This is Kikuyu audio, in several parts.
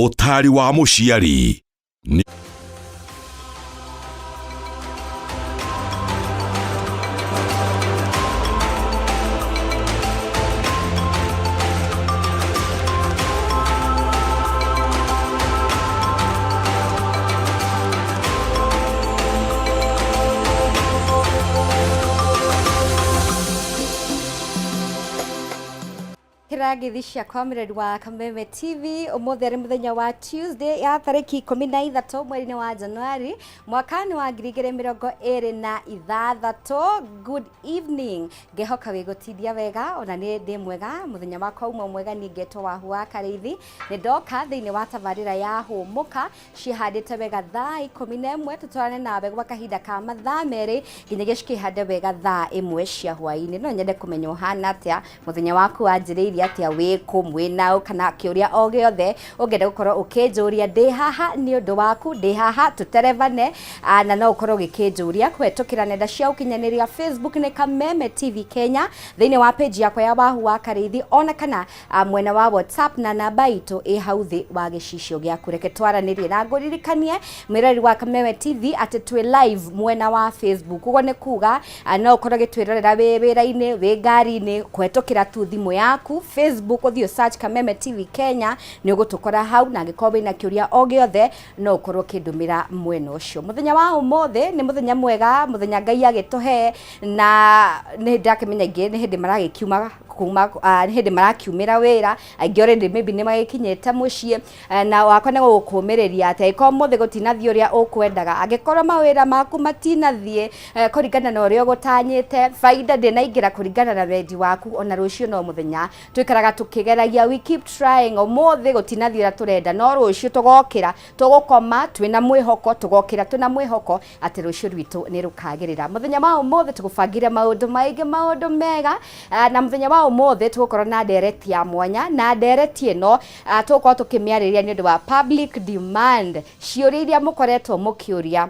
Ũtaari wa mũciari nĩ Kĩrangĩthi ciakwa mũreri wa Kameme TV ũmũthĩ arĩ mũthenya wa Tuesday ya tarĩki 13 mweri-inĩ wa Januari mwaka-inĩ wa 2026. Good evening, ngehoka wĩ gũtindia wega ona nĩ ndĩ mwega. Mũthenya wakwa uma mwega, niĩ ngetwo Wahu wa Karĩithi, nĩ ndoka thĩinĩ wa tabarĩra ya Hũmũka ciĩhandĩte wega thaa 11 tũtwarane nawe gwa kahinda ka mathaa 2 nginyagia cikĩhande wega thaa 1 cia hwaĩ-inĩ. No nyende kũmenya ũhana atĩa, mũthenya waku wanjĩrĩirie atĩa, wĩ kũ, mwĩ naũ, kana kĩũria o gĩothe ũngĩenda gũkorwo ũkĩnjũria, ndĩ haha nĩ ũndũ waku, ndĩ haha tũterebane, na no ũkorwo ũgĩkĩnjũria kũhetũkĩra nenda cia ũkinyanĩria Facebook nĩ Kameme TV Kenya, thĩinĩ wa page yakwa ya Wahu wa Karĩithi, ona kana mwena wa WhatsApp na namba itũ ĩ hau thĩ wa gĩcicio gĩaku. Reke twaranĩrie na ngũririkanie mwĩroreri wa Kameme TV atĩ twĩ live mwena wa Facebook. Ũguo nĩ kuga no ũkorwo ũgĩtwĩrorera wĩ wĩra-inĩ, wĩ ngari-inĩ, kũhetũkĩra tu thimũ yaku Facebook, ũthiĩ search Kameme TV Kenya, nĩ ũgũtũkora hau, na angĩkorwo wĩna kĩũria o gĩothe no ũkorwo ũkĩndũmĩra mwena ũcio. Mũthenya wa ũmũthĩ nĩ mũthenya mwega, mũthenya Ngai agĩtũhe, na nĩ ndakĩmenya aingĩ nĩ hĩndĩ maragĩkiuma kuma nĩ hĩndĩ marakiumĩra wĩra, aingĩ already maybe nĩ magĩkinyĩte mũciĩ, na wakwa nĩ gũkũmĩrĩria atĩ angĩkorwo ũmũthĩ gũtinathiĩ ũrĩa ũkwendaga, angĩkorwo mawĩra maku matinathiĩ kũringana na ũrĩa ũgũtanyĩte, bainda ndĩnaingĩra kũringana na wendi waku, ona rũciũ no mũthenya tũikaraga tũkĩgeragia, we keep trying. Ũmũthĩ gũtinathiĩ ũrĩa tũrenda, no rũciũ tũgokĩra, tũgũkoma twĩna mwĩhoko, tũgokĩra twĩna mwĩhoko atĩ rũciũ rwitũ nĩ rũkagĩrĩra. Mũthenya wa ũmũthĩ tũgũbangire maũndũ maingĩ, maũndũ mega, na mũthenya wa ũmũthĩ tũgũkorwo na ndereti ya mwanya, na ndereti ĩno tũgũkorwo tũkĩmĩarĩrĩria nĩ ũndũ wa public demand, ciũria iria mũkoretwo mũkĩũria,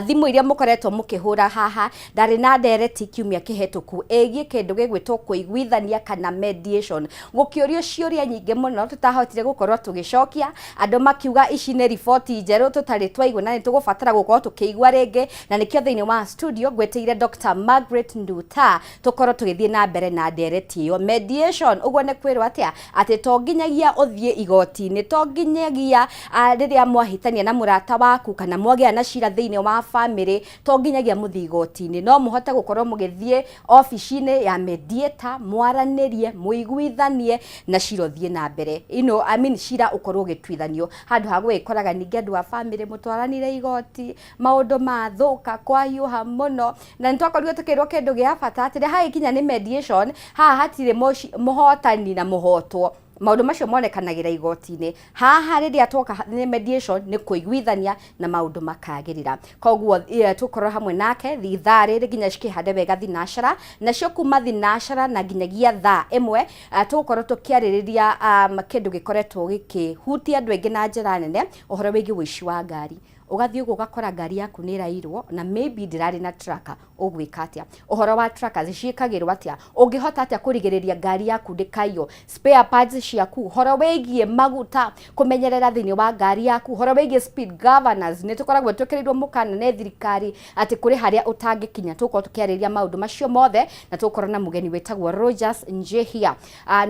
thimũ iria mũkoretwo mũkĩhũra haha. Ndarĩ na ndereti kiumia kĩhetũku ĩgiĩ kĩndũ gĩgwĩtwo kũiguithania kana mediation, gũkĩũrio ciũria nyingĩ mũno tũtahotire gũkorwo tũgĩcokia, andũ makiuga ici nĩ riboti njerũ tũtarĩ twaigua na nĩ tũgũbatara gũkorwo tũkĩigua rĩngĩ, na nĩkĩo thĩinĩ wa studio ngwĩtĩire Dr. Margaret Nduta tũkorwo tũgĩthiĩ na mbere na ndereti ĩyo. Mediation, ũguo nĩ kwĩrwo atĩa? Atĩ to nginyagia ũthiĩ igoti-inĩ, to nginyagia rĩrĩa mwahĩtania na mũrata waku kana mwagĩa na cira thĩinĩ wa famĩlĩ, to nginyagia mũthiĩ igoti-inĩ, no mũhote gũkorwo mũgĩthiĩ obici-inĩ ya mediator, mwaranĩrie, mũiguithanie na cira ũthiĩ na mbere, I mean, cira ũkorwo ũgĩtuithanio handũ ha gũgĩkoraga ningĩ andũ a famĩlĩ mũtwaranire igoti, maũndũ mathũka, kwahiũha mũno. Na nĩ twakorirwo tũkĩrwo kĩndũ gĩa bata atĩ rĩrĩa hagĩkinya nĩ mediation, haha hatirĩ mũhotani na mũhotwo, maũndũ macio monekanagĩra igoti-inĩ. Haha rĩrĩa twoka nĩ mediation, nĩ kũiguithania na maũndũ makagĩrĩra. Koguo tũkorwo hamwe nake ithaa rĩrĩ nginya cikĩhande wega thinacara, nacio kuma thinacara na nginyagia thaa 1 tũgũkorwo tũkĩarĩrĩria kĩndũ gĩkoretwo gĩkĩhutia andũ aingĩ na njĩra nene, ũhoro wĩgiĩ ũici wa ngari. Ũgathiĩ ũguo ũgakora ngari yaku nĩ ĩrairwo na maybe ndĩrarĩ na tracker, ũgwĩka atĩa? Ũhoro wa trackers ciĩkagĩrwo atĩa? Ũngĩhota atĩa kũrigĩrĩria ngari yaku ndĩkaiywo? Spare parts ciaku, ũhoro wĩgiĩ maguta kũmenyerera thĩinĩ wa ngari yaku, ũhoro wĩgiĩ speed governors, nĩ tũkoragwo twĩkĩrĩirwo mũkana nĩ thirikari atĩ kũrĩ harĩa ũtangĩkinya. Tũgũkorwo tũkĩarĩrĩria maũndũ macio mothe na tũgũkorwo na mũgeni wĩtagwo Rogers Njihia.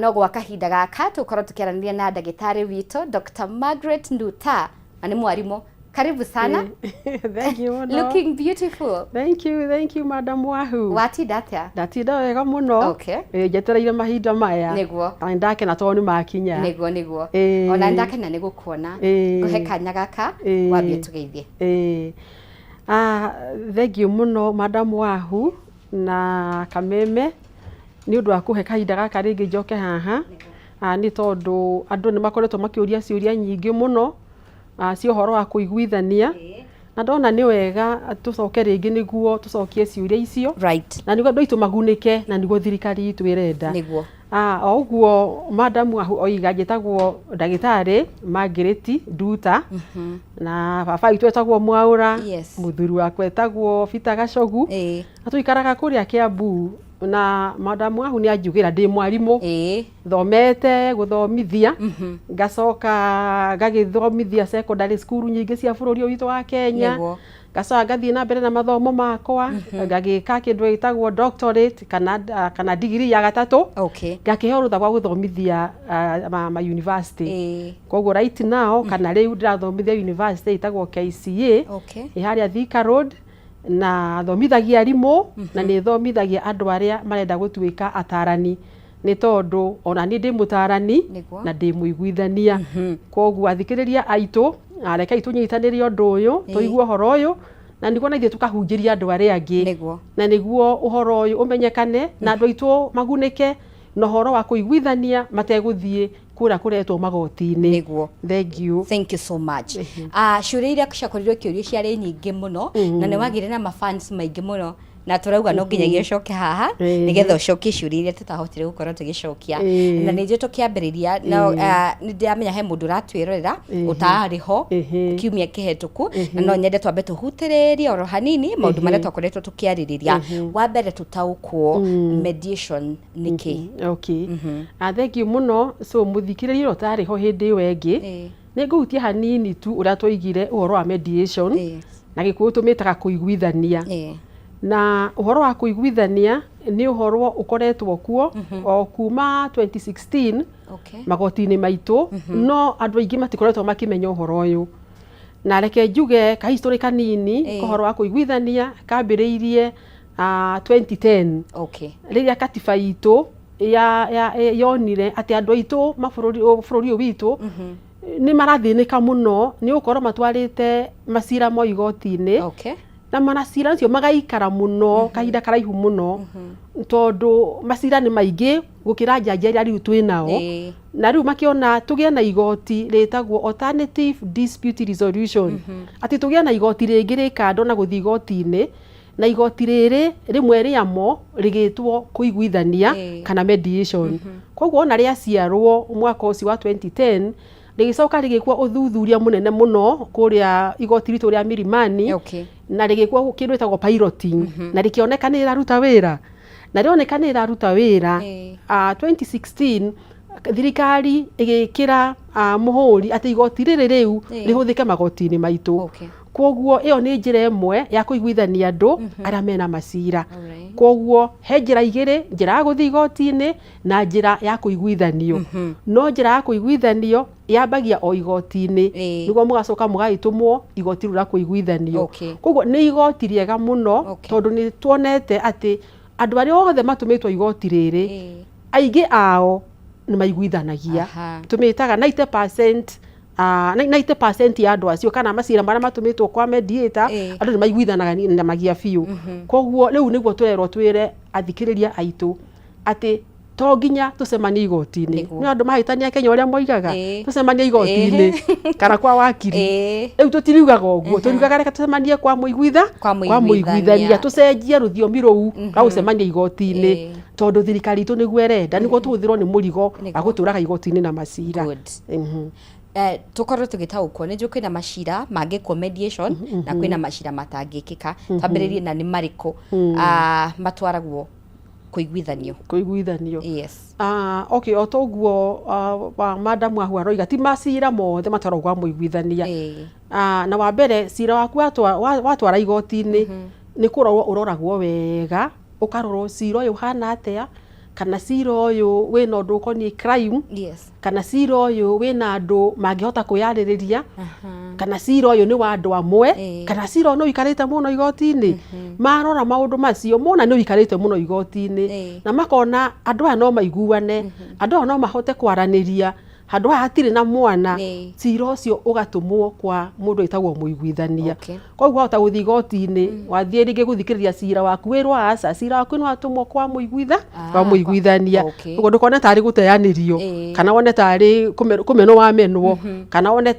No gwa kahinda gaka tũgũkorwo tũkĩaranĩria na ndagĩtarĩ witũ Dr. Margaret Nduta, na nĩ mwarimũ. Karibu sana. Thank you mũno. Looking beautiful. Thank you, thank you, Madam Wahu. Watinda atĩa? Ndatinda wega mũno. Ĩ, njetereire mahinda maya. Na nĩ ndakena tondũ nĩ makinya. Nĩguo. Ona nĩ ndakena nĩ gũkuona. Ngũhe kanya gaka wambie tũgeithie. Ĩ. Thank you mũno, Madam Wahu na Kameme, nĩ ũndũ wa kũhe kahinda gaka rĩngĩ njoke haha. Nĩ tondũ andũ nĩ makoretwo makĩũria ciũria nyingĩ mũno cia ũhoro wa kũiguithania, na ndona nĩ wega tũcoke rĩngĩ nĩguo tũcokie ciũria icio na nĩguo andũ aitũ magunĩke na nĩguo thirikari itũ ĩrenda. O ũguo Madam Wahu oiga, njĩtagwo ndagĩtarĩ Margaret Nduta, na baba witũ etagwo Mwaũra, mũthuri wakwa etagwo Peter Gacogu, na tũikaraga kũrĩa Kiambu. Na madamu wahu nĩ anjugĩra ndĩ mwarimũ. Thomete gũthomithia, ngacoka ngagĩthomithia secondary school nyingĩ cia bũrũri ũyũ witũ wa Kenya. Ngacoka ngathiĩ na mbere na mathomo makwa, ngagĩka kĩndũ gĩtagwo doctorate kana degree ya gatatũ. Ngakĩheo rũtha rwa gũthomithia ma university. Koguo right now kana rĩu ndĩrathomithia university ĩtagwo KCA, ĩ harĩa Thika Road, na thomithagia arimũ na nĩ thomithagia andũ arĩa marenda gũtuĩka atarani, nĩ tondũ ona niĩ ndĩ mũtarani na ndĩ mũiguithania. Koguo athikĩrĩria aitũ, rekei tũnyitanĩre ũndũ ũyũ, tũigue ũhoro ũyũ, na nĩguo na ithuĩ tũkahunjĩria andũ arĩa angĩ. Na nĩguo ũhoro ũyũ ũmenyekane na andũ aitũ magunĩke na ũhoro wa kũiguithania mategũthiĩ kũrĩa kũretwo magoti-inĩ. Thank you. Thank you so much. Ciũria iria ciakorirwo ikĩũrio ciarĩ nyingĩ mũno, na nĩ wagĩire na mafans maingĩ mũno, na tũrauga no nginyagia ũcoke haha nĩgetha ũcokie ciũria iria tũtahotire gũkorwo tũgĩcokia. Na nĩ njũĩ tũkĩambĩrĩria no nĩ ndĩramenya he mũndũ ũratwĩrorera ũtarĩ ho kiumia kĩhetũku, na no nyende twambe tũhutĩrĩrie oro hanini maũndũ marĩa twakoretwo tũkĩarĩrĩria. Wa mbere tũtaũkwo mediation nĩ kĩ? Okay. Thank you mũno. So mũthikĩrĩria ũrĩa ũtarĩ ho hĩndĩ ĩyo ĩngĩ, nĩ ngũhutia hanini tu ũrĩa twoigire ũhoro wa mediation, na Gĩkũyũ tũmĩtaga kũiguithania. Na ũhoro wa kũiguithania nĩ ũhoro ũkoretwo kuo o kuma 2016 magoti-inĩ maitũ, no andũ aingĩ matikoretwo makĩmenya ũhoro ũyũ. Na reke njuge ka history kanini ũhoro wa kũiguithania kambĩrĩirie 2010, rĩrĩa katiba itũ ya yonire atĩ andũ aitũ mabũrũri bũrũri ũyũ witũ nĩ marathĩnĩka mũno nĩ gũkorwo matwarĩte macira mo igoti-inĩ, na macira macio magaikara mũno kahinda karaihu mũno, tondũ macira nĩ maingĩ gũkĩra njanji arĩa rĩu twĩ nao. Na rĩu makĩona tũgĩe na igoti rĩtagwo alternative dispute resolution, atĩ tũgĩe na igoti rĩngĩ rĩ kando na gũthiĩ igoti-inĩ, na igoti rĩrĩ rĩmwe rĩamo rĩgĩtwo kũiguithania kana mediation. Koguo ona rĩaciarwo mwaka ũcio wa 2010, rĩgĩcoka rĩgĩkwo ũthuthuria mũnene mũno kũrĩa igoti ritũ rĩa Milimani, na rĩgĩkwo kĩndũ gĩtagwo piloting, na rĩkĩoneka nĩ rĩraruta wĩra, na rĩoneka nĩ rĩraruta wĩra, 2016 thirikari ĩgĩkĩra mũhũri atĩ igoti rĩrĩ rĩu rĩhũthĩke magoti-inĩ maitũ. Koguo ĩyo nĩ njĩra ĩmwe ya kũiguithania andũ arĩa mena macira. Koguo he njĩra igĩrĩ, njĩra ya gũthiĩ igoti-inĩ na njĩra ya kũiguithanio. No njĩra ya kũiguithanio yambagia o igoti-inĩ, nĩguo mũgacoka mũgagĩtũmwo igoti rĩu rĩa kũiguithanio. Koguo nĩ igoti rĩega mũno, tondũ nĩ tuonete atĩ andũ arĩa othe matũmĩtwo igoti rĩrĩ, aingĩ ao nĩ maiguithanagia. Tũmĩtaga 90%, 90% ya andũ acio kana macira marĩa matũmĩtwo kwa mediator, andũ nĩ maiguithanagia biũ. Koguo rĩu nĩguo tũrerwo twĩre athikĩrĩria aitũ atĩ to nginya tũcemanie igoti-inĩ. Nĩ andũ mahĩtania Kenya ũrĩa moigaga, tũcemanie igoti-inĩ kana kwa wakiri. Rĩu tũtiriugaga ũguo, tũriugaga reke tũcemanie kwa mũiguitha Kwa kwa mũiguithania, tũcenjie rũthiomi rũu rwa gũcemania igoti-inĩ, tondũ thirikari itũ nĩguo ĩrenda, nĩguo tũhũthĩrwo nĩ mũrigo wa gũtũraga igoti-inĩ na macira. Tũkorwo tũgĩtaũkwo, nĩ njũĩ kwĩna macira mangĩkwo mediation na kwĩna macira matangĩkĩka. Twambĩrĩrie na nĩ marĩkũ matwaragwo kũiguithanio? Kũiguithanio. Okay, o toguo madamu ahu aroiga, ti macira mothe matwaragwo kwa mũiguithania. Na wa mbere, cira waku watwara igoti-inĩ, nĩ kũrorwo ũroragwo wega, ũkarorwo cira ũyũ ũhana atĩa, kana cira ũyũ wĩna ũndũ ũkoniĩ crime, kana cira ũyũ wĩna andũ mangĩhota kwĩyarĩrĩria, kana cira ũyũ nĩ wa andũ amwe, kana cira ũyũ nĩ ũikarĩte mũno igoti-inĩ. Marora maũndũ macio, mona nĩ ũikarĩte mũno igoti-inĩ, na makona andũ aya no maiguane, andũ aya no mahote kwaranĩria, handũ haha hatirĩ na mwana, cira ũcio ũgatũmwo kwa mũndũ wĩtagwo mũiguithania. Koguo wahota gũthiĩ igoti-inĩ, wathiĩ rĩngĩ gũthikĩrĩria cira waku, wĩrwo aca, cira waku nĩ watũmwo kwa mũiguitha kwa mũiguithania. Ũguo ndũkone tarĩ gũteanĩrio, kana wone tarĩ kũmenwo wamenwo, kana wone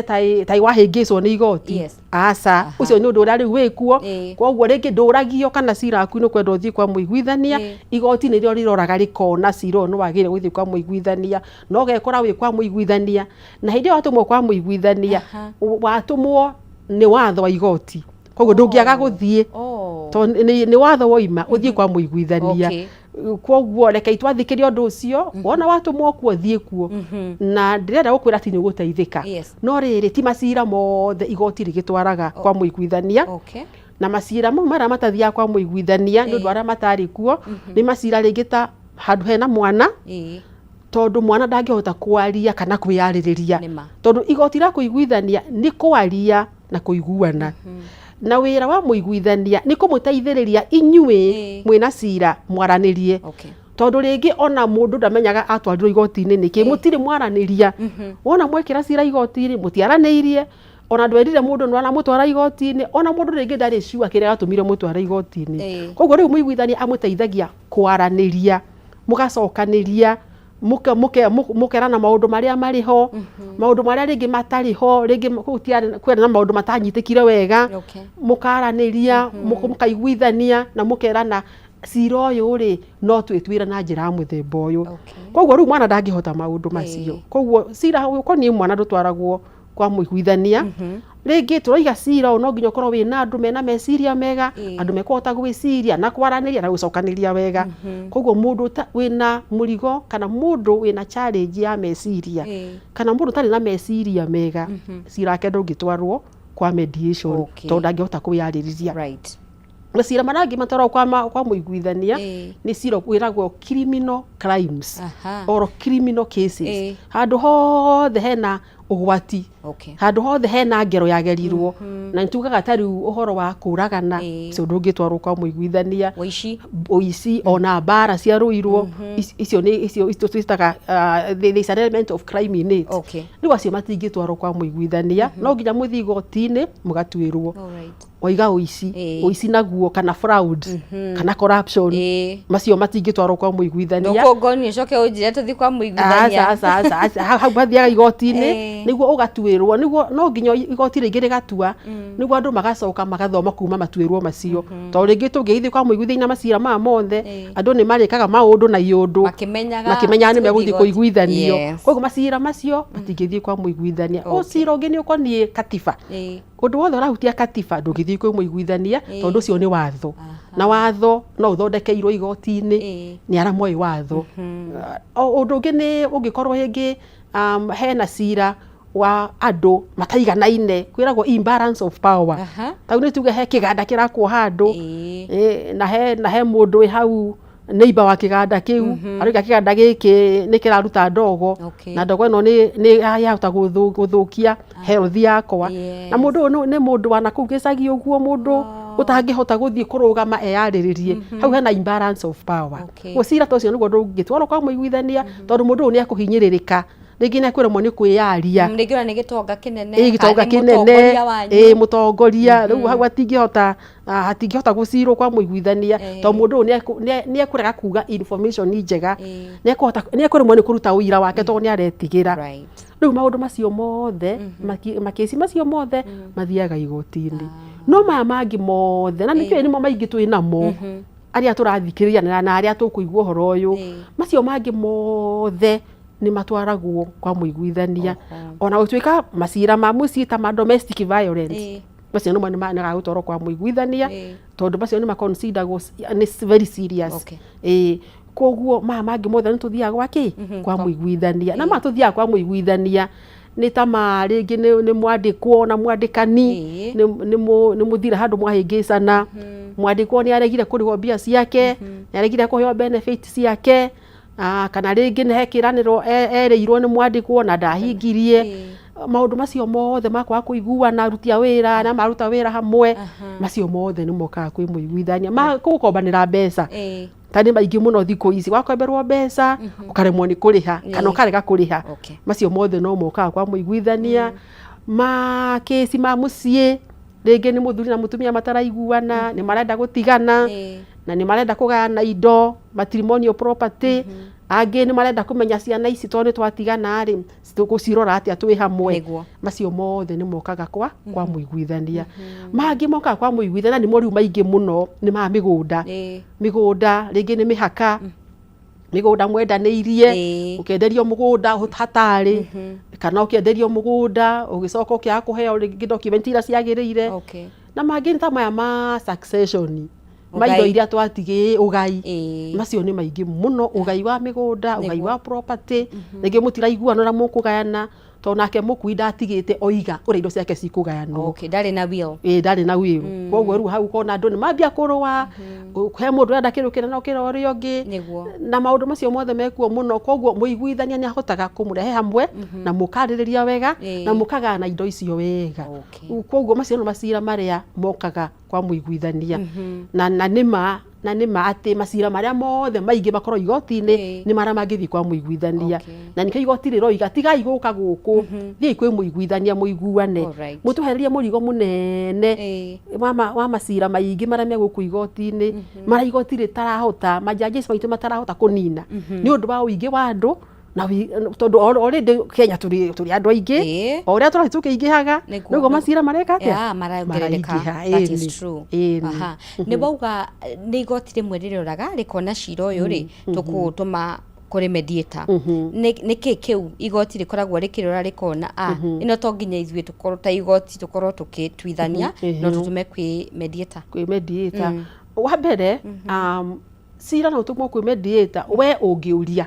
tarĩ wahĩngĩcwo nĩ igoti. Aca, ũcio nĩ ũndũ ũrĩa rĩu wĩkuo. Koguo rĩngĩ ndũragio kana cira waku nĩ ũkwenda ũthiĩ kwa mũiguithania, igoti nĩrĩo rĩroraga rĩkona cira ũyũ nĩ wagĩrĩire gũthiĩ kwa mũiguithania, na ũgekora wĩ kwa mũiguithania, na hĩndĩ ĩyo watũmwo kwa mũiguithania, watũmwo nĩ watho wa igoti, koguo ndũngĩaga gũthiĩ. Tondũ nĩ watho woima ũthiĩ kwa mũiguithania. Kwoguo reke twathĩkĩre ũndũ ũcio. Wona watũmwo kuo, thiĩ kuo, na ndĩrenda gũkwĩra atĩ nĩ ũgũteithĩka. No rĩrĩ, ti macira mothe igoti rĩgĩtwaraga kwa mũiguithania. Na macira mau marĩa matathiaga kwa mũiguithania nĩ ũndũ arĩa matarĩ kuo nĩ macira rĩngĩ ta handũ hena mwana, tondũ mwana ndangĩhota kwaria kana kwĩyarĩrĩria. Nĩma. Tondũ igoti rĩa kũiguithania nĩ kwaria na kũiguana, na wĩra wa mũiguithania nĩ kũmũteithĩrĩria inyuĩ mwĩna cira mwaranĩrie. Tondũ rĩngĩ ona mũndũ ndamenyaga atwarirwo igoti-inĩ nĩkĩ. Mũtirĩ mwaranĩria. Wona mwekĩra cira igoti-inĩ mũtiaranĩirie, ona ndwerire mũndũ nĩ aramũtwara igoti-inĩ, ona mũndũ rĩngĩ ndarĩ sure kĩrĩa gatũmire mũtware igoti-inĩ. Koguo rĩu mũiguithania amũteithagia kwaranĩria, mũgacokanĩria, mũkerana maũndũ marĩa marĩ ho, maũndũ marĩa rĩngĩ matarĩ ho, rĩngĩ kũu kwarĩ na maũndũ matanyitĩkire wega. Mũkaranĩria, mũkaiguithania na mũkerana cira ũyũ rĩ, no twĩtuĩre na njĩra ya mũthemba ũyũ. Koguo rĩu mwana ndangĩhota maũndũ macio. Koguo cira ũkoniĩ mwana ndũtwaragwo kwa mũiguithania. Rĩngĩ tũrauga cira ũyũ no nginya ũkorwo wĩna andũ mena meciria mega, andũ mekũhota gwĩciria na kwaranĩria na gũcokanĩria wega. Koguo mũndũ wĩna mũrigo kana mũndũ wĩna challenge ya meciria kana mũndũ ũtarĩ na meciria mega, cira wake ndũngĩtwarwo kwa mediation, tondũ ndangĩhota kwĩyarĩrĩria. Macira marĩa angĩ matwaragwo kwa mũiguithania nĩ cira wĩragwo criminal crimes or criminal cases. Handũ hothe hena ũgwati, handũ hothe hena ngero yagerirwo, na nĩtugaga ta rĩu ũhoro wa kũragana, ũcio ndũngĩtwarwo kwa mũiguithania. Ũici. Ũici, ona mbara ciarũirwo, icio nĩ icio icio twĩtaga there is an element of crime in it. Rĩu acio matingĩtwarwo kwa mũiguithania, no nginya mũthiĩ igoti-inĩ mũgatuĩrwo. Waiga ũici, ũici naguo kana fraud kana corruption, macio matingĩtwarwo kwa mũiguithania. Ndũkũngonia ũcoke ũnjĩre tũthiĩ kwa mũiguithania. Aca, aca, aca, hau mathiaga igoti-inĩ nĩguo ũgatuĩrwo, nĩguo no nginya igoti rĩngĩ rĩgatua, nĩguo andũ magacoka magathoma kuma matuĩrwo macio, tondũ rĩngĩ tũngĩgĩthiĩ kwa mũiguithania na macira maya mothe, andũ nĩ marĩkaga maũndũ na iũndũ makĩmenyaga makĩmenyaga nĩ megũthiĩ tũgũthiĩ kũiguithanio. Koguo macira macio matingĩthiĩ kwa mũiguithania. Ũcira ũngĩ nĩ ũkoniĩ katiba. Ũndũ wothe ũrahutia katiba ndũngĩthiĩ kwĩ mũiguithania, tondũ ũcio nĩ watho, na watho no ũthondekeirwo igoti-inĩ nĩ arĩa moĩ watho. Ũndũ ũngĩ nĩ ũngĩkorwo rĩngĩ hena cira wa andũ mataiganaine, kwĩragwo imbalance of power. Tau nĩ tuge he kĩganda kĩrakwo handũ, na he mũndũ wĩ hau neighbor wa kĩganda kĩu arauga kĩganda gĩkĩ nĩ kĩraruta ndogo, na ndogo ĩno nĩ yahota gũthũkia health yakwa. Na mũndũ ũyũ nĩ mũndũ wa nakũu gĩcagi ũguo, mũndũ ũtangĩhota gũthiĩ kũrũgama eyarĩrĩrie. Hau hena imbalance of power. Ũguo cira ta ũcio nĩguo ndũngĩtwarwo kwa mũiguithania, tondũ mũndũ ũyũ nĩ ekũhinyĩrĩrĩka, rĩngĩ nĩ ekũremwo nĩ kwĩyaria. Rĩngĩ ona nĩ gĩtonga kĩnene, ĩ gĩtonga kana nĩ kĩnene, mũtongoria wanyu. Ĩ mũtongoria. Rĩu hau hatingĩhota gũcirwo kwa mũiguithania, tondũ mũndũ ũyũ nĩ ekũrega kuga information njega, nĩ ekũremwo nĩ kũruta ũira wake tondũ nĩ aretigĩra. Rĩu maũndũ macio mothe, makĩci macio mothe mathiaga igoti-inĩ. No maya mangĩ mothe, na nĩkĩo nĩmo maingĩ twĩ namo, arĩa tũrathikĩrĩria na arĩa tũkũigua ũhoro ũyũ, macio mangĩ mothe nĩ matwaragwo kwa mũiguithania. Ona gũtuĩka macira ma mũciĩ ta ma domestic violence, macio nĩmo nĩ gũtwarwo kwa mũiguithania, tondũ macio nĩ maconsideragwo nĩ very serious. Koguo maya mangĩ mothe nĩ tũthiaga gwa kĩ kwa mũiguithania. Na maya tũthiaga kwa mũiguithania nĩ ta ma rĩngĩ nĩ mwandĩkwo na mwandĩkani, nĩ mũthire handũ mwahĩngĩcana, mwandĩkwo nĩ aregire kũrĩhwo mbia ciake, nĩ aregire kũheo benefit ciake, kana rĩngĩ nĩ he kĩranĩro erĩirwo nĩ mwandĩkwo na ndahingirie. Maũndũ macio mothe ma kwaga kũiguana, aruti a wĩra na maruta wĩra hamwe, macio mothe nĩ mokaga kwĩ mũiguithania. Ma gũkombanĩra mbeca, ta nĩ maingĩ mũno thikũ ici, wakomberwo mbeca ũkaremwo nĩ kũrĩha kana ũkarega kũrĩha, macio mothe no mokaga kwa mũiguithania. Ma kĩci ma mũciĩ, rĩngĩ nĩ mũthuri na mũtumia mataraiguana, nĩ marenda gũtigana na nĩ marenda kũgayana indo, matrimonial property. Angĩ nĩ marenda kũmenya ciana ici, tondũ nĩ twatigana rĩ, tũgũcirora atĩa twĩ hamwe? Macio mothe nĩ mokaga kwa mũiguithania. Mangĩ mokaga kwa mũiguithania nĩmo rĩu maingĩ mũno nĩ ma mĩgũnda. Mĩgũnda rĩngĩ nĩ mĩhaka, mĩgũnda mwendanĩirie, ũkĩenderio mũgũnda hatarĩ, kana ũkĩenderio mũgũnda ũgĩcoka ũkĩaga kũheo rĩngĩ document iria ciagĩrĩire. Na mangĩ nĩ ta maya ma succession. Ma indo Ũgai. iria twatigĩ ũgai. Macio nĩ maingĩ mũno, ũgai wa mĩgũnda, ũgai wa property. Rĩngĩ mũtiraiguana ũrĩa mũkũgayana, tondũ nake mũkui ndatigĩte oiga ũrĩa indo ciake cikũgayanwo. Okay, ndarĩ na will. Ĩĩ, ndarĩ na will. Koguo rĩu hau ũkona andũ nĩ mambia kũrũa, he mũndũ ũrenda kĩndũ kĩna no kĩra ũrĩa ũngĩ. Na maũndũ macio mothe mekuo mũno. Koguo mũiguithania nĩ ahotaga kũmũrehe hamwe na mũkarĩrĩria wega na mũkagayana indo icio wega. Koguo macio nĩ macira marĩa mokaga kwa mũiguithania. Na nĩma atĩ macira marĩa mothe maingĩ makorwo igoti-inĩ nĩ marĩa mangĩthiĩ kwa mũiguithania. Na nĩkĩo igoti rĩroiga tigai gũka gũkũ, thiĩi kwĩ mũiguithania mũiguane, mũtwehererie mũrigo mũnene wa macira maingĩ marĩa me gũkũ igoti-inĩ, marĩa igoti rĩtarahota, majudges maitũ matarahota kũnina nĩ ũndũ wa ũingĩ wa andũ. Na tondũ already Kenya tũrĩ andũ aingĩ, o ũrĩa tũrathiĩ tũkĩingĩhaga nĩguo macira mareka atĩa? Yeah, marongerereka. Maraingĩha. That is true. Ĩni. Nĩ wauga nĩ igoti rĩmwe rĩroraga rĩkona cira ũyũ rĩ, tũkũũtũma kũrĩ mediator. Nĩ kĩ kĩu igoti rĩkoragwo rĩkĩrora rĩkona ĩno to nginya ithuĩ tũkorwo ta igoti tũkorwo tũgĩtuithania, no tũtũme kwĩ mediator. Kwĩ mediator. Wa mbere, cira no ũtũmwo kwĩ mediator, we ũngĩũria.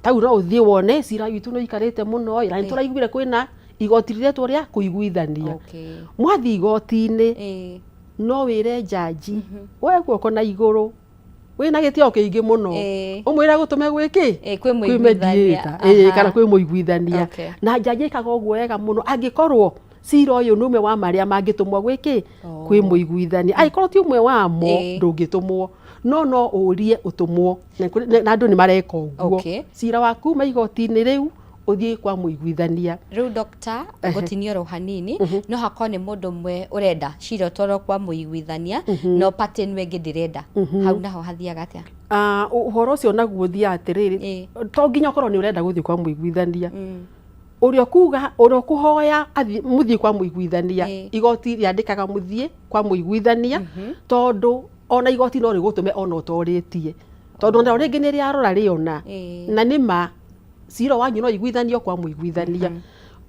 Tau no ũthiĩ wone cira witũ nĩ ũikarĩte mũno, na nĩ tũraiguire kwĩna igoti rĩretwo rĩa kũiguithania. Mwathiĩ igoti-inĩ, no wĩre njanji, woe guoko na igũrũ, wĩna gĩtĩo kĩingĩ mũno, ũmwĩre agũtũme gwĩ kĩ? Kwĩ mediator, kana kwĩ mũiguithania. Na njanji ĩkaga ũguo wega mũno, angĩkorwo cira ũyũ nĩ ũmwe wa marĩa mangĩtũmwo gwĩ kĩ? Kwĩ mũiguithania. Angĩkorwo ti ũmwe wamo, ndũngĩtũmwo. No no ũrie ũtũmwo, na andũ nĩ mareka ũguo. Cira waku uma igoti-inĩ rĩu, ũthiĩ kwa mũiguithania. Rĩu doctor, ngũtinia oro hanini, no hakorwo nĩ mũndũ ũmwe ũrenda cira ũtwarwo kwa mũiguithania, no party ĩno ĩngĩ ndĩrenda. Hau naho hathiaga atĩa? Ũhoro ũcio naguo ũthiaga atĩrĩrĩ, to nginya ũkorwo nĩ ũrenda gũthiĩ kwa mũiguithania. Ũrĩa ũkuga, ũrĩa ũkũhoya mũthiĩ kwa mũiguithania, igoti rĩandĩkaga mũthiĩ kwa mũiguithania, tondũ ona igoti no rĩgũtũme ona ũtorĩtie. Tondũ ona rĩngĩ nĩ rĩarora rĩona, na nĩma cira wanyu no iguithanio kwa mũiguithania.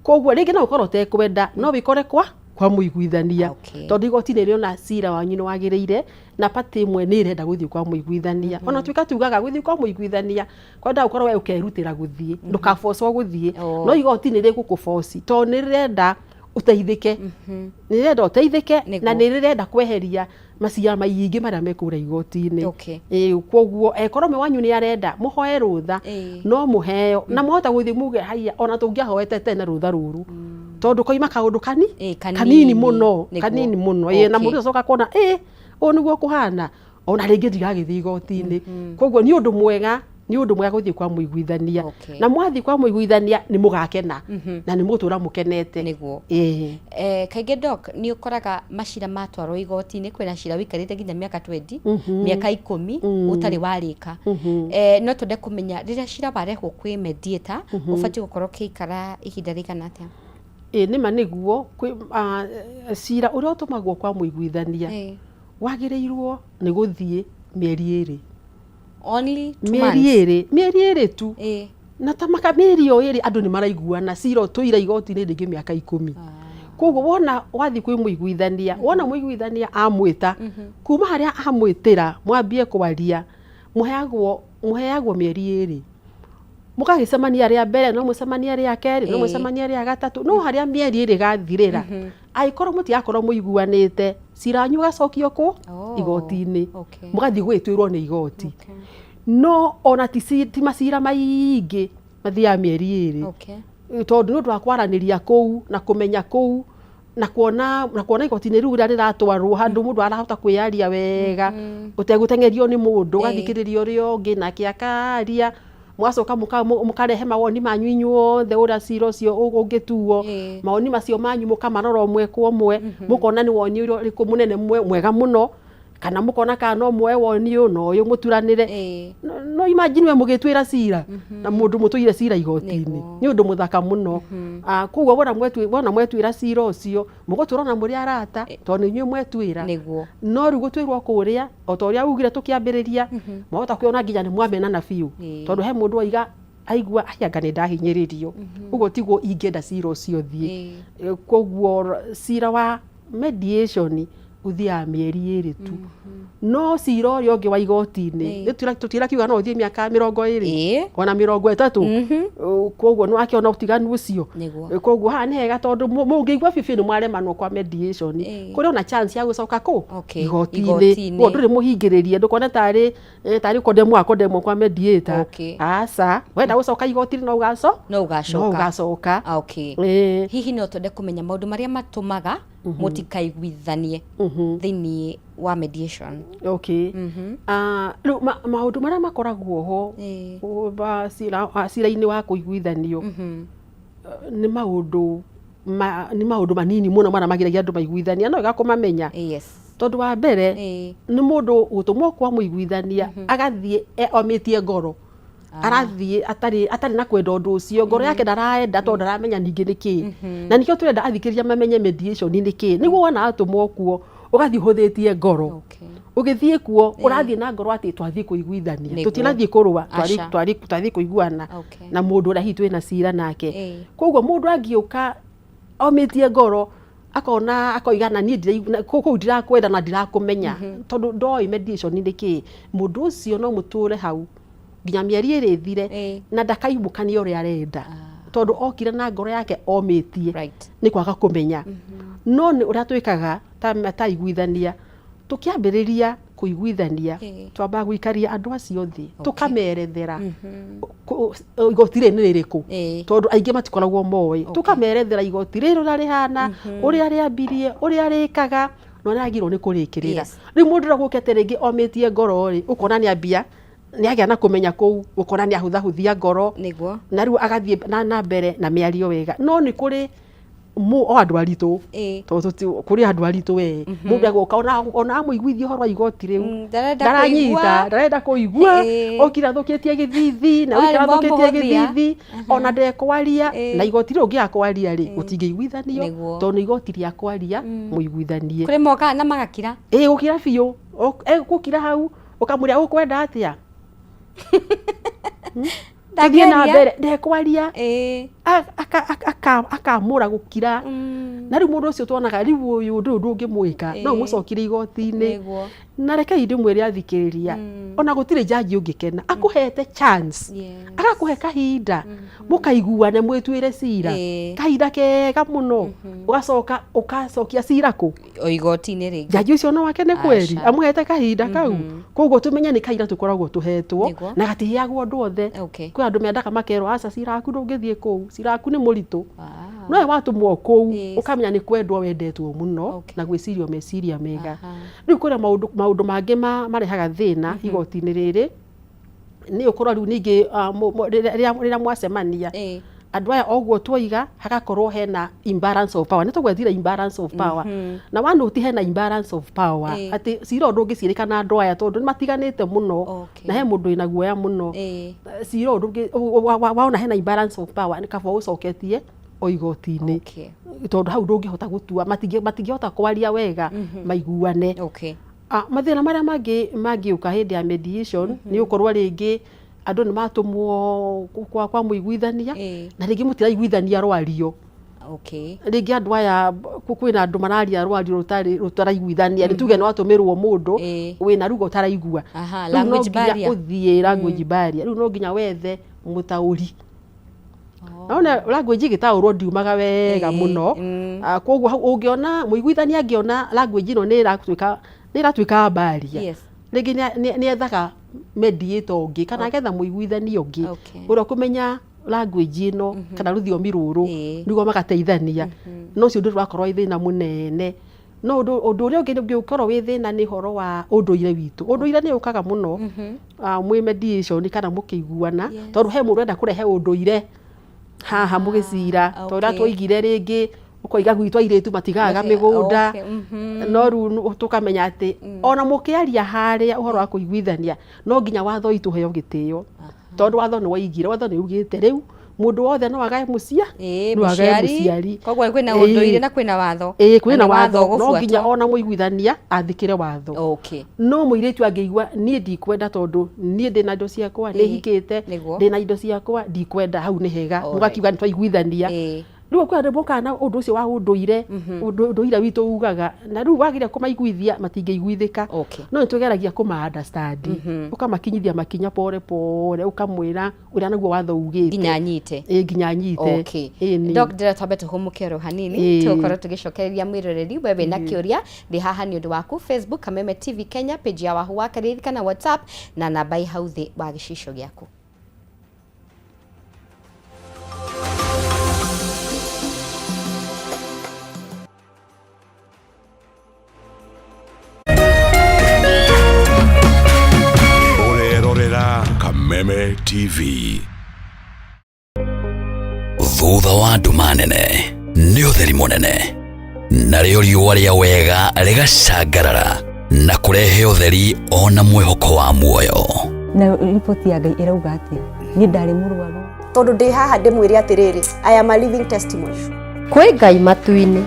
Koguo rĩngĩ no ũkorwo ũtekwenda, no wĩkore kwa mũiguithania. Tondũ igoti nĩ rĩona cira wanyu nĩ wagĩrĩire, na party ĩmwe nĩ ĩrenda gũthiĩ kwa mũiguithania. Ona tuĩka tugaga gũthiĩ kwa mũiguithania, kwenda ũkorwo we ũkerutĩra gũthiĩ, ndũkabocwo gũthiĩ. No igoti nĩ rĩgũkũboci, tondũ nĩ rĩrenda ũteithĩke. Nĩ rĩrenda ũteithĩke, na nĩ rĩrenda kweheria macira maingĩ marĩa me kũrĩa igoti-inĩ. Koguo angĩkorwo ũmwe wanyu nĩ arenda mũhoe rũtha, no mũheo, na mwahota gũthiĩ muge haiya ona tũngĩahoete tene rũtha rũrũ, tondũ koima kaũndũ kanini mũno, kanini mũno. Na mũndũ ũcio acoka kuona ũũ nĩguo kũhana, ona rĩngĩ ndigagĩthiĩ igoti-inĩ. Koguo nĩ ũndũ mwega, nĩ ũndũ mwega gũthiĩ kwa mũiguithania. Na mwathiĩ kwa mũiguithania nĩ mũgakena, na nĩ mũgũtũra mũkenete. Nĩguo. Kaingĩ doc, nĩ ũkoraga macira matwarwo igoti-inĩ, kwĩna cira ũikarĩte nginya mĩaka 20, mĩaka 10 ũtarĩ warĩka. No twende kũmenya rĩrĩa cira warehwo kwĩ mediator, ũbatiĩ gũkorwo ũkĩikara ihinda rĩigana atĩa? Nĩma nĩguo, cira ũrĩa ũtũmagwo kwa mũiguithania, wagĩrĩirwo nĩ gũthiĩ mĩeri 2. Only 2 months. Mĩeri 2 tu. Na ta maka mĩeri o 2 andũ nĩ maraiguana, cira ũtũire igoti-inĩ rĩngĩ mĩaka 10. Koguo wona wathiĩ kwĩ mũiguithania, wona mũiguithania amwĩta, kuma harĩa amwĩtĩra mwambie kwaria, mũheagwo mĩeri 2. Mũgagĩcemania rĩa mbere, no mũcemanie rĩa kerĩ, no mũcemanie rĩa gatatũ, no harĩa mĩeri 2 ĩgathirĩra, angĩkorwo mũtigakorwo mũiguanĩte, cira wanyu ũgacokio kũ? Igoti-inĩ. Mũgathiĩ gũgĩtuĩrwo nĩ igoti. No ona ti macira maingĩ mathiaga mĩeri 2. Tondũ nĩ ũndũ wa kwaranĩria kũu na kũmenya kũu, na kuona igoti-inĩ rĩu rĩrĩa rĩratwarwo handũ mũndũ arahota kwĩyaria wega, ũtegũteng'erio nĩ mũndũ, ũgathikĩrĩria ũrĩa ũngĩ nake akaria, mũgacoka mũkarehe mawoni manyu inyuothe ũrĩa cira ũcio ũngĩtuo, mawoni macio manyu mũkamarora ũmwe kwa ũmwe, mũkona nĩ woni ũrĩkũ mũnene mwega mũno, kana mũkona kana no muoe woni ũyũ na ũyũ mũturanĩre. No imagine we mũgĩtuĩra cira na mũndũ mũtũire cira igoti-inĩ, nĩ ũndũ mũthaka mũno. Koguo wona mwetuĩra cira ũcio, mũgũtũra ona mũrĩ arata, tondũ nĩ inyuĩ mwetuĩra. No rĩu gũtuĩrwo kũrĩa, o ta ũrĩa ugire tũkĩambĩrĩria, mwahota kuona nginya nĩ mwamenana biũ, tondũ he mũndũ waiga aigua anga nĩ ndahinyĩrĩrio, ũguo tiguo ingĩenda cira ũcio ũthiĩ. Koguo cira wa mediation Ũthiaga mĩeri 2 tu. No cira ũrĩa ũngĩ wa igoti-inĩ, tũtirakiuga no ũthiĩ mĩaka 20 ona 30. Koguo nĩ wakĩona ũtiganu ũcio. Koguo haha nĩ hega tondũ mũngĩigua biũ biũ nĩ mwaremanwo kwa mediation, kũrĩ ona chance ya gũcoka kũ? Igoti-inĩ. Igoti-inĩ. Koguo ndũrĩ mũhingĩrĩrie, ndũkone tarĩ tarĩ kũndemwo akũndemwo kwa mediator. Aca, wenda gũcoka igoti-inĩ no ũgaco? No ũgacoka. No ũgacoka. Hihi no twende kũmenya maũndũ marĩa matũmaga mũtikaiguithanie thĩinĩ wa mediation? Okay. Rĩu maũndũ marĩa makoragwo ho cira-inĩ wa kũiguithanio nĩ maũndũ nĩ maũndũ manini mũno marĩa magiragia andũ maiguithania, no wega kũmamenya. Tondũ wa mbere nĩ mũndũ gũtũmwo kwa mũiguithania agathiĩ omĩtie ngoro, arathiĩ atarĩ na kwenda ũndũ ũcio, ngoro yake ndaraenda tondũ ndaramenya ningĩ nĩ kĩĩ. Na nĩkĩo tũrenda athikĩrĩria mamenye mediation nĩ kĩĩ, nĩguo wona atũmwo kuo ũgathiĩ ũhũthĩtie ngoro. Ũgĩthiĩ kuo ũrathiĩ na ngoro atĩ twathiĩ kũiguithania, tũtinathiĩ kũrũa, twathiĩ kũiguana na mũndũ ũrĩa hihi twĩna cira nake. Koguo mũndũ angĩũka omĩtie ngoro, akona akoiga na niĩ kũu ndirakwenda na ndirakũmenya, tondũ ndoĩ mediation nĩ kĩĩ, mũndũ ũcio no mũtũre hau nginya mĩeri 2 ĩthire na ndakaimũkania ũrĩa arenda, tondũ okire na ngoro yake omĩtie nĩ kwaga kũmenya. No nĩ ũrĩa twĩkaga ta aiguithania, tũkĩambĩrĩria kũiguithania twambaga gũikaria andũ acio thĩ, tũkamerethera igoti rĩrĩ nĩ rĩrĩkũ, tondũ aingĩ matikoragwo moĩ. Tũkamerethera igoti rĩrĩ ũrĩa rĩhana, ũrĩa rĩambirie, ũrĩa rĩkaga, na ũrĩa rĩagĩrĩirwo nĩ kũrĩkĩrĩra. Rĩu mũndũ ũrĩa ũgũkĩte rĩngĩ omĩtie ngoro rĩ, ũkona nĩ ambia nĩ agĩa na kũmenya kũu, ũkona nĩ ahũthahũthia ngoro na rĩu agathiĩ na mbere na mĩario wega. No nĩ kũrĩ o andũ aritũ, tondũ kũrĩ andũ aritũ we, mũndũ egũka ona amũiguithia ũhoro wa igoti rĩu ndaranyita, ndarenda kũigua, okire athũkĩtie gĩthithi na ũikara athũkĩtie gĩthithi, ona ndekwaria. Na igoti rĩu ũngĩaga kwaria rĩ, gũtingĩiguithanio, tondũ nĩ igoti rĩa kwaria mũiguithanie. Kũrĩ mokaga na magakira. Ĩĩ, gũkira biũ, egũkira hau ũkamwĩra ũkwenda atĩa, tũthiĩ na mbere, ndekwaria, akamũra gũkira. Na rĩu mũndũ ũcio tuonaga rĩu ũyũ ndũrĩ ũndũ ũngĩmwĩka, no ũmũcokirie igoti-inĩ. Na rekei ndĩmwĩre athikĩrĩria, ona gũtirĩ jaji ũngĩkena akũhete chance, agakũhe kahinda mũkaiguane mwĩtuĩre cira, kahinda kega mũno, ũgacoka ũgacokia cira kũ? O igoti-inĩ rĩngĩ. Jaji ũcio no akene kweri amũhete kahinda kau. Koguo tũmenye nĩ kahinda tũkoragwo tũhetwo na gatiheagwo andũ othe. Kwĩ andũ mendaga makerwo aca, cira waku ndũngĩthiĩ kũu, cira waku nĩ mũritũ. No we watũmwo kũu ũkamenya nĩ kwendwo wendetwo mũno na gwĩcirio meciria mega. Rĩu kwĩna maũndũ mangĩ marehaga thĩna igoti-inĩ rĩrĩ, nĩ ũkorwo rĩu ningĩ rĩrĩa mwacemania andũ aya oguo tuoiga, hagakorwo hena imbalance of power. Nĩ tũgwetire imbalance of power na wanũti hena imbalance of power, atĩ cira ũyũ ndũngĩcirĩka na andũ aya tondũ nĩ matiganĩte mũno na he mũndũ wĩna guoya mũno. Cira ũyũ waona hena imbalance of power, nĩ kaba ũcoketie o igoti-inĩ, tondũ hau ndũngĩhota gũtua, matingĩhota kwaria wega maiguane. Mathĩna marĩa mangĩ mangĩũka hĩndĩ ya mediation nĩ gũkorwo rĩngĩ andũ nĩ matũmwo kwa mũiguithania na rĩngĩ mũtiraiguithania rwario. Rĩngĩ andũ aya kwĩna andũ mararia rwario rũtaraiguithania, nĩ tuge nĩ watũmĩrwo mũndũ wĩna ruga ũtaraigua, rĩu no nginya ũthiĩ language barrier, rĩu no nginya wethe mũtaũri. Naona language ĩgĩtaũrwo ndiumaga wega mũno. Koguo hau ũngĩona mũiguithania angĩona language ĩno nĩ ĩratuĩka barrier, rĩngĩ nĩ ethaga mediator ũngĩ kana agetha mũiguithania ũngĩ ũrĩa ũkũmenya language ĩno kana rũthiomi rũrũ, nĩguo magateithania. No ũcio ndũrĩ wakorwo wĩ thĩna mũnene. No ũndũ ũrĩa ũngĩ ũngĩkorwo wĩ thĩna nĩ ũhoro wa ũndũire witũ. Ũndũire nĩ ũkaga mũno mwĩ mediation kana mũkĩiguana, tondũ he mũndũ ũrenda kũrehe ũndũire haha mũgĩcira, tondũ ũrĩa twoigire rĩngĩ ũkoiga gwitũ airĩtu matigaga mĩgũnda, no rĩu tũkamenya atĩ ona mũkĩaria harĩa ũhoro wa kũiguithania, no nginya watho witũ ũheo gĩtĩo, tondũ watho nĩ woigire, watho nĩ ugĩte rĩu mũndũ wothe no agae no agae mũciari. Koguo kwĩna ũndũire na kwĩna watho. Ĩĩ, kwĩna watho, no nginya ona mũiguithania athĩkĩre watho. No mũirĩtu angĩigua niĩ ndikwenda, tondũ niĩ ndĩna indo ciakwa, nĩ hikĩte, ndĩna indo ciakwa, ndikwenda, hau nĩ hega mũgakiuga nĩ twaiguithania. Rĩu kwĩ andũ mokaga na ũndũ ũcio wa ũndũire, ũndũire witũ ugaga, na rĩu wagĩrĩire kũmaiguithia matingĩiguithĩka. No nĩ tũgeragia kũma understand, ũkamakinyithia makinya pore pore, ũkamwĩra ũrĩa naguo watho ugĩte. Nginya anyite. Ĩĩ, nginya anyite. Ĩĩ, nĩ. Doc, ndĩrenda twambe tũhũmũke oro hanini. Tũgũkorwo tũgĩcokereria mwĩroreri. We wĩna kĩũria, ndĩ haha nĩ ũndũ waku. Facebook Kameme TV Kenya, page ya Wahu wa Karĩithi, kana WhatsApp na namba ĩ hau thĩ wa gĩcicio gĩaku. Ũrerorera Kameme TV. Thutha wa nduma nene nĩ ũtheri mũnene, narĩo riũa rĩa wega rĩgacangarara na kũrehe ũtheri ona mwĩhoko wa muoyo. Na riboti ya Ngai ĩrauga atĩa? Niĩ ndarĩ mũrwaru. Tondũ ndĩ haha ndĩmwĩre atĩrĩrĩ, I am a living testimony. Kwĩ Ngai matu-inĩ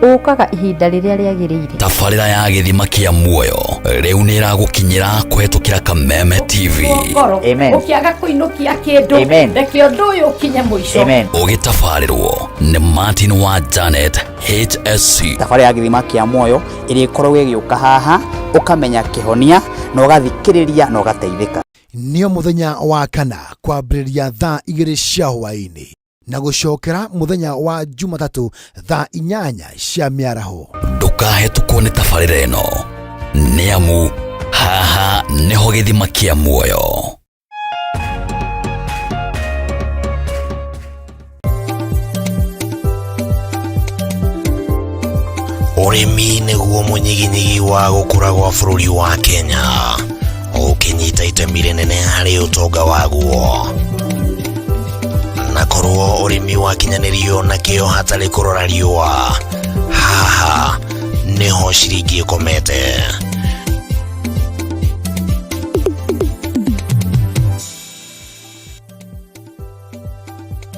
ũkaga ihinda rĩrĩa rĩagĩrĩire. Tabarĩra ya gĩthima kĩa muoyo rĩu nĩ ĩragũkinyĩra kũhetũkĩra Kameme TV. Ngoro Amen. ũkĩaga kũinũkia kĩndũ, Amen. reke ũndũ ũyũ ũkinye mũico. Amen. Ũgĩtabarĩrwo nĩ Martin wa Janet HSC. Thabarĩ ya gĩthima kĩa muoyo ĩrĩa ĩkoragwo ĩgĩũka haha, ũkamenya kĩhonia na ũgathikĩrĩria na ũgateithĩka. Nĩo mũthenya wa kana kwambĩrĩria thaa 2 cia hwaĩ-inĩ na gũcokera mũthenya wa Jumatatũ thaa 8 cia mĩaraho. Ndũkahetũkwo nĩ tabarĩra ĩno, nĩ amu haha nĩho gĩthima kĩa muoyo. Ũrĩmi nĩguo mũnyiginyigi wa gũkũra gwa bũrũri wa Kenya, ũkĩnyita itemi rĩnene harĩ ũtonga waguo. Na korwo ũrĩmi wakinyanĩrio na kĩo hatarĩ kũrora riũa, haha nĩho ciringi ĩkomete.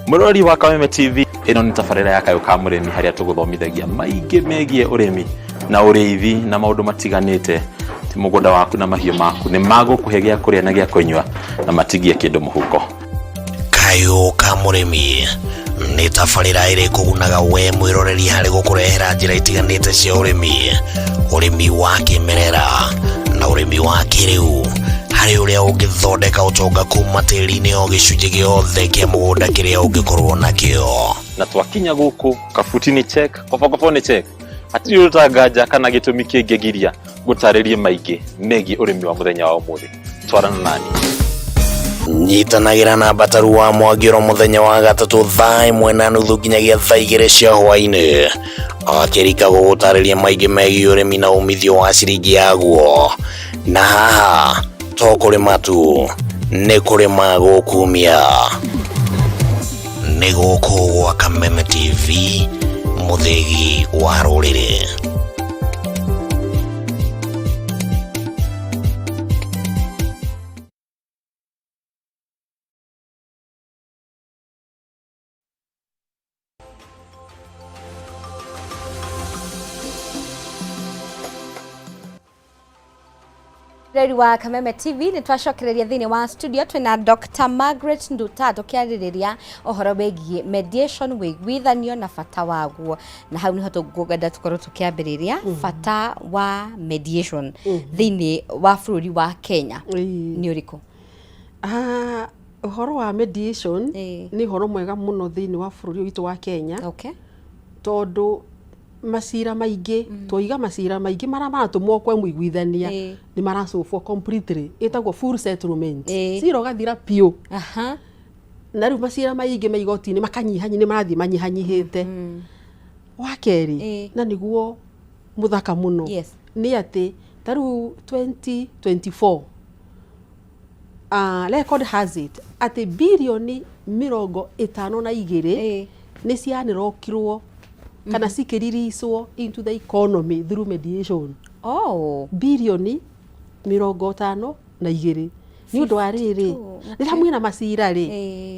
Mũrori wa Kameme TV, ĩno nĩ tabarĩra ya Kayũ ka Mũrĩmi, harĩa tũgũthomithagia maingĩ megiĩ ũrĩmi na ũrĩithi na maũndũ matiganĩte. Ti mũgũnda waku na mahiũ maku nĩ magũkũhe gĩa kũrĩa na gĩa kũnyua na matigie kĩndũ mũhuko. Kayũ ka Mũrĩmi nĩ tabarĩra ĩrĩ kũgunaga we mwĩroreri harĩ gũkũrehera njĩra itiganĩte cia ũrĩmi, ũrĩmi wa kĩmerera na ũrĩmi wa kĩrĩu, harĩ ũrĩa ũngĩthondeka ũtonga kuma tĩri-inĩ o gĩcunjĩ gĩothe kĩa mũgũnda kĩrĩa ũngĩkorwo nakĩo. Na twakinya gũkũ, kabuti nĩ check, kobokobo nĩ check, hatirĩ ũrũtanganja kana gĩtũmi kĩngĩgiria gũtarĩrie maingĩ megiĩ ũrĩmi wa mũthenya wa ũmũthĩ. Twarana nani. Nyitanagĩra na Mbataru wa Mwangĩro mũthenya wa gatatũ thaa 1:30 nginyagia thaa 2 cia hwaĩ-inĩ, akĩrika gũgũtarĩria maingĩ megiĩ ũrĩmi na umithio wa ciringi yaguo. Na haha to kũrĩma tu, nĩ kũrĩma gũkumia. Nĩ gũkũ gwa Kameme TV, mũthĩgi wa rũrĩrĩ. Reri wa Kameme TV, nĩ twacokereria thĩinĩ wa studio. Twĩna Dr. Margaret Nduta tũkĩarĩrĩria ũhoro wĩgiĩ mediation, wĩiguithanio na bata waguo, na hau nĩho tũngwenda tũkorwo tũkĩambĩrĩria. Bata wa mediation thĩinĩ wa bũrũri wa Kenya nĩ ũrĩkũ? Ah, ũhoro wa mediation nĩ ũhoro mwega mũno thĩinĩ wa bũrũri witũ wa Kenya, tondũ macira maingĩ, twoiga macira maingĩ marĩa maratũmwo kwa mũiguithania nĩ maracũbwo completely, ĩtagwo full settlement, cira ũgathira biũ. Na rĩu macira maingĩ ma igoti-inĩ makanyihanyi, nĩ marathiĩ manyihanyihĩte. Wa kerĩ, na nĩguo mũthaka mũno, nĩ atĩ ta rĩu 2024, record has it atĩ birioni 52 nĩ cianĩrokirwo kana cikĩriricwo into the economy through mediation. Birioni 52, nĩ ũndũ wa rĩrĩ, rĩrĩa mwĩna macira rĩ,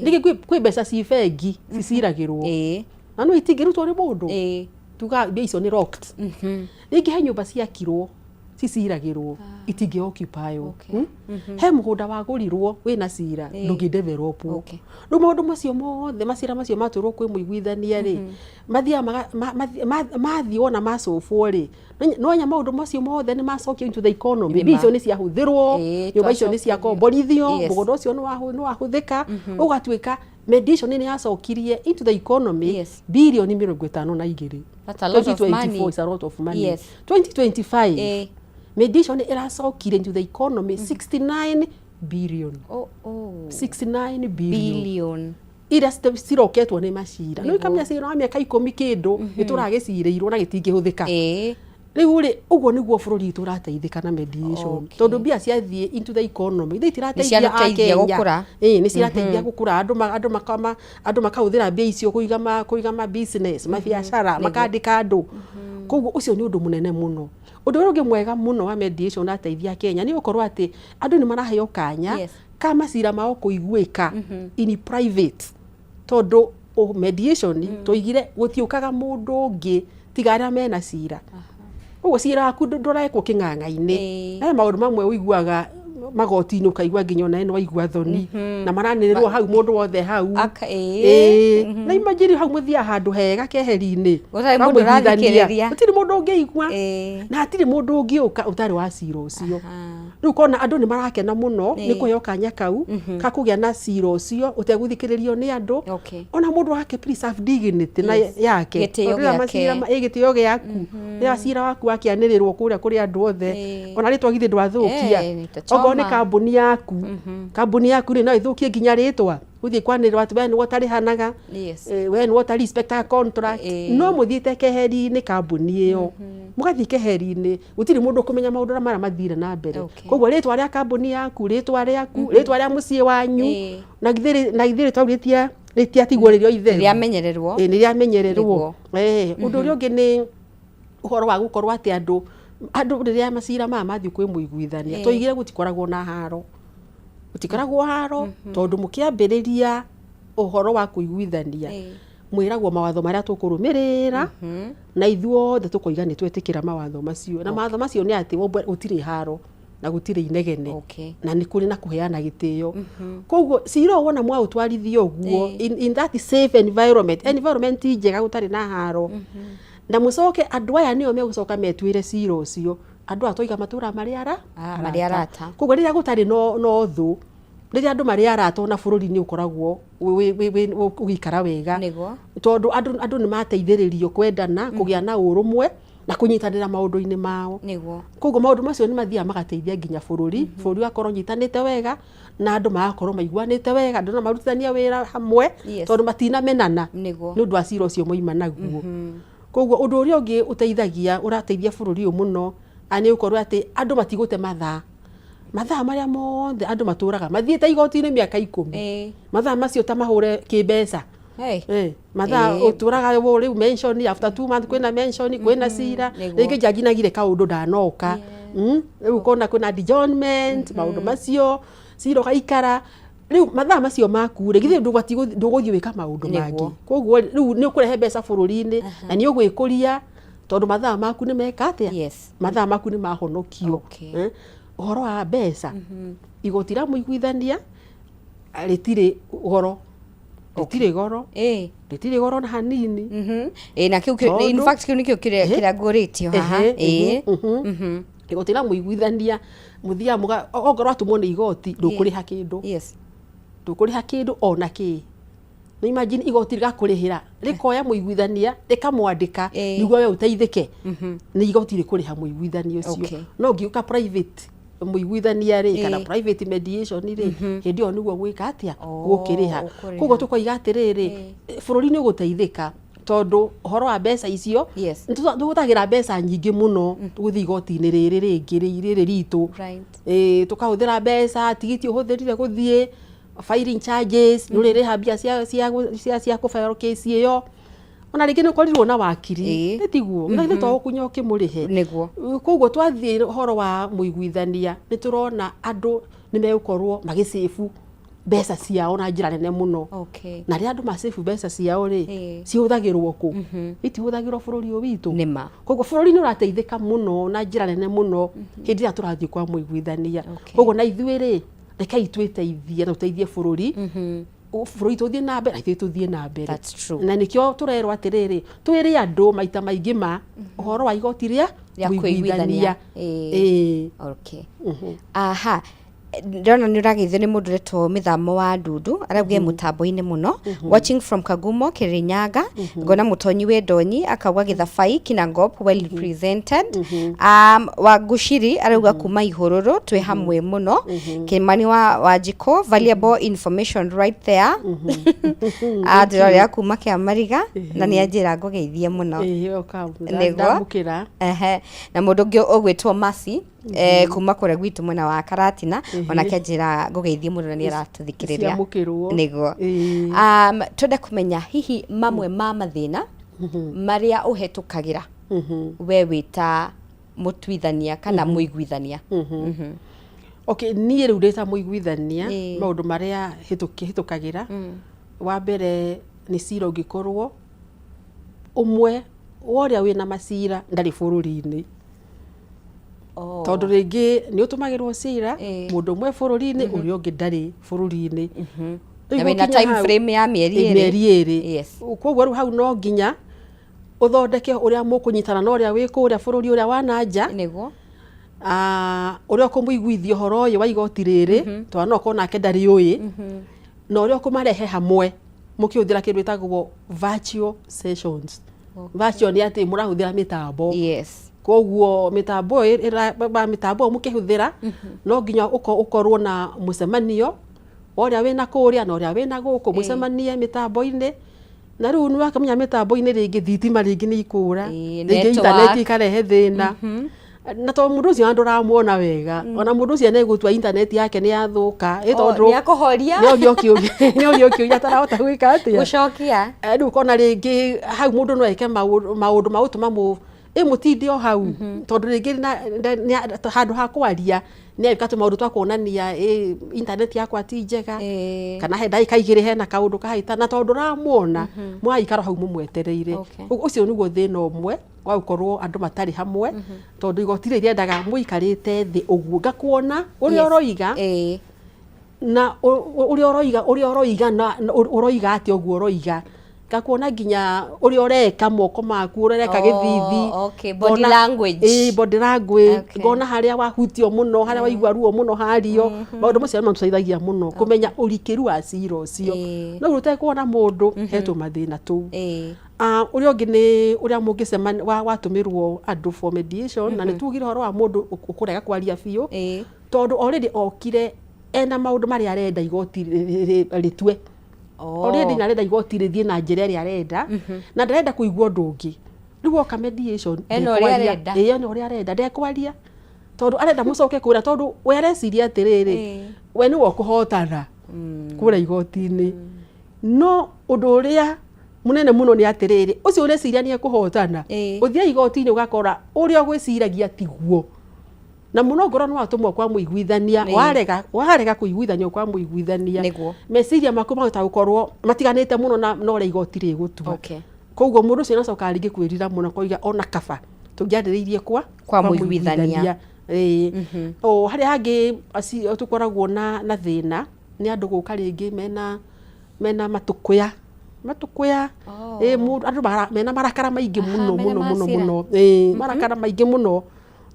rĩngĩ kwĩ mbeca ci bengi ciciragĩrwo na no itingĩrutwo nĩ mũndũ, tuga mbia icio nĩ locked. Rĩngĩ he nyũmba ciakirwo ciciragĩrwo itingĩ occupy He mũgũnda wagũrirwo wĩna cira, ndũngĩ develop. Rĩu maũndũ macio mothe, macira macio matwarwo kwĩ mũiguithania rĩ, mathiaga mathiĩ wona macũbwo rĩ, no nya maũndũ macio mothe nĩ macokio into the economy. Mbia icio nĩ ciahũthĩrwo, nyũmba icio nĩ ciakomborithio, mũgũnda ũcio nĩ wahũthĩka, ũgatuĩka mediation nĩ yacokirie into the economy birioni 52. That's a lot of 2024 money. Is a lot of money. 2025, mediation ĩracokire into the economy 69 billion. Oh. 69 billion. Billion. Iria ciroketwo nĩ macira. Nĩ Nĩguo. ikamenya cira wa mĩaka 10 kĩndũ gĩtũragĩcirĩirwo na gĩtingĩhũthĩka. Rĩu rĩ, ũguo nĩguo bũrũri witũ ũrateithĩka na mediation, tondũ mbia ciathiĩ into the economy ithe itirateithia Nĩciateithia Akenya. gũkũra. Ĩĩ, nĩ cirateithia gũkũra. Andũ makahũthĩra mbia icio kũiga ma business, mabiacara, makandĩka andũ. Koguo ũcio nĩ ũndũ mũnene mũno. Ũndũ ũrĩa ũngĩ mwega mũno wa mediation ũrateithia Kenya nĩ gũkorwo atĩ andũ nĩ maraheo kanya ka macira mao kũiguĩka in private, tondũ mediation tũigire gũtiũkaga mũndũ ũngĩ tiga arĩa mena cira. Ũguo cira waku ndũrekwo kĩng'ang'a-inĩ. He maũndũ mamwe ũiguaga magoti-inĩ ũkaigua nginya onawe nĩ waigua thoni, na maranĩrĩrwo hau mũndũ wothe hau. Ĩĩ. Na imagine hau mũthiaga handũ hega keheri-inĩ Gũtarĩ mũndũ kamũiguithania. ũrathikĩrĩria. Gũtirĩ mũndũ ũngĩigua na hatirĩ mũndũ ũngĩũka ũtarĩ wa cira ũcio. Rĩu kona andũ nĩ marakena mũno nĩ kũheo kanya kau ka kũgĩa na cira ũcio ũtegũthikĩrĩrio nĩ andũ, ona mũndũ wake preserve dignity na yake. Gĩtĩo Tondũ rĩrĩa gĩake. macira ĩ, gĩtĩo gĩaku, rĩrĩa cira waku wakĩanĩrĩrwo kũrĩa kũrĩ andũ othe, ona rĩtwa githĩ ndwathũkia? Nĩ ta Okorwo nĩ choma. kambuni yaku, kambuni yaku rĩ, no ĩthũkie nginya rĩtwa gũthiĩ kwanĩrĩrwo atĩ we nĩwe ũtarĩhanaga, we nĩwe ũta respectaga contract. No mũthiĩte keheri-inĩ kambuni ĩyo, mũgathiĩ keheri-inĩ, gũtirĩ mũndũ ũkũmenya maũndũ marĩa mathire na mbere. Koguo rĩtwa rĩa kambuni yaku, rĩtwa rĩaku, rĩtwa rĩa mũciĩ wanyu, na githĩ rĩtwa rĩu rĩtiatigwo rĩrĩ o itheru? Rĩamenyererwo. Ĩĩ, nĩ rĩamenyererwo. Nĩguo. Ũndũ ũrĩa ũngĩ nĩ ũhoro wa gũkorwo atĩ andũ rĩrĩa macira maya mathiĩ kwĩ mũiguithania, tũigire gũtikoragwo na haro, gũtikoragwo haro, tondũ mũkĩambĩrĩria ũhoro wa kũiguithania mwĩragwo mawatho marĩa tũkũrũmĩrĩra, na ithuothe tũkoiga nĩ twetĩkĩra mawatho macio. Na mawatho macio nĩ atĩ gũtirĩ haro na gũtirĩ inegene, na nĩ kũrĩ na kũheana gĩtĩo. Koguo cira ũyũ wona mwaũtwarithia ũguo in that safe environment njega, gũtarĩ na haro, na mũcoke andũ aya nĩo megũcoka metuĩre cira ũcio, andũ aya twaiga matũra marĩ ara Ah, marĩ arata. Koguo rĩrĩa gũtarĩ no thũ, rĩrĩa andũ marĩ arata, ona bũrũri nĩ ũkoragwo ũgĩikara wega, tondũ andũ nĩ mateithĩrĩrio kwendana, kũgĩa na ũrũmwe na kũnyitanĩra maũndũ-inĩ mao. Koguo maũndũ macio nĩ mathiaga magateithia nginya bũrũri ũgakorwo ũnyitanĩte wega, na andũ magakorwo maiguanĩte wega, andũ no marutithania wĩra hamwe, tondũ matinamenana nĩ ũndũ wa cira ũcio moima naguo. Koguo ũndũ ũrĩa ũngĩ ũteithagia, ũrateithia bũrũri ũyũ mũno, nĩ gũkorwo atĩ andũ matigũte mathaa marĩa mothe andũ matũraga mathiĩte igoti-inĩ mĩaka 10, mathaa macio ta mahũre kĩmbeca. Mathaa ũtũraga rĩu mention after 2 months, kwĩna mention, kwĩna cira, rĩngĩ jaji nagire kaũndũ ndanoka. Rĩu ũkona kwĩna adjournment, maũndũ macio, cira ũgaikara. Rĩu mathaa macio maku rĩ, githĩ ndũgũthiĩ gwĩka maũndũ mangĩ? Koguo rĩu nĩ ũkũrehe mbeca bũrũri-inĩ na nĩ ũgwĩkũria, tondũ mathaa maku nĩ meka atĩa? Mathaa maku nĩ mahonokio. Ũhoro wa mbeca, igoti rĩa mũiguithania rĩtirĩ goro, rĩtirĩ goro, rĩtirĩ goro na hanini. Ĩĩ, na kĩu in fact kĩu nĩkĩo kĩrĩa kĩrĩa ngũrĩtio haha. Igoti rĩa mũiguithania mũthiaga okorwo atũmwo nĩ igoti, ndũkũrĩha kĩndũ. Ndũkũrĩha kĩndũ ona kĩ. Nĩ imagine igoti rĩgakũrĩhĩra, rĩkoya mũiguithania, rĩkamwandĩka nĩguo we ũteithĩke. Nĩ igoti rĩkũrĩha mũiguithania ũcio. No ũngĩũka private mũiguithania rĩ, kana private mediation rĩ, hĩndĩ ĩyo nĩguo gwĩka atĩa? Gũkĩrĩha. Ũkũrĩha. Koguo tũkoiga atĩrĩrĩ, bũrũri nĩ ũgũteithĩka, tondũ ũhoro wa mbeca icio, tũhũthagĩra mbeca nyingĩ mũno gũthiĩ igoti-inĩ rĩrĩ rĩngĩ rĩrĩ ritũ. Tũkahũthĩra mbeca, tigiti ũhũthĩrire gũthiĩ, filing charges, nĩ ũrĩrĩha mbia cia kũbayo kesi ĩyo, ona rĩngĩ nĩ ũkorirwo na wakiri, nĩ tiguo? Na githĩ to ũkunya ũkĩmũrĩhe? Koguo twathiĩ ũhoro wa mũiguithania, nĩ tũrona andũ nĩ megũkorwo magĩcĩbu. mbeca ciao na njĩra nene mũno. Okay. Na rĩrĩa andũ macĩbu mbeca ciao rĩ, Ĩĩ. cihũthagĩrwo kũ? Itihũthagĩrwo bũrũri ũyũ witũ. Nĩma. Koguo bũrũri nĩ ũrateithĩka mũno na njĩra nene mũno hĩndĩ ĩrĩa tũrathiĩ kwa mũiguithania. Koguo na ithuĩ rĩ, rekei twĩteithie na tũteithie bũrũri, bũrũri tũthiĩ na mbere na ithuĩ tũthiĩ na mbere. That's true. Na nĩkĩo tũrerwo atĩrĩrĩ, twĩre andũ maita maingĩ ma ũhoro wa igoti rĩa Rĩa kũiguithania. Ĩĩ. Ĩĩ. Okay. Aha. Ndĩrona nĩ ũrageithio nĩ mũndũ ũretwo Mĩthamo wa Ndundu, arauga e mũtambo-inĩ mũno, watching from Kagumo, Kirinyaga. Ngona Mũtonyi wĩ Ndonyi akauga Gĩthabai Kinangop, well represented. Wanguciri arauga kuma Ihũrũrũ, twĩ hamwe mũno. Kĩmani wa Wanjikũ, valuable information right there. Ndĩrorera kuma Kĩamariga na nĩ anjĩra ngũgeithie mũno. Ĩĩ, welcome. Nĩguo. Ndamũkĩra. Ehe. Na mũndũ ũngĩ ũgwĩtwo Mercy, kuma kũrĩa gwitũ mwena wa Karatina, onake anjĩra ngũgeithie mũno na nĩ aratũthikĩrĩria. Ciamũkĩrwo. Nĩguo. Ĩĩ. Twende kũmenya hihi mamwe ma mathĩna marĩa ũhetũkagĩra we wĩ ta mũtuithania kana mũiguithania. Okay, niĩ rĩu ndĩ ta mũiguithania, Ĩĩ. maũndũ marĩa hĩtũkagĩra, wa mbere nĩ cira ũngĩkorwo ũmwe wa ũrĩa wĩna macira ndarĩ bũrũri-inĩ. Oh. Tondũ rĩngĩ nĩ ũtũmagĩrwo cira, Ĩĩ. mũndũ ũmwe bũrũri-inĩ, ũrĩa ũngĩ ndarĩ bũrũri-inĩ. Rĩu Na wĩna gũkinya time hau- frame ya mĩeri ĩrĩ. Mĩeri ĩrĩ. Yes. Koguo rĩu hau no nginya ũthondeke ũrĩa mũkũnyitana na ũrĩa wĩ kũrĩa bũrũri ũrĩa wa na nja. Nĩguo. Ũrĩa ũkũmũiguithia ũhoro ũyũ wa igoti rĩrĩ, tondũ no okorwo nake ndarĩ ũĩ, na ũrĩa ũkũmarehe hamwe mũkĩhũthĩra kĩndũ gĩtagwo virtual sessions. Virtual nĩ atĩ mũrahũthĩra mĩtambo. Yes. Koguo mĩtambo ĩyo mĩtambo ĩyo mũkĩhũthĩra, no nginya ũkorwo na mũcemanio wa ũrĩa wĩna kũrĩa na ũrĩa wĩna gũkũ, mũcemanie mĩtambo-inĩ. Na rĩu nĩ wakĩmenya mĩtambo-inĩ rĩngĩ thitima rĩngĩ nĩ ikũra, rĩngĩ network. intaneti ĩkarehe thĩna. Na tondũ mũndũ ũcio ndũramuona wega, ona mũndũ ũcio nĩ egũtua intaneti yake nĩ yathũka, ĩ Oh, tondũ nĩ akũhoria. nĩ orio kĩũria, nĩ orio kĩũria atarahota gwĩka atĩa? Gũcokia. Rĩu ũkona rĩngĩ hau mũndũ no eke maũndũ ma gũtũma ĩ mũtinde o hau, tondũ rĩngĩ handũ ha kwaria nĩ agĩka tũmaũndũ twa kuonania ĩ intaneti yakwa ti njega, kana he ndagĩka igĩrĩ hena kaũndũ kahĩta, na tondũ ndũramuona, mũgaikara hau mũmwetereire. Okay. Ũcio nĩguo thĩna ũmwe wa gũkorwo andũ matarĩ hamwe, tondũ igoti rĩrĩ rĩendaga mũikarĩte thĩ ũguo ngakuona ũrĩa Yes. ũroiga, na ũrĩa ũroiga, ũrĩa ũroiga na ũroiga atĩa ũguo ũroiga, ngakuona nginya ũrĩa ũreka moko maku, ũrĩa ũreka Oh, gĩthithi. okay. Body Ngona language. Ĩĩ, body language. Okay. Ngona harĩa wahutio mũno, harĩa waigua ruo mũno hario. Maũndũ macio nĩ matũteithagia mũno kũmenya ũrikĩru wa cira ũcio. No rĩu ũtekuona mũndũ, he tũmathĩna tũu. Ũrĩa ũngĩ nĩ ũrĩa mũngĩcemania, watũmĩrwo andũ for mediation, na nĩ tugire ũhoro wa mũndũ ũkũrega kwaria biũ, tondũ already okire ena maũndũ marĩa arenda igoti rĩtue. Already nĩ arenda igoti rĩthiĩ na njĩra ĩrĩa arenda, na ndarenda kũigua ũndũ ũngĩ. Rĩu oka mediation, Ena ũrĩa ndekwaria. arenda. Ĩĩ, ena ũrĩa arenda, ndekwaria. Tondũ arenda mũcoke kũrĩa, tondũ we areciria atĩrĩrĩ, we nĩwe ũkũhotana kũrĩa igoti-inĩ. No ũndũ ũrĩa mũnene mũno nĩ atĩrĩrĩ, ũcio ũreciria nĩ ekũhotana, ũthiĩ igoti-inĩ ũgakora ũrĩa ũgwĩciragia tiguo. Na mũno ngorwo nĩ watũmwo kwa mũiguithania, warega kũiguithanio kwa mũiguithania, Nĩguo. meciria maku mahota gũkorwo matiganĩte mũno na ũrĩa igoti rĩgũtua. Okay. Koguo mũndũ ũcio nĩacokaga rĩngĩ kwĩrira mũno akoiga ona kaba tũngĩarĩrĩirie Kwa mũiguithania. Ĩĩ. O harĩa hangĩ tũkoragwo na thĩna nĩ andũ gũka rĩngĩ mena matũkũya. Matũkũya. Ĩĩ, andũ mena marakara maingĩ mũno, mena mũno, mũno, macira. mũno. Ĩĩ, marakara maingĩ mũno.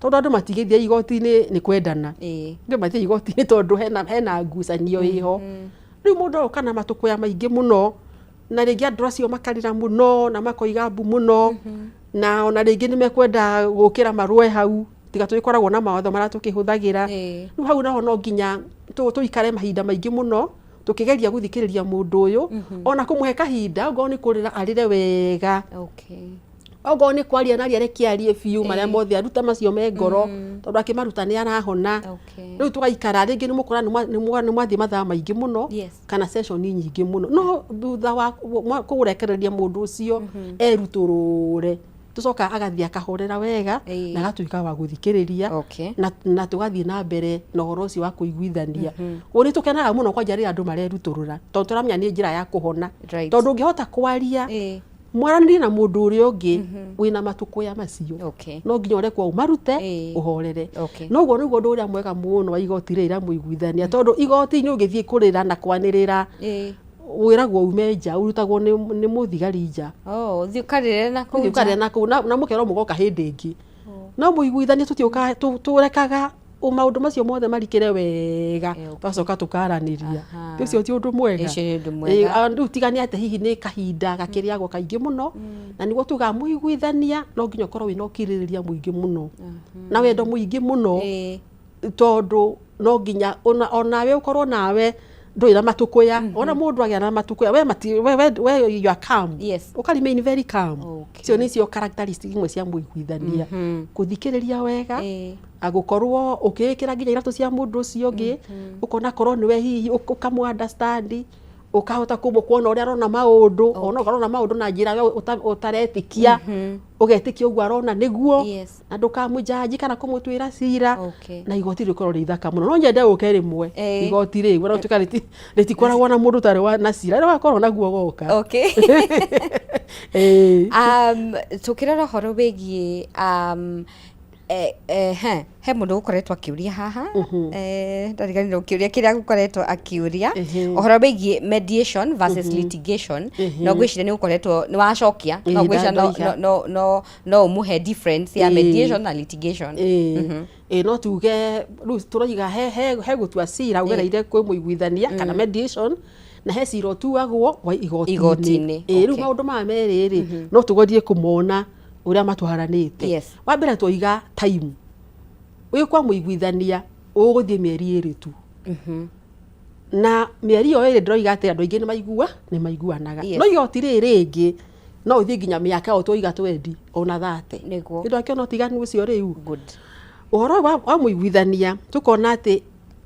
Tondũ andũ matigĩthiĩ igoti-inĩ nĩ kwendana. Andũ mathiĩ igoti-inĩ tondũ hena ngucanio ĩho. Rĩu mũndũ agoka na matũkũya maingĩ mũno, na rĩngĩ andũ acio makarĩra mũno, na makoiga mbu mũno, na ona rĩngĩ nĩ mekwenda gũkĩra marũe hau, tiga tũgĩkoragwo na mawatho marĩa tũkĩhũthagĩra. Rĩu hau naho no nginya tũikare mahinda maingĩ mũno, tũkĩgeria gũthikĩrĩria mũndũ ũyũ, ona kũmũhe kahinda, ongorwo nĩ kũrĩra arĩre wega. Okay. Ongorwo nĩ kwaria na arie reke arie biũ marĩa mothe aruta macio me ngoro, tondũ akĩmaruta nĩ arahona. Okay. Rĩu tũgaikara rĩngĩ nĩ mũkora nĩ mwathiĩ mathaa maingĩ mũno, Yes. kana session nyingĩ mũno. No thutha wa kũrekereria mũndũ ũcio erutũrũre. Tũcoka agathiĩ akahorera wega na agatuĩka wa gũthikĩrĩria na tũgathiĩ na mbere na ũhoro ũcio wa kũiguithania. Ũguo nĩ tũkenaga mũno kwanja rĩrĩa andũ marerutũrũra, tondũ tũramenya nĩ njĩra ya kũhona. Tondũ ũngĩhota kwaria mwaranĩrie na mũndũ ũrĩa ũngĩ wĩna matũkũya macio, no nginya ũrekwo ũmarute ũhorere. No ũguo nĩguo ũndũ ũrĩa mwega mũno wa igoti rĩrĩ rĩa mũiguithania, tondũ igoti-inĩ ũngĩthiĩ kũrĩra na kwanĩrĩra, wĩragwo ume nja, ũrutagwo nĩ mũthigari nja. Oh, ũthiĩ ũkarĩre na kũu Ũthiĩ ũkarĩre na kũu na mũkerwo mũgoka hĩndĩ ĩngĩ. No mũiguithania tũtiũkaga tũrekaga maũndũ macio mothe marikĩre wega, tũgacoka tũkaranĩria. Ũcio ti ũndũ mwega. Ũcio nĩ ũndũ mwega. Rĩu tiga nĩ atĩ hihi nĩ kahinda gakĩrĩagwo kaingĩ mũno, na nĩguo tugaga mũiguithania no nginya ũkorwo wĩna ũkirĩrĩria mũingĩ mũno na wendo mũingĩ mũno, tondũ no nginya onawe ũkorwo nawe ndũrĩ na matũkũya. Ona mũndũ agĩa na matũkũya, we mati we we we you are calm. Ũka remain very calm. Icio nĩcio characteristics imwe cia mũiguithania: kũthikĩrĩria wega, gũkorwo ũkĩĩkĩra nginya iratũ cia mũndũ ũcio ũngĩ, ũkona korwo nĩwe hihi ũkamũ understand, ũkahota kuona ũrĩa arona maũndũ, ona ũkarona maũndũ na njĩra we ũtaretĩkia, ũgetĩkia ũguo arona nĩguo, na ndũkamũjanji kana kũmũtuĩra cira. Na igoti rĩkorwo rĩ ithaka mũno. No nyende ũke rĩmwe igoti rĩu, ona gũtuĩka rĩtikoragwo na mũndũ ũtarĩ na cira, rĩrĩa wakorwo naguo woka. Tũkĩrora ũhoro wĩgiĩ he mũndũ ũkoretwo akĩũria haha, ndariganĩrwo kĩũria kĩrĩa gũkoretwo akĩũria ũhoro wĩgiĩ mediation versus litigation. No ngwĩciria nĩ ũkoretwo nĩ wacokia, no ngwĩciria no ũmũhe difference ya mediation na litigation. Ĩĩ, no tuge rĩu tũroiga he gũtua cira ũgereire kwĩ mũiguithania kana mediation, na he cira ũtuagwo wa igoti-inĩ. Igoti-inĩ. Ĩĩ, rĩu maũndũ maya merĩ rĩ, no tũgerie kũmona ũrĩa matwaranĩte. Wa mbere twoiga time wĩ kwa mũiguithania ũgũthiĩ mĩeri 2 tu, na mĩeri ĩyo 2 ndĩroiga atĩ andũ aingĩ nĩ maiguanaga. No igoti rĩrĩ rĩngĩ no ũthiĩ nginya mĩaka o twoiga 20 ona 30. Nĩ ndakĩona ũtiganu ũcio rĩu. Ũhoro wa mũiguithania, tũkona atĩ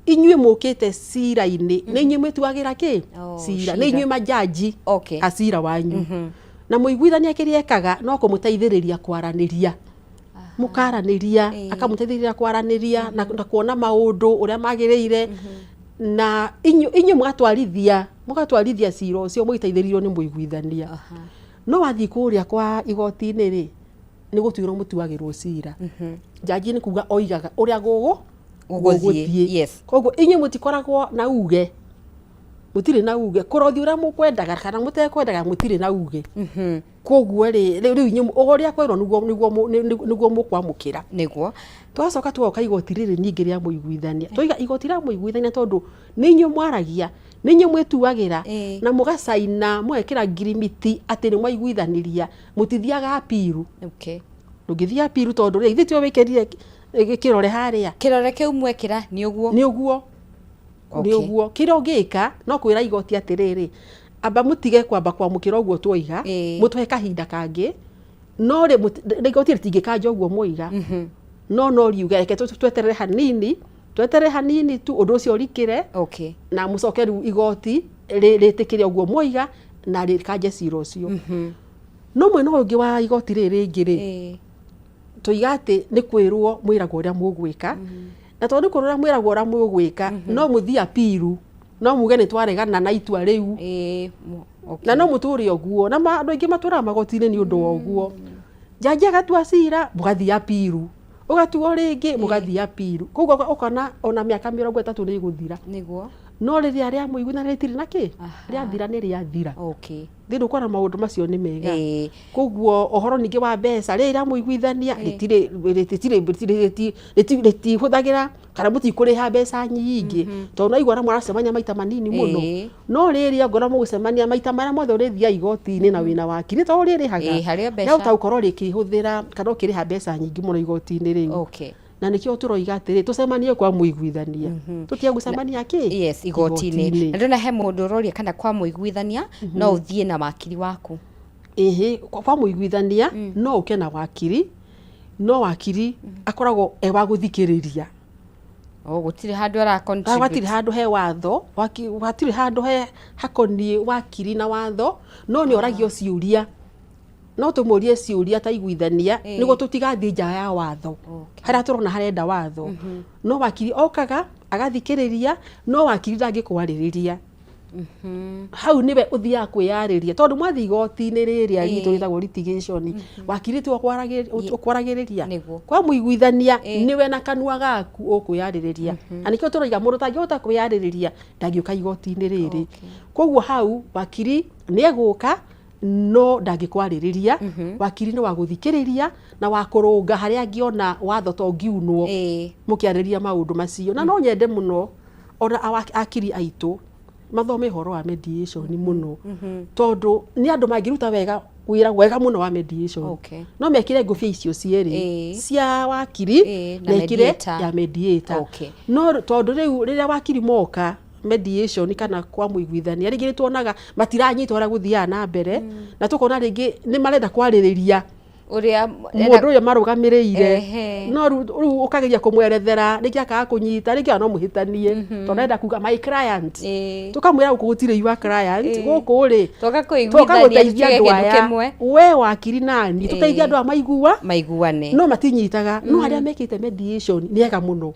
inyuĩ mũkĩte cira-inĩ nĩ inyuĩ mwĩtuagĩra kĩ cira, nĩ inyuĩ majaji a cira wanyu, na mũiguithania kĩrĩa ekaga no kũmũteithĩrĩria kwaranĩria, mũkaranĩria, akamũteithĩrĩria kwaranĩria na kuona maũndũ ũrĩa magĩrĩire, na inyuĩ mũgatwarithia cira ũcio mũgĩteithĩrĩirio nĩ mũiguithania. No wathiĩ kũrĩa kwa igoti-inĩ rĩ, nĩ gũtuĩrwo mũtuagĩrwo cira. Njanji nĩ kuga oigaga ũrĩa gũgũthiĩ. Koguo inyuĩ mũtikoragwo na uge, mũtirĩ na uge kũrothi ũrĩa mũkwendaga kana mũtekwendaga, mũtirĩ na uge. Koguo rĩ, rĩu inyuĩ ũrĩa kwĩrwo nĩguo mũkwamũkĩra. Twacoka twoka igoti rĩrĩ ningĩ rĩa mũiguithania, twaiga igoti rĩa mũiguithania tondũ nĩ inyuĩ mwaragia, nĩ inyuĩ mwĩtuagĩra na mũgacaina, mũgekĩra ngirimiti atĩ nĩ mwaiguithanĩria, mũtithiaga apiru. Ndũngĩthiĩ apiru tondũ rĩ, ithuĩ tiwe wĩkĩrire kĩrore harĩa. Kĩrore kĩu mwekĩra nĩ ũguo. Nĩ ũguo. Nĩ ũguo. Kĩrĩa ũngĩka no kwĩra igoti atĩrĩrĩ, amba mũtige kwamba kwamũkĩra ũguo twoiga, mũtũhe kahinda kangĩ, no rĩ igoti rĩtingĩkanja ũguo mwoiga, no riuge reke tweterere hanini, tweterere hanini tu ũndũ ũcio ũrikĩre, na mũcoke rĩu igoti rĩtĩkĩre ũguo mwoiga na rĩkanje cira ũcio. No mwena ũyũ ũngĩ wa igoti rĩrĩ rĩngĩ rĩ, tũiga atĩ nĩ kwĩrwo mwĩragwo ũrĩa mũgwĩka, na tondũ nĩ kwĩrwo ũrĩa mwĩragwo ũrĩa mũgwĩka, no mũthiĩ apiru, no muge nĩ twaregana na itua rĩu, na no mũtũre ũguo, na andũ aingĩ matũraga magoti-inĩ nĩ ũndũ wa ũguo. Njanji agatua cira, mũgathiĩ apiru, ũgatuo rĩngĩ, mũgathiĩ apiru, koguo ũkona ona mĩaka 30 nĩ ĩgũthira. No rĩrĩa rĩa mũiguithania rĩtirĩ na kĩ, rĩathira nĩ rĩathira. Thĩ ndũkona maũndũ macio nĩ mega. Koguo ũhoro ningĩ wa mbeca, rĩrĩa rĩa mũiguithania rĩtihũthagĩra kana mũtikũrĩha mbeca nyingĩ, tondũ naigua na mũracemania maita manini mũno. No rĩrĩ ongorwo mũgũcemania maita marĩa mothe ũrĩthiaga igoti-inĩ na wĩna wakiri tondũ ũrĩrĩhaga, rĩahota gũkorwo rĩkĩhũthĩra kana ũkĩrĩha mbeca nyingĩ mũno igoti-inĩ rĩu. Na nĩkĩo tũroiga atĩrĩ, tũcemanie kwa mũiguithania, tũtige gũcemania kĩ? Yes, igoti-inĩ. Na ndona he mũndũ ũroria kana kwa mũiguithania no ũthiĩ na wakiri waku. Ĩhĩ, kwa mũiguithania no ũke na wakiri, no wakiri akoragwo e wa gũthikĩrĩria. Oh, gũtirĩ handũ ara contribute. Hatirĩ handũ he watho, hatirĩ handũ he hakoniĩ wakiri na watho, no nĩ oragio ciũria. No tũmũrie ciũria ta iguithania nĩguo tũtigathiĩ nja ya watho harĩa tũrona harenda watho. No wakiri okaga agathikĩrĩria, no wakiri ndangĩkwarĩrĩria. Hau nĩwe ũthiaga kwĩyarĩria, tondũ mwathiĩ igoti-inĩ rĩrĩa ritũ rĩtagwo litigation, wakiri tiwe ũkwaragĩrĩria. Kwa mũiguithania nĩwe na kanua gaku ũkwĩyarĩrĩria, na nĩkĩo tũroiga mũndũ ũtangĩhota kwĩyarĩrĩria ndangĩũka igoti-inĩ rĩrĩ. Koguo hau wakiri nĩ egũka no ndangĩkwarĩrĩria. Wakiri nĩ wa gũthikĩrĩria na wa kũrũnga harĩa angĩona watho to ũngiunwo mũkĩarĩrĩria maũndũ macio. Na no nyende mũno ona akiri aitũ mathome ũhoro wa mediation mũno, tondũ nĩ andũ mangĩruta wega wĩra wega mũno wa mediation. No mekĩre ngũbia icio cierĩ cia wakiri na mekĩre mediator. Ya mediator. No tondũ rĩu rĩrĩa wakiri moka mediation kana kwa mũiguithania, rĩngĩ nĩ tuonaga matiranyita ũrĩa gũthiaga na mbere, na tũkona rĩngĩ nĩ marenda kwarĩrĩria ũrĩa mũndũ ũyũ marũgamĩrĩire. No rĩu ũkageria kũmwerethera, rĩngĩ akaga kũnyita, rĩngĩ ona no mũhĩtanie, tondũ arenda kuga "my client". Tũkamwĩra gũkũ gũtirĩ your client. Gũkũ rĩ toka toka kũiguithania gũteithia tuge andũ kĩndũ aya kĩmwe. We wakiri nani tũteithie andũ aya maigua maiguane. No matinyitaga. No arĩa mekĩte mediation nĩ ega mũno,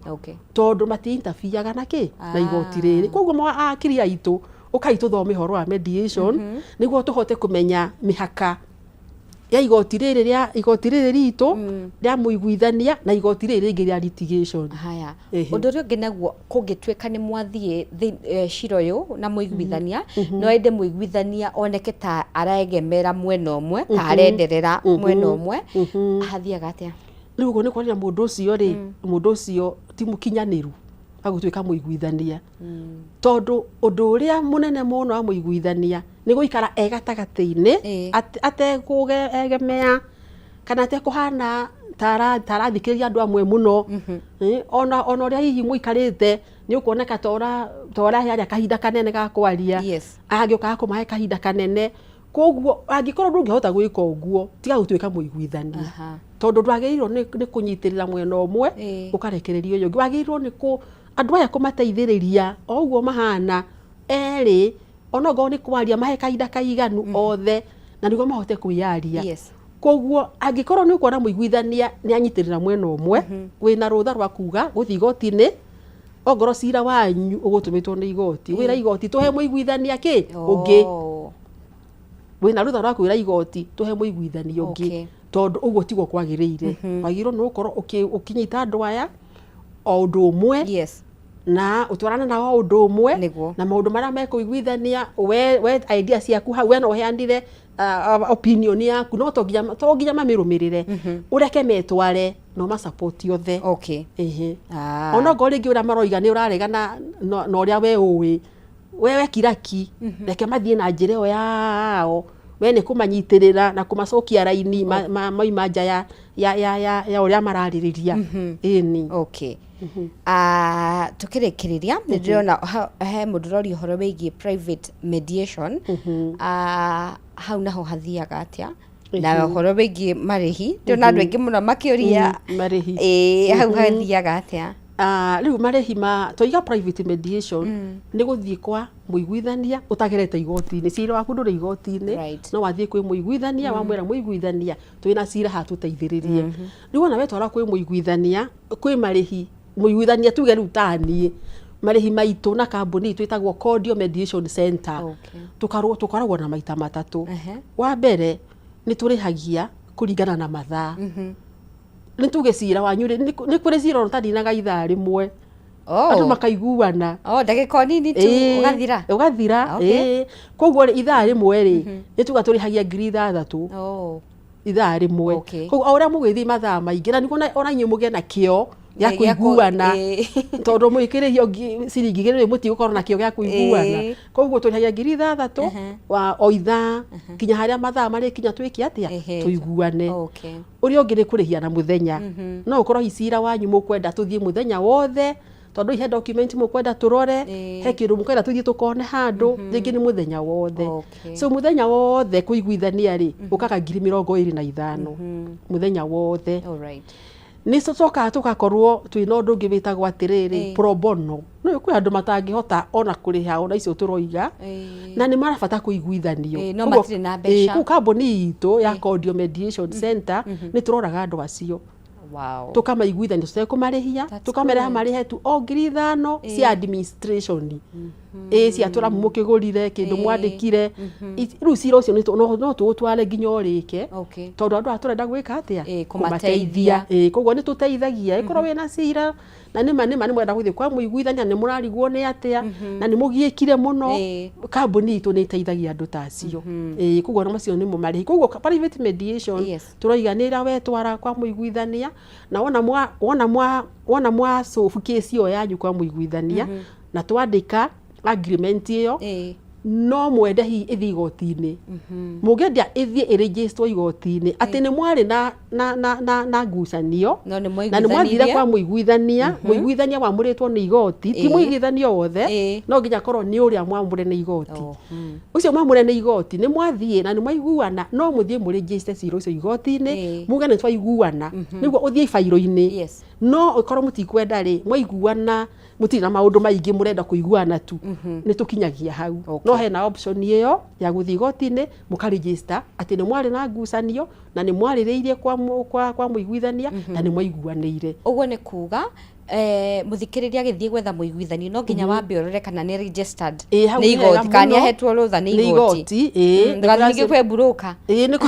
tondũ mati-interfereaga na kĩ na igoti rĩrĩ. Koguo akiri aitũ, ũkai tũthome ũhoro wa mediation nĩguo tũhote kũmenya mĩhaka ya igoti rĩrĩ, rĩa igoti rĩrĩ ritũ rĩa mũiguithania na igoti rĩrĩ rĩngĩ rĩa litigation. Haya, ũndũ ũrĩa ũngĩ naguo, kũngĩtuĩka nĩ mwathiĩ cira ũyũ na mũiguithania, no ĩndĩ mũiguithania oneke ta aregemera mwena ũmwe, ta arenderera mwena ũmwe, hathiaga atĩa? Rĩu ũguo nĩ kuonania mũndũ ũcio rĩ, mũndũ ũcio ti mũkinyanĩru wa gũtuĩka mũiguithania, tondũ ũndũ ũrĩa mũnene mũno wa mũiguithania nĩ gũikara e gatagatĩ-inĩ, atekũegemea kana atekũhana ta arathikĩrĩria andũ amwe mũno. Ona ũrĩa hihi mũikarĩte nĩ ũkuoneka ta ũrahe arĩa kahinda kanene ga kwaria, agĩũkaga kũmahe kahinda kanene. Koguo angĩkorwo ndũngĩhota gwĩka ũguo, tiga gũtuĩka mũiguithania, tondũ ndwagĩrĩirwo nĩ kũnyitĩrĩra mwena ũmwe ũkarekereria ũyũ ũngĩ. Wagĩrĩirwo nĩ kũ andũ aya kũmateithĩrĩria o ũguo mahana erĩ, onokorwo nĩ kwaria, mahe kahinda kaiganu othe na nĩguo mahote kwĩyaria. Koguo angĩkorwo nĩ ũkuona mũiguithania nĩ anyitĩrĩra mwena ũmwe, wĩna rũtha rwa kuga gũthiĩ igoti-inĩ. Ongorwo cira wanyu ũgũtũmĩtwo nĩ igoti, wĩra igoti tũhe mũiguithania kĩ ũngĩ. Wĩna rũtha rwa kwĩra igoti tũhe mũiguithania ũngĩ, tondũ ũguo tiguo kwagĩrĩire. Wagĩrĩirwo nĩ gũkorwo ũkĩnyita andũ aya o ũndũ ũmwe na ũtwarane nao o ũndũ ũmwe na maũndũ marĩa mekũiguithania. We idea ciaku hau, we no ũheanire opinion yaku, no to nginya mamĩrũmĩrĩre. Ũreke metware no masupport othe. Ehe. Onokorwo rĩngĩ ũrĩa maroiga nĩ ũraregana na ũrĩa we ũĩ, we wekiraki, reke mathiĩ na njĩra ĩyo yao. We nĩ kũmanyitĩrĩra na kũmacokia raini maima nja ya ũrĩa mararĩrĩria, ĩni. Okay. Tukĩrĩkĩrĩria, nĩ ndĩrona he mũndũ ũroria ũhoro wĩgiĩ private mediation. Hau naho hathiaga atĩa, na ũhoro wĩgiĩ marĩhi? Ndĩrona andũ aingĩ mũno makĩũria. Marĩhi. Ĩĩ, hau hathiaga atĩa? Rĩu marĩhi ma twaiga private mediation nĩ gũthiĩ kwa mũiguithania ũtagerete igoti-inĩ. Cira waku ndũrĩ igoti-inĩ, no wathiĩ kwĩ mũiguithania, wamwĩra, "Mũiguithania, twĩna cira haha, tũteithĩrĩrie." Rĩu ona wetwara kwĩ mũiguithania, kwĩ marĩhi. Mũiguithania, tuge rĩu ta niĩ, marĩhi maitũ na kambuni itũ ĩtagwo Cordial Mediation Center, tũkoragwo na maita matatũ. Wa mbere nĩ tũrĩhagia kũringana na mathaa. Nĩ tuge cira wanyu rĩ, nĩ kũrĩ cira ũtaninaga ithaa rĩmwe, andũ makaiguana. Oh, ndagĩka o nini tu. Ũgathira. Ũgathira. Ĩĩ, koguo rĩ, ithaa rĩmwe rĩ, nĩ tuga tũrĩhagia 6,000 ithaa rĩmwe. Koguo o ũrĩa mũgĩthiĩ mathaa maingĩ, na nĩguo ona inyuĩ mũgĩe na kĩo gĩa kũiguana, tondũ mũgĩkĩrĩhio ciringi 2 rĩ, mũtigũkorwo na kĩo gĩa kũiguana. Koguo tũrĩhagia 6,000 wa o ithaa nginya harĩa mathaa marĩkinya twĩke atĩa, tũiguane. Ũrĩa ũngĩ nĩ kũrĩhia na mũthenya. No ũkorwo hihi cira wanyu mũkwenda tũthiĩ mũthenya wothe, tondũ he document mũkwenda tũrore, he kĩndũ mũkwenda tũthiĩ tũkone handũ, rĩngĩ nĩ mũthenya wothe. So mũthenya wothe kũiguithania rĩ, ũkaga 25,000 mũthenya wothe. Alright. Nĩ tũcokaga tũgakorwo twĩna ũndũ ũngĩ wĩtagwo atĩrĩrĩ, pro bono. Nĩ kwĩ andũ matangĩhota ona kũrĩha ona icio tũroiga, na nĩ marabata kũiguithanio. Ĩĩ, no Koguo- matirĩ na mbeca. Ĩĩ, kũu kambuni itũ ya Cordial Mediation Center nĩ tũroraga andũ acio. Wow. Tũkamaiguithania tũtekũmarĩhia, tũkamerĩha good. marĩhe tu o 5,000 cia administration, ĩ cia tũramu mũkĩgũrire kĩndũ mwandĩkire. Rĩu cira ũcio no tũũtware nginya ũrĩke, tondũ andũ aya tũrenda gwĩka atĩa? Ĩĩ, kũmateithia. Ĩĩ, koguo nĩ tũteithagia. Ĩkorwo wĩna cira na nĩma nĩma nĩ mwenda gũthiĩ kwa mũiguithania, nĩ mũrarigwo nĩ atĩa na nĩ mũgiĩkire mũno, kambuni itũ nĩ ĩteithagia andũ ta acio. Ĩĩ, koguo macio nĩmo marĩhi. Koguo private mediation tũroiga nĩ ĩrĩa wetwara kwa mũiguithania na wona mwa solve case ĩyo yanyu kwa mũiguithania na twandĩka agreement ĩyo, no mwende hihi ĩthiĩ igoti-inĩ, mũngĩenda ĩthiĩ ĩrĩnjĩstwo igoti-inĩ atĩ nĩ mwarĩ na ngucanio No nĩ na nĩ mwathire mwaiguithanirie. Kwa mũiguithania, mũiguithania wamũrĩtwo nĩ igoti, ti mũiguithania wothe, no nginya korwo nĩ ũrĩa mwamũre nĩ igoti, ũcio mwamũre nĩ igoti, nĩ mwathiĩ na nĩ mwaiguana, no mũthiĩ mũrĩnjĩste cira ũcio igoti-inĩ, muge nĩ twaiguana, nĩguo ũthiĩ bairũ-inĩ. No ũkorwo mũtikwenda rĩ, mwaiguana mũtirĩ na maũndũ maingĩ, mũrenda kũiguana tu, nĩ tũkinyagia hau. No hena option ĩyo ya gũthiĩ igoti-inĩ mũkarĩnjĩsta atĩ nĩ mwarĩ na ngucanio na nĩ mwarĩrĩirie kwa mũiguithania na nĩ mwaiguanĩire. Ũguo nĩ kuga mũthikĩrĩria agĩthiĩ gwetha mũiguithanio no nginya wambe ũrore kana nĩ registered Ĩĩ, hau nĩ nĩ hega igoti, kana nĩ mũno. ahetwo rũtha nĩ Nĩ igoti. igoti, ĩĩ. Ndũgathiĩ ningĩ kwĩ broker. Ĩĩ,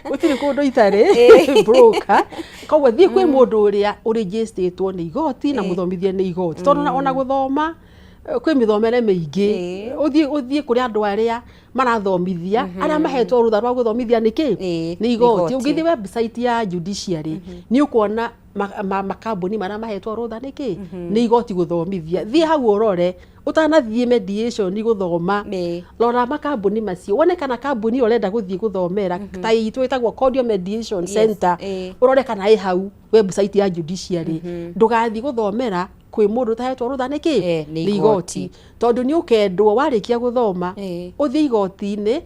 gũtirĩ kũndũ itarĩ broker. Koguo thiĩ kwĩ mũndũ ũrĩa ũrĩnjĩstĩtwo nĩ igoti na mũthomithie nĩ igoti, tondũ ona gũthoma kwĩ mĩthomere mĩingĩ. Ũthiĩ kũrĩ andũ arĩa marathomithia, arĩa mahetwo rũtha rwa gũthomithia nĩ kĩ? Nĩ igoti. Igoti. Ũngĩthiĩ website ya judiciary nĩ ũkuona makambuni marĩa mahetwo rũtha nĩ kĩ? Nĩ igoti gũthomithia. Thiĩ hau ũrore ũtanathiĩ mediation gũthoma, rora makambuni macio wone kana kambuni ĩyo ũrenda gũthiĩ gũthomera ta itũ ĩtagwo Cordial Mediation Center, ũrore kana ĩ hau website ya judiciary. Ndũgathiĩ gũthomera kwĩ mũndũ ũtahetwo rũtha nĩ kĩ? Nĩ Nĩ igoti, tondũ nĩ ũkendwo warĩkia gũthoma ũthiĩ igoti-inĩ,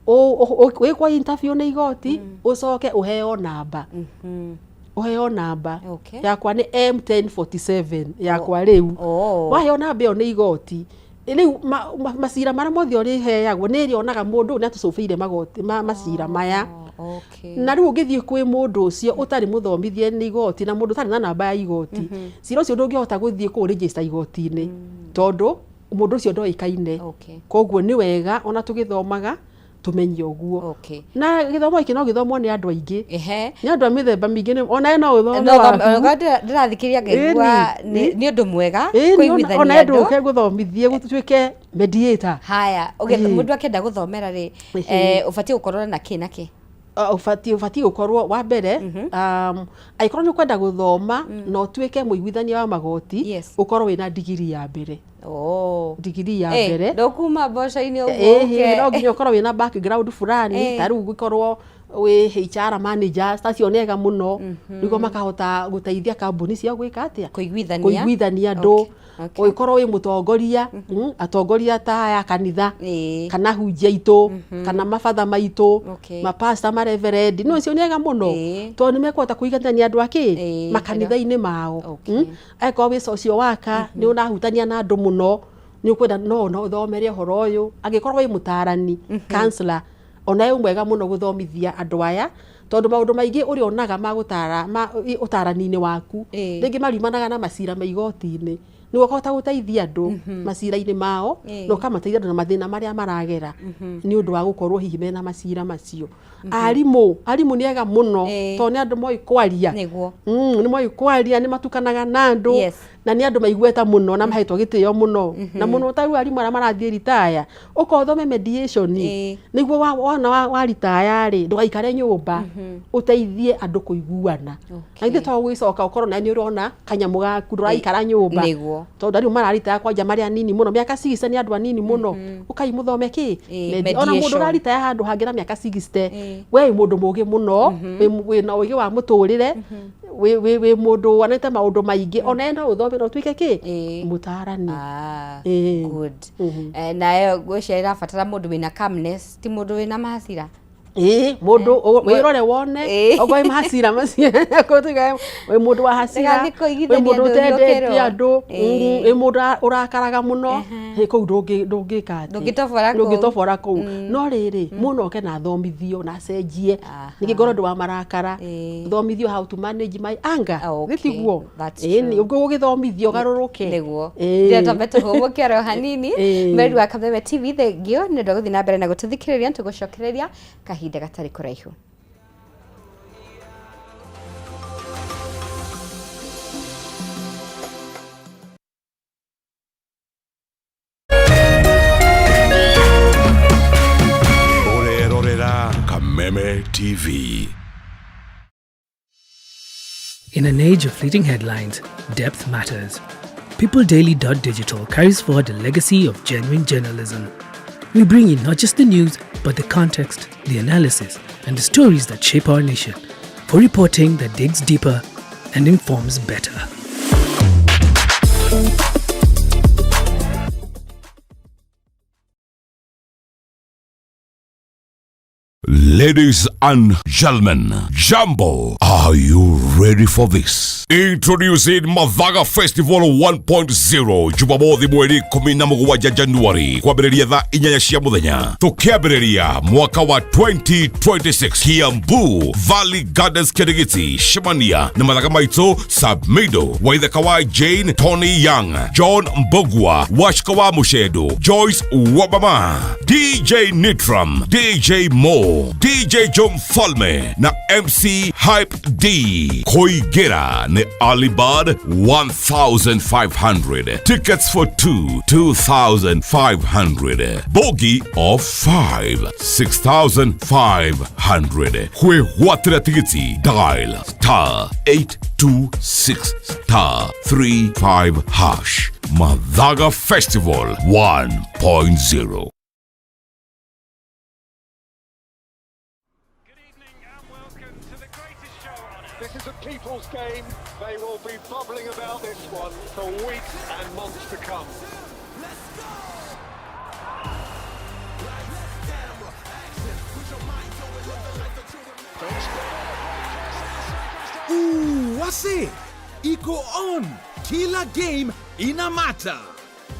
wĩkwo interview nĩ igoti, ũcoke ũheo namba, ũheo namba. Yakwa nĩ M1047 yakwa. Rĩu waheo namba ĩyo nĩ igoti, rĩu macira marĩa mothe ũrĩheagwo nĩ ĩrĩonaga mũndũ ũyũ nĩ atũcũbĩire magoti macira maya. Na rĩu ũngĩthiĩ kwĩ mũndũ ũcio ũtarĩ mũthomithie nĩ igoti na mũndũ ũtarĩ na namba ya igoti, cira ũcio ndũngĩhota gũthiĩ kũu register igoti-inĩ, tondũ mũndũ ũcio ndoĩkaine. Koguo nĩ wega ona tũgĩthomaga tũmenye ũguo. Na gĩthomo gĩkĩ no gĩthomwo nĩ andũ aingĩ, nĩ andũ a mĩthemba mĩingĩ, onawe no ũthome waku. Ndĩrathikĩrĩria ngaigua nĩ ũndũ mwega Ĩni, kũiguithania ona andũ. ndũke gũthomithie gũtuĩke mediator. Haya, mũndũ akĩenda gũthomera rĩ, ũbatiĩ gũkorwo na kĩ na kĩ? Ũbatiĩ gũkorwo wa mbere, angĩkorwo nĩ ũkwenda gũthoma na ũtuĩke mũiguithania wa magoti, ũkorwo wĩna ndigiri ya mbere, ndigiri ya mbere. Ndũkuma mboco-inĩ ũguo ũke. No nginya ũkorwo wĩna background fulani, ta rĩu ũngĩkorwo wĩ HR managers, ta acio nĩ ega mũno, nĩguo makahota gũteithia kambuni ciao gwĩka atĩa? Kũiguithania. Kũiguithania andũ. Ũngĩkorwo wĩ mũtongoria, atongoria ta aya a kanitha kana hunjia aitũ kana mabatha maitũ, mapasta, mareverendi, no acio nĩ ega mũno, tondũ nĩ mekũhota kũiguithania andũ akĩ makanitha-inĩ mao. Angĩkorwo wĩ social worker, nĩ ũrahutania na andũ mũno, nĩ ũkwenda no ũthomere ũhoro ũyũ. Angĩkorwo wĩ mũtarani, counselor, ona wĩ mwega mũno gũthomithia andũ aya, tondũ maũndũ maingĩ ũrĩonaga ma gũtara ma ũtarani-inĩ waku rĩngĩ mariumanaga na macira ma igoti-inĩ, nĩguo ũkahota gũteithia andũ macira-inĩ mao na ũkamateithia andũ na mathĩna marĩa maragera nĩ ũndũ wa gũkorwo hihi mena macira macio. Arimũ nĩ ega mũno, tondũ nĩ andũ moĩ kwaria. Nĩ moĩ kwaria, nĩ matukanaga na andũ na nĩ andũ maigueta mũno na mahetwo gĩtĩo mũno na mũno. Ta rĩu arimũ arĩa marathiĩ ritaya, ũka ũthome mediation, nĩguo wona wa ritaya rĩ, ndũgaikare nyũmba, ũteithie andũ kũiguana. Na ithuĩ to gũgĩcoka ũkorwo nawe nĩ ũrona kanyamũ gaku, ndũraikara nyũmba, tondũ arimũ mararitaya kwanja marĩ anini mũno, mĩaka 60 nĩ andũ anini mũno. Ũkai mũthome kĩ? Ona mũndũ Mediation. ũraritaya handũ hangĩ na mĩaka 60, we wĩ mũndũ mũgĩ mũno, wĩna ũgĩ wa mũtũrĩre, wĩ mũndũ wonete maũndũ maingĩ, ona we no ũthome na ũtuĩke kĩ? Mũtarani. Good. Nayo ngwĩciria ĩrabatara mũndũ wĩna calmness, ti mũndũ wĩna mahasira. Ĩĩ, mũndũ wĩrore wone okorwo wĩ hasira macio okorwo tuge wĩ mũndũ wa hasira, Ndũgathiĩ wĩ kũigithania mũndũ andũ ũtendete ũriũkĩrwo. andũ, wĩ mũndũ ũrakaraga mũno, ĩ, kũu ndũngĩka atĩ. Ndũngĩtobora kũu. Ndũngĩtobora kũu. No rĩrĩ, mũndũ oke na athomithio na acenjie, ningĩ ngorwo ndũ wa marakara, thomithio how to manage my anger. Okay, Nĩ tiguo? That's Ĩĩ, true. ũgĩthomithio ũgarũrũke. Nĩguo. Ĩĩ. Ndĩrenda twambe tũhũmũke oro hanini. Ĩĩ. Mweri wa Kameme TV, thengio nĩ ũndũ wa gũthiĩ na mbere na gũtũthikĩrĩria, tũgũcokereria kahinda gatarĩ kũraihu. Ũrerorera Kameme TV. In an age of fleeting headlines, depth matters. PeopleDaily.digital carries forward a legacy of genuine journalism. We bring you not just the news, but the context, the analysis, and the stories that shape our nation, for reporting that digs deeper and informs better. Ladies and gentlemen, Jambo, are you ready for this? Introducing Mathaga Festival 1.0 Jumamothi mweri 17 Januari kwambĩrĩria thaa 8 cia mũthenya, tũkĩambĩrĩria mwaka wa 2026 Kiambu Valley Gardens Kĩrĩgĩti. Cemania na mathaga maitũ Sabmido Waithaka wa Jane, Tony Young, John Mbogwa, Washka wa Mushedo, Joyce Wabama, DJ Nitram, DJ Mo, DJ Joe Mfalme na MC Hype D. Koigera ni Alibad 1500. Tickets for 2 2500. Bogi of 5 6500. Kwĩgwatĩra tigiti dial star 826 star 35 hash. Mathaga Festival 1.0. This is a people's game. They will be bubbling about this one for weeks and months to come. Ooh, wase iko on. Kila game ina matter.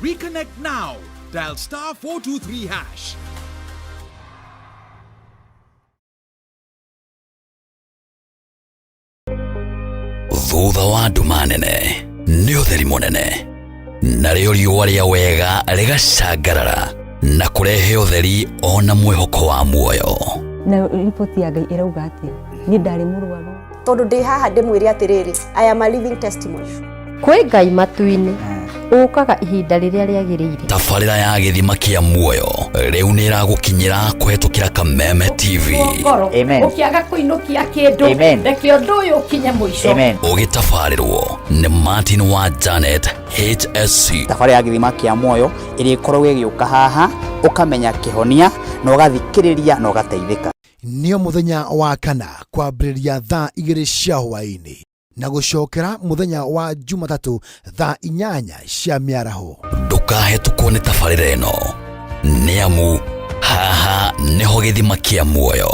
Reconnect now. Dial star 423 hash. Thutha wa nduma nene nĩ ũtheri mũnene, narĩo riũa rĩa wega rĩgacangarara na kũrehe ũtheri ona mwĩhoko wa muoyo. Na riboti ya Ngai ĩrauga atĩa? Niĩ ndarĩ mũrwaru. Tondũ ndĩ haha ndĩmwĩre atĩrĩrĩ, I am a living testimony. Kwĩ Ngai matu-inĩ, ũkaga ihinda rĩrĩa rĩagĩrĩire. Tabarĩra ya gĩthima kĩa muoyo rĩu nĩ ĩragũkinyĩra kũhetũkĩra Kameme TV. Ngoro ũkĩaga kũinũkia kĩndũ, reke ũndũ ũyũ ũkinye mũico. Ũgĩtabarĩrwo nĩ Martin wa Janet HSC. Tabarĩra ya gĩthima kĩa muoyo ĩrĩa ĩkoragwo ĩgĩũka haha, ũkamenya kĩhonia na ũgathikĩrĩria na ũgateithĩka. Nĩo mũthenya wa kana kwambĩrĩria thaa 2 cia hwaĩ-inĩ na gũcokera mũthenya wa Jumatatũ thaa 8 cia mĩaraho. Ndũkahetũkwo nĩ tabarĩra ĩno, nĩ amu haha nĩho gĩthima kĩa muoyo.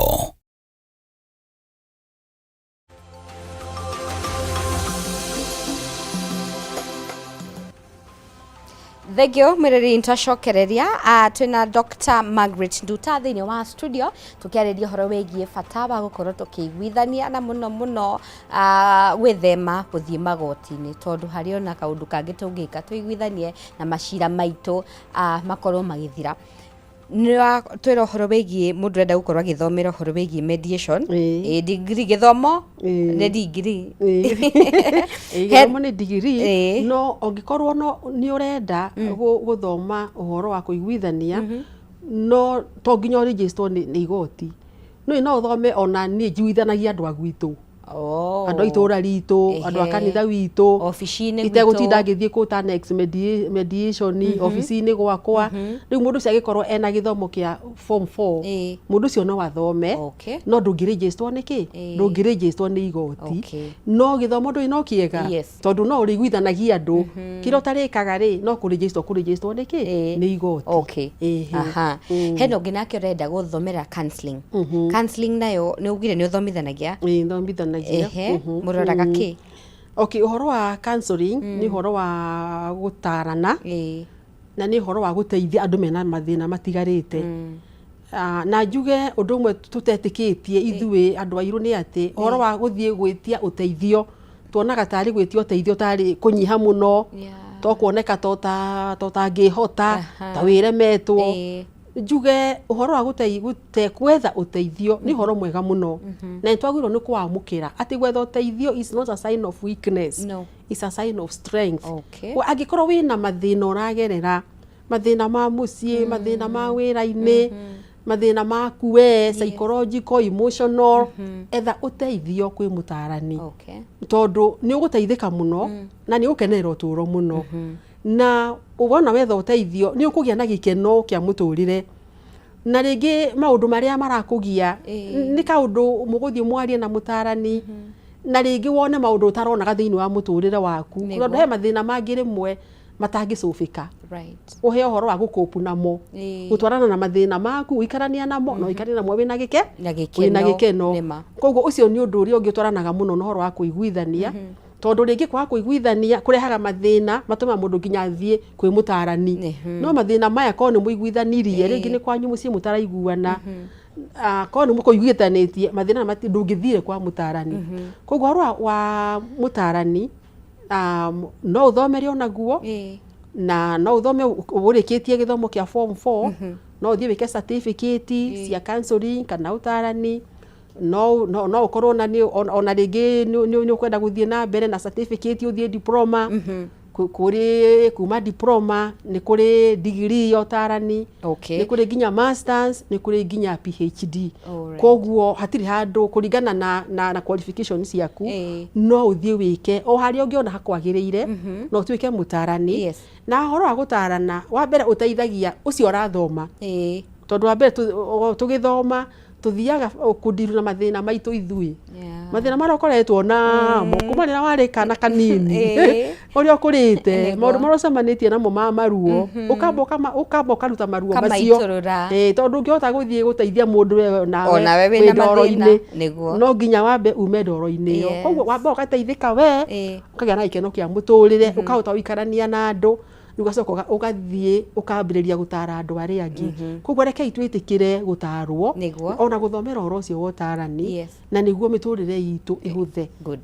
Thengio mwĩrĩri, nĩtwacokereria. Twĩna Dr. Margaret Nduta thĩinĩ wa studio, tũkĩarĩria ũhoro wĩgiĩ bata wa gũkorwo tũkĩiguithania na mũno mũno gwĩthema gũthiĩ magoti-inĩ, tondũ harĩ ona kaũndũ kangĩ tũngĩka tũiguithanie na macira maitũ makorwo magĩthira. Nĩ twĩra ũhoro wĩgiĩ mũndũ ũrenda gũkorwo agĩthomera ũhoro wĩgiĩ mediation. Ĩ, degree, gĩthomo nĩ degree. Ĩ, gĩthomo nĩ degree, no ũngĩkorwo no nĩ ũrenda gũthoma ũhoro wa kũiguithania, no to nginya ũregisterwo nĩ igoti, no no ũthome. Ona niĩ njiguithanagia andũ a gwitũ. Oh. Andũ a itũra ritũ, andũ a kanitha witũ, obici-inĩ itegũtinda ngĩthiĩ kũ ta next mediation obici-inĩ gwakwa. Rĩu mũndũ ũcio angĩkorwo ena gĩthomo kĩa form 4, mũndũ ũcio no athome, no ndũngĩrĩnjĩstwo nĩ kĩ? Ndũngĩrĩnjĩstwo nĩ igoti. No gĩthomo ndũĩ no kĩega, tondũ no ũrĩiguithanagia andũ. Kĩrĩa ũtarĩkaga rĩ, no kũrĩnjĩstwo kũrĩnjĩstwo nĩ kĩ? Nĩ igoti. Ĩhĩ. Aha. Hena ũngĩ nake ũrenda gũthomera counseling. Counseling nayo nĩ ugire nĩ ũthomithanagia? Ĩĩ, thomithanagia. Mũroraga kĩ? Okay, ũhoro wa counseling nĩ ũhoro wa gũtarana na nĩ ũhoro wa gũteithia andũ mena mathĩna matigarĩte. Ah, na njuge ũndũ ũmwe tũtetĩkĩtie ithuĩ andũ airũ nĩ atĩ ũhoro wa gũthiĩ gwĩtia ũteithio, tuonaga tarĩ gwĩtia ũteithio tarĩ kũnyiha mũno, to kuoneka to ta ũtangĩhota, ta wĩremetwo. Njuge ũhoro wa gwetha ũteithio nĩ ũhoro mwega mũno, na nĩ twagĩrĩirwo nĩ kũwamũkĩra atĩ gwetha ũteithio is not a sign of weakness. No. It's a sign of strength. Angĩkorwo wĩna mathĩna ũragerera, mathĩna ma mũciĩ, mathĩna ma wĩra-inĩ, mathĩna maku we, psychological, emotional, etha ũteithio kwĩ mũtarani, tondũ nĩ ũgũteithĩka mũno na nĩ ũgũkenerera ũtũũro mũno. Na wona wetha ũteithio, nĩ ũkũgĩa na gĩkeno kĩa mũtũrĩre, na rĩngĩ maũndũ marĩa marakũgia nĩ kaũndũ mũgũthiĩ mwarie na mũtarani, na rĩngĩ wone maũndũ ũtaronaga thĩinĩ wa mũtũrĩre waku, tondũ he mathĩna mangĩ rĩmwe matangĩcũbĩka. Ũhe ũhoro wa gũkũpu namo, gũtwarana na mathĩna maku, ũikarania namo na ũikaranie namo wĩna gĩke Na wĩna gĩkeno. Gĩkeno. Nĩma. Koguo ũcio nĩ ũndũ ũrĩa ũngĩ ũtwaranaga mũno na ũhoro wa kũiguithania, tondũ rĩngĩ kwaga kũiguithania kũrehaga mathĩna matũmaga mũndũ nginya athiĩ kwĩ mũtarani. No mathĩna maya, korwo nĩ mũiguithanirie, rĩngĩ nĩ kwanyu mũciĩ mũtaraiguana, korwo nĩ mũkũiguithanĩtie, mathĩna maya ndũngĩthire kwa mũtarani. Koguo ũhoro wa mũtarani, no ũthomere onaguo, na no ũthome ũrĩkĩtie gĩthomo kĩa form 4, no ũthiĩ wĩke certificate cia counseling kana ũtarani. No ũkorwo na nĩ ona rĩngĩ nĩ ũkwenda gũthiĩ na mbere na certificate, ũthiĩ diploma. Kũrĩ kuma diploma, nĩ kũrĩ degree ya ũtarani, nĩ kũrĩ nginya masters, nĩ kũrĩ nginya PhD. Koguo hatirĩ handũ, kũringana na qualification ciaku, no ũthiĩ wĩke o harĩa ũngĩona hakwagĩrĩire, no ũtuĩke mũtarani. Na ũhoro wa gũtarana, wa mbere ũteithagia ũcio ũrathoma, tondũ wa mbere tũgĩthoma tũthiaga kũndiru na mathĩna maitũ ithuĩ, mathĩna marĩa ũkoretwo namo kuma rĩrĩa warĩ kana kanini, ũrĩa ũkũrĩte, maũndũ marĩa ũcemanĩtie namo ma maruo, ũkamba ũkaruta maruo macio. Ũkamaitũrũra. Tondũ ũngĩhota gũthiĩ gũteithia mũndũ we nawe Onawe wĩ wĩna mathĩna. ndoro-inĩ, no nginya wambe ume ndoro-inĩ ĩyo. Koguo wamba ũgateithĩka we, ũkagĩa na gĩkeno kĩa mũtũrĩre, ũkahota gũikarania na andũ, rĩu ũgacoka ũgathiĩ ũkambĩrĩria gũtara andũ arĩa angĩ. Koguo rekei twĩtĩkĩre gũtarwo, ona gũthomera ũhoro ũcio wa ũtarani, na nĩguo mĩtũrĩre itũ ĩhũthe. Good.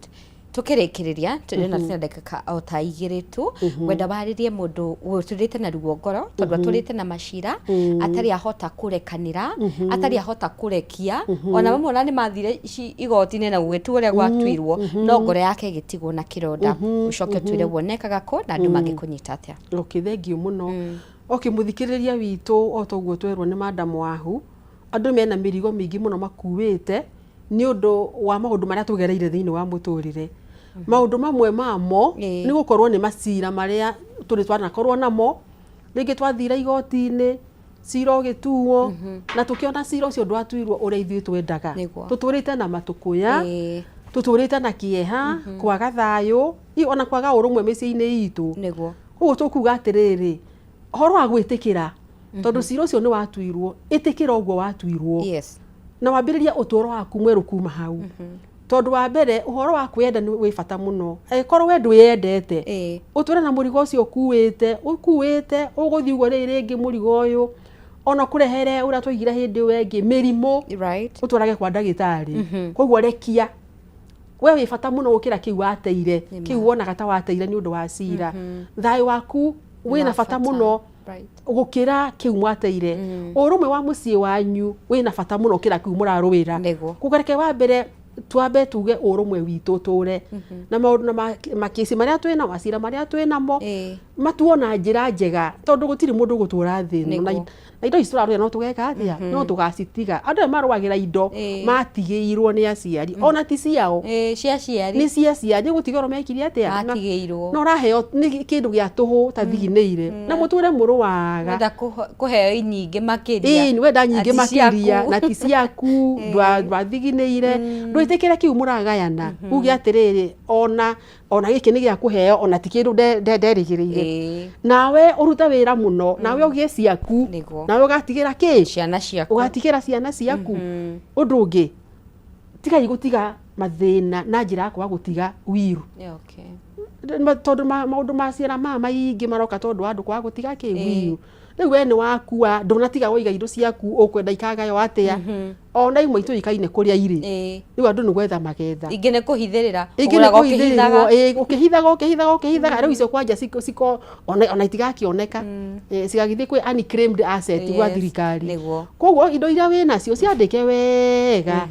Tukĩrĩkĩrĩria, tũrĩ na ndagĩka o ta 2 tu, ngwenda warĩrie mũndũ ũtũrĩte na ruo ngoro, tondũ atũrĩte na macira atarĩ ahota kũrekanĩra, atarĩ ahota kũrekia, ona mamwe ona nĩ mathire igoti-inĩ na gũgĩtuo ũrĩa gwatuirwo, no ngoro yake ĩgĩtigwo na kĩronda. Ũcoke ũtwĩre wonekaga kũ na andũ mangĩkũnyita atĩa. Okay, thank you mũno. Okay, mũthikĩrĩria witũ, o toguo twerwo nĩ Madam Wahu, andũ mena mĩrigo mĩingĩ mũno makuĩte nĩ ũndũ wa maũndũ marĩa tũgereire thĩinĩ wa mũtũrĩre. Maũndũ mamwe mamo nĩ gũkorwo nĩ macira marĩa tũrĩ twanakorwo namo, rĩngĩ twathire igoti-inĩ, cira ũgĩtuo, na tũkĩona cira ũcio ndwatuirwo ũrĩa ithuĩ twendaga. Tũtũrĩte na matũkũya, tũtũrĩte na kĩeha, kwaga thayũ, ona kwaga ũrũmwe mĩciĩ-inĩ itũ. Koguo tũkuga atĩrĩrĩ, ũhoro wa gwĩtĩkĩra, tondũ cira ũcio nĩ watuirwo, ĩtĩkĩra ũguo watuirwo, na wambĩrĩrie ũtũũro waku mwerũ kuma hau, tondũ wa mbere ũhoro wa kwĩyenda nĩ wĩ bata mũno. Angĩkorwo we ndwĩyendete, ũtũre na mũrigo ũcio ũkuĩte, ũkuĩte ũgũthiĩ ũguo rĩrĩ rĩngĩ, mũrigo ũyũ ona kũrehere ũrĩa twaigire hĩndĩ ĩyo ĩngĩ mĩrimũ, ũtwarage kwa ndagĩtarĩ. Koguo rekia, we wĩ bata mũno gũkĩra kĩu wateire, kĩu wonaga ta wateire nĩ ũndũ wa cira. Thayũ waku wĩna bata mũno gũkĩra kĩu mwateire. Ũrũmwe wa mũciĩ wanyu wĩna bata mũno gũkĩra kĩu mũrarũĩra. Koguo reke wa mbere twambe tuge ũrũmwe witũ ũtũre, na maũndũ na makĩci marĩa twĩna, macira marĩa twĩ namo. Matuo na njĩra njega, tondũ gũtirĩ mũndũ ũgũtũra thĩ ĩno. Nĩguo. Na indo ici tũrarũĩra no tũgeka atĩa? No tũgacitiga. Andũ aya marũagĩra indo matigĩirwo nĩ aciari, ona ti ciao. Ĩĩ, cia aciari. Nĩ cia aciari, gũtigĩrwo mekire atĩa? Matigĩirwo. Na ũraheo nĩ kĩndũ gĩa tũhũ ta thiginĩire, na mũtũre mũrũaga. Wenda kũheo nyingĩ makĩria. Ĩĩ, nĩ wenda nyingĩ Na ti makĩria ciaku. Na ti ciaku. Ndwathiginĩire, ndwĩtĩkĩre kĩu mũragayana. Uge atĩrĩrĩ, ona gĩkĩ nĩ gĩa kũheo, ona ti kĩndũ nderĩgĩrĩire. Nawe ũrute wĩra mũno, nawe ũgĩe ciaku. Nĩguo. Nawe ũgatigĩra kĩ? Ciana ciaku. Ũgatigĩra ciana ciaku. Ũndũ ũngĩ, tigai gũtiga mathĩna na njĩra ya kwaga gũtiga wiru. Tondũ maũndũ ma ciana maya maingĩ maroka tondũ wa andũ kwaga gũtiga kĩ? Wiru. Rĩu we nĩ wakua, ndũnatiga waiga indo ciaku, ũkwenda ikagaywo atĩa? Ona imwe itũĩkaine kũrĩa irĩ. Rĩu andũ nĩ gwetha magetha. Ingĩ nĩ kũhithĩrĩra. Ingĩ nĩ Ũgũraga ũkĩhithaga. kũhithĩrĩrwo, ĩĩ, ũkĩhithaga, ũkĩhithaga, ũkĩhithaga. Rĩu icio kwanja ciko ona itigakĩoneka. Cigagĩthiĩ kwĩ unclaimed asset gwa thirikari. Koguo indo iria wĩ nacio ciandĩke wega,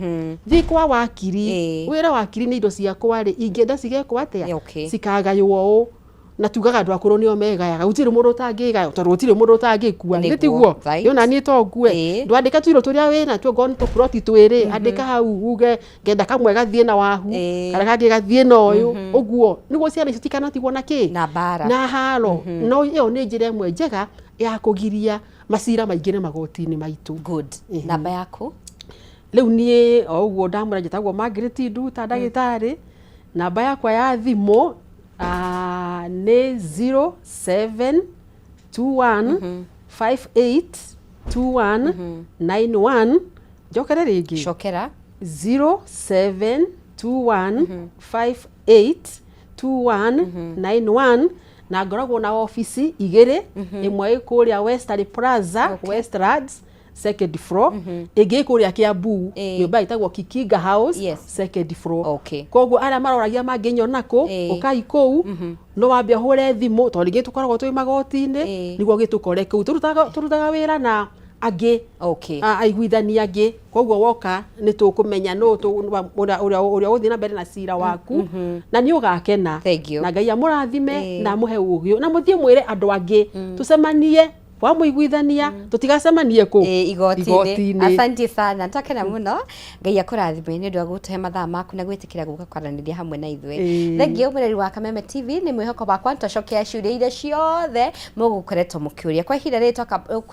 thiĩ kwa wakiri, wĩre wakiri, nĩ indo ciakwa rĩ, ingĩenda cigekwo atĩa? Cikagaywo ũũ. Na tugaga andũ akũrũ nĩo megayaga, gũtirĩ mũndũ ũtangĩgaya, tondũ gũtirĩ mũndũ ũtangĩkua. Nĩ tiguo? Nĩ niĩ to ngue. Ndwandĩka tũindo tũrĩa wĩ natuo, ngorwo nĩ tũburoti twĩrĩ, andĩka hau uge ngenda kamwe gathiĩ na wahu, karĩa kangĩ gathiĩ na ũyũ. Ũguo nĩguo ciana icio citikanatigwo na kĩ? Na mbara. Na haro. No ĩyo nĩ njĩra ĩmwe njega ya kũgiria macira maingĩre magoti-inĩ maitũ. Good. Namba yaku? Rĩu niĩ o ũguo ndamwĩra, njĩtagwo Margaret Nduta, ndagĩtarĩ. Namba yakwa ya thimũ nĩ 0721 5821 91. Njokere rĩngĩ? Cokera. 0721 5821 91. Na ngoragwo na obici igĩrĩ, ĩmwe ĩ kũrĩa Westerly Plaza, Westlands, second floor, ĩngĩ ĩ kũrĩa Kiambu, nyũmba ĩtagwo Kikinga House, second floor. Koguo arĩa maroragia mangĩnyona kũ, ũkai kũu. No wambe ũhũre thimũ, tondũ rĩngĩ tũkoragwo twĩ magoti-inĩ, nĩguo gĩtũkore kũu. Tũrutaga wĩra na angĩ, aiguithania angĩ. Koguo woka nĩ tũkũmenya nũ ũrĩa ũgũthiĩ na mbere na cira waku, na nĩ ũgakena. Thank you. Na Ngai amũrathime na amũhe ũgĩ, na mũthiĩ mwĩre andũ angĩ tũcemanie kwa mũiguithania, tũtigacemanie kũ? Igoti-inĩ. Asante sana, twakena mũno. Ngai akũrathime nĩ ũndũ wa gũtũhe mathaa maku na gwĩtĩkĩra gũka kwaranĩria hamwe na ithuĩ. Thengiũ, mũreri wa Kameme TV. Nĩ mwĩhoko wakwa nĩtwacokia ciũria iria ciothe mũgũkoretwo mũkĩũria. Kwa ihinda rĩrĩ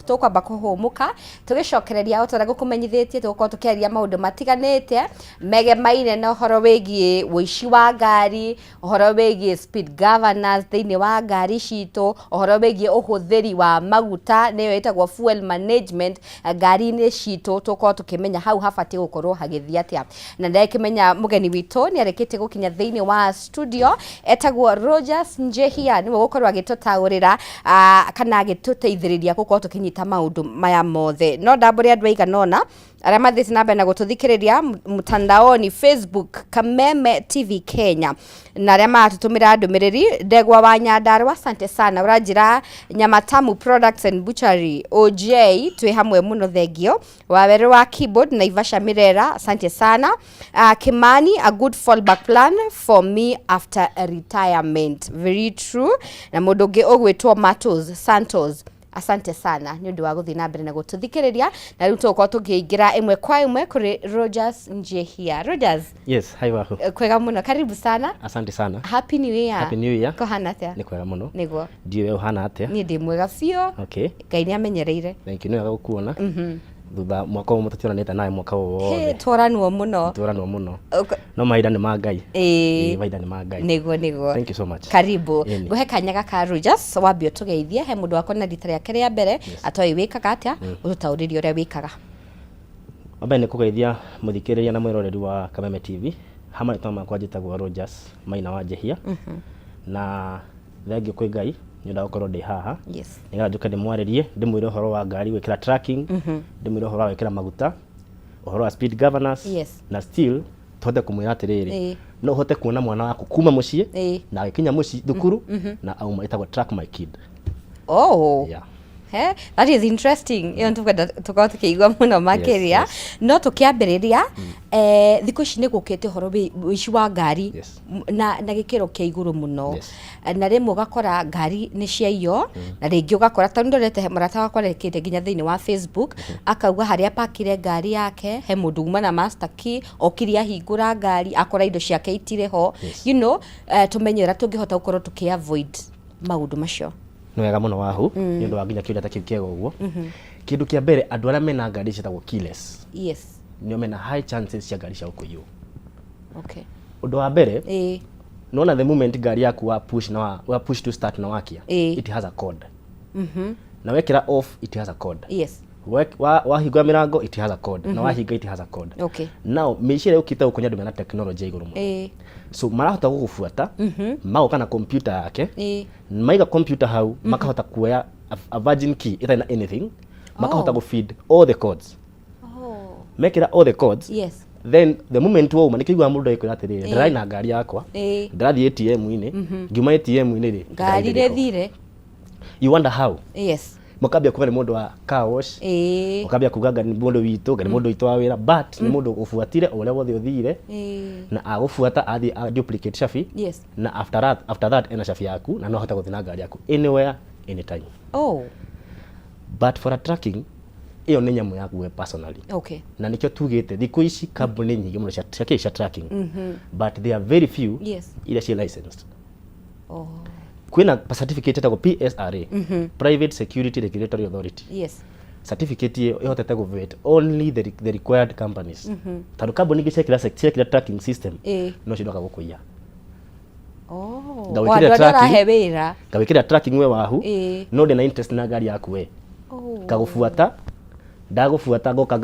tũkwamba kũhũmũka, tũgĩcokereria o ta ũrĩa ngũkũmenyithĩtie, tũgũkorwo tũkĩaria maũndũ matiganĩte megemaine na ũhoro wĩgiĩ ũici wa ngari, ũhoro wĩgiĩ speed governors thĩinĩ wa ngari citũ, ũhoro wĩgiĩ ũhũthĩri wa maguta, nĩyo ĩtagwo fuel management ngari-inĩ citũ. Tũkorwo tũkĩmenya hau habatiĩ gũkorwo hagĩthiĩ atĩa. Na ndakĩmenya mũgeni witũ nĩ arĩkĩtie gũkinya thĩinĩ wa studio, etagwo Rogers Njehia, nĩwe gũkorwo agĩtũtaũrĩra kana agĩtũteithĩrĩria gũkorwo tũkĩnyita maũndũ maya mothe. No ndambũre andũ aigana ũna arĩa mathiĩte na mbere na gũtũthikĩrĩria mtandaoni, Facebook Kameme TV Kenya, na arĩa maratũtũmĩra ndũmĩrĩri. Ndegwa wa Nyandarua, asante sana. Ũranjĩra Nyama Tamu Products and Butchery OJ, twĩ hamwe mũno, thengio. Wawerũ wa keyboard, Naivasha Mirera, asante sana. Kimani, a good fallback plan for me after retirement, very true. Na mũndũ ũngĩ ũgwĩtwo Matos Santos, asante sana nĩ ũndũ wa gũthiĩ na mbere na gũtũthikĩrĩria. Na rĩu tũgũkorwo tũkĩingĩra ĩmwe kwa ĩmwe kũrĩ Rogers Njehia. Rogers. Yes, hi Wahu. Kwega mũno, karibu sana. Asante sana. Happy New Year. Happy New Year. Kũhana atĩa? Nĩ kwega mũno. Ndiũĩ we ũhana atĩa? Niĩ ndĩ mwega biũ. Ngai nĩ amenyereire. Thank you. Nĩ wega gũkuona. Thutha mwaka ũmwe tũtionanĩte nawe mwaka ũyũ wothe. Tworanwo mũno. Tworanwo mũno. No mahinda nĩ ma Ngai. Ĩĩ, mahinda nĩ ma Ngai. Nĩguo. Thank you so much. Karibu. Ĩni. Ngũhe kanya gaka, Rogers, wambe ũtũgeithie. He mũndũ wakona rita rĩake rĩa mbere, atoĩ wĩkaga atĩa, ũtũtaũrĩrie ũrĩa wĩkaga. Wambere nĩ kũgeithia mũthikĩrĩria na mwĩroreri wa Kameme TV. Ha marĩtwa makwa njĩtagwo Rogers Maina wa Njehia. Na thengiũ kwĩ Ngai nĩ ũndũ wa gũkorwo ndĩ haha. Nĩgetha njũke ndĩmwarĩrie, ndĩmwĩre ũhoro wa ngari gwĩkĩra tracking, ndĩmwĩre ũhoro wa gwĩkĩra maguta, ũhoro wa speed governors, na still tũhote kũmwĩra atĩrĩrĩ, no ũhote kuona mwana waku kuma mũciĩ na agĩkinya mũciĩ thukuru na auma, ĩtagwo Track My Kid. Oh. Yeah. Eh, that is interesting. Ĩyo nĩtũkwenda tũkorwo tũkĩigua mũno makĩria. No tũkĩambĩrĩria, thikũ ici nĩ gũkĩte ũhoro wĩici wa ngari na gĩkĩro kĩa igũrũ mũno. Na rĩmwe ũgakora ngari nĩ ciaiywo, na rĩngĩ ũgakora tondũ ndorete mũrata wakwa arekĩte nginya thĩinĩ wa Facebook, akauga harĩa apakire ngari yake he mũndũ uma na master key, okire ahingũra ngari akora indo ciake itirĩ ho. Tũmenye ũrĩa tũngĩhota gũkorwo tũkĩ avoid maũndũ macio. Nĩ wega mũno wahu nĩ ũndũ wa nginya kĩũria ta kĩu kĩega ũguo. Kĩndũ kĩa mbere, andũ arĩa mena ngari ciĩtagwo keyless nĩo mena high chances cia ngari ciao kũiywo. Ũndũ wa mbere, nona the moment ngari yaku wa push na wa push to start na wakia, it has a code, na wekĩra off it has a code. Wahingũra mĩrango it has a code, na wahinga it has a code. Now mĩici ĩrĩa yũkĩte gũkũ nĩ andũ mena technology ya igũrũ mũno, so marahota gũgũbuata, magoka na computer yake, maiga computer hau, makahota kuoya a virgin key ĩtarĩ na anything, makahota gũ feed all the codes. Mekĩra all the codes, then the moment wauma nĩkĩo iguaga mũndũ agĩkwĩra atĩrĩrĩ, ndĩrarĩ na ngari yakwa, ndĩrathiĩ ATM-inĩ, ngiuma ATM-inĩ rĩ, ngari ndĩrĩ ho. Rĩthire. You wonder how. Mũkambia kuga nĩ mũndũ wa car wash, ũkambia kuga anga nĩ mũndũ witũ, anga nĩ mũndũ witũ wa wĩra, but nĩ mũndũ ũbuatire o ũrĩa wothe ũthire, na agũbuata athiĩ a duplicate cabi, na after that ena cabi yaku na no ahote gũthiĩ na ngari yaku anywhere, anytime. But for a tracking, ĩyo nĩ nyamũ yaku we personally, na nĩkĩo tugĩte thikũ ici kambuni nyingĩ mũno cia tracking, but there are very few iria ciĩ licensed. Kwĩna certificate ĩtagwo PSRA, Private Security Regulatory Authority. Certificate ĩyo ĩhotete gũ vet only the required companies, tondũ kambuni ingĩ ciekĩra tracking system no ciroka gũkũiya. O Ngawĩkĩra andũ arĩa tracking. ũrahe wĩra. Ngawĩkĩra tracking we wahu, no ndĩna interest na ngari yaku we, ngagũbuata, ndagũbuata ngoka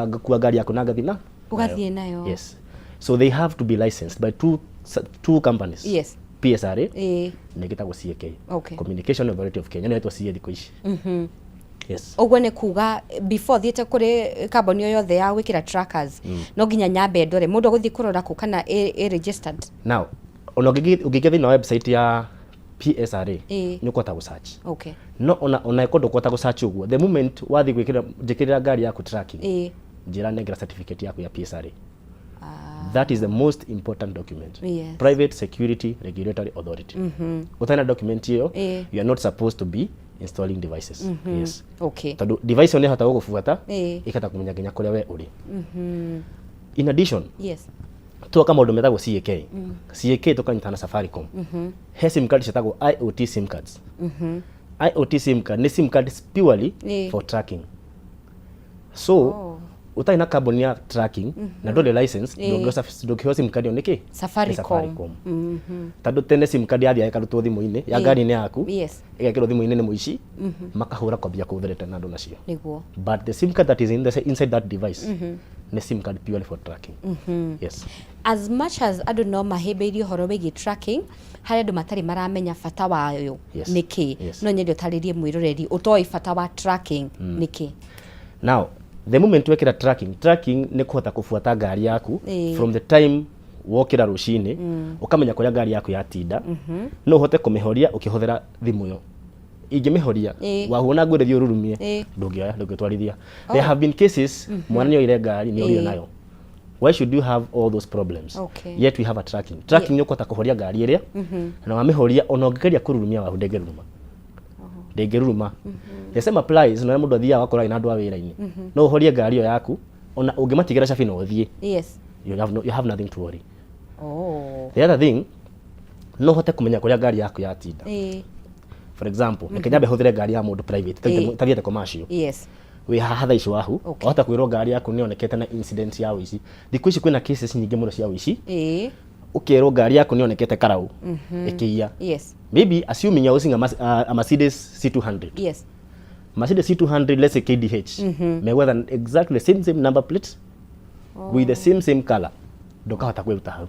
ngakua ngari yaku na ngathi na Ũgathiĩ nayo. Yes, so they have to be licensed by two companies, PSRA na ĩgĩtagwo CAK, Communication Authority of Kenya, nĩyo ĩtwo CA thikũ ici. Yes. Ũguo nĩ kuga before thiĩte kũrĩ kambuni o yothe ya gwĩkĩra trackers, no nginya nyambe ndore mũndũ agũthiĩ kũrora kũ kana ĩ registered. Now ona ũngĩingĩra thĩinĩ wa website ya PSRA, nĩ ũkũhota gũ search. No ona ĩkorwo ndũkũhota gũ search ũguo, the moment wathiĩ gwĩkĩra njĩkĩrĩra ngari yaku tracking, njĩra nengera certificate yaku ya PSRA. That is the most important document. Private Security Regulatory Authority. Ũtarĩ na document ĩyo, you are not supposed to be installing devices. Yes. Tondũ device ĩyo nĩ ĩhota gũgũbuata, ĩkahota kũmenya nginya kũrĩa we ũrĩ. In addition, twaka maũndũ metagwo CAK. CAK tũkanyitana na Safaricom. He sim card ciĩtagwo IoT sim cards. IoT sim card nĩ sim card purely for tracking. So ũtarĩ na kambuni ya tracking na ndũrĩ license, ndũngĩheo sim card ĩyo nĩkĩ? Nĩ Safaricom. Safaricom. Tondũ tene sim card yathiaga ĩkarutwo thimũ-inĩ ya ngari-inĩ yaku, ĩgekĩrwo thimũ-inĩ nĩ mũici, makahũra kwambia kũthũrĩte na andũ nacio. But the sim card that is inside that device nĩ sim card purely for tracking. Yes. As much as andũ no mahĩmbĩirie ũhoro wĩgiĩ tracking, harĩ andũ matarĩ maramenya bata wayo. Nĩkĩ? No nyende ũtarĩrie mwĩroreri ũtoĩ bata wa tracking nĩkĩ. Now the moment wekĩra tracking, tracking nĩ kũhota kũbuata ngari yaku from the time wokĩra rũcinĩ, ũkamenya kũrĩa ngari yaku yatinda. No ũhote kũmĩhoria ũkĩhũthĩra thimũ ĩyo. Ingĩmĩhoria, wahuona ngwĩre thiĩ ũrurumie, ndũngĩoya, ndũngĩtwarithia. There have been cases mwana nĩ oire ngari, nĩ orire nayo. Why should you have all those problems? Yet we have a tracking. Tracking nĩ ũkũhota kũhoria ngari ĩrĩa, na wamĩhoria ona ũngĩgeria kũrurumia wahu, ndĩngĩruruma, ndĩngĩruruma. The same applies na ũrĩa mũndũ athiaga agakora ena andũ a wĩra-inĩ. No ũhorie ngari ĩyo yaku, ona ũngĩmatigĩra cabi na ũthiĩ, you have nothing to worry. The other thing, no ũhote kũmenya kũrĩa ngari yaku yatinda. For example, reke nyambe hũthĩre ngari ya mũndũ private, tathiĩte commercial. Wĩ haha thaa ici wahu, wahota kwĩrwo ngari yaku nĩ yonekete na incident ya ũici. Thikũ ici kwĩna cases nyingĩ mũno cia ũici. Ũkerwo ngari yaku nĩ yonekete karau ĩkĩiya. Maybe assuming you're using a Mercedes C200. Mercedes C200, let's say KDH, megwetha exactly the same number plate with the same color, ndũkahota kwĩruta hau.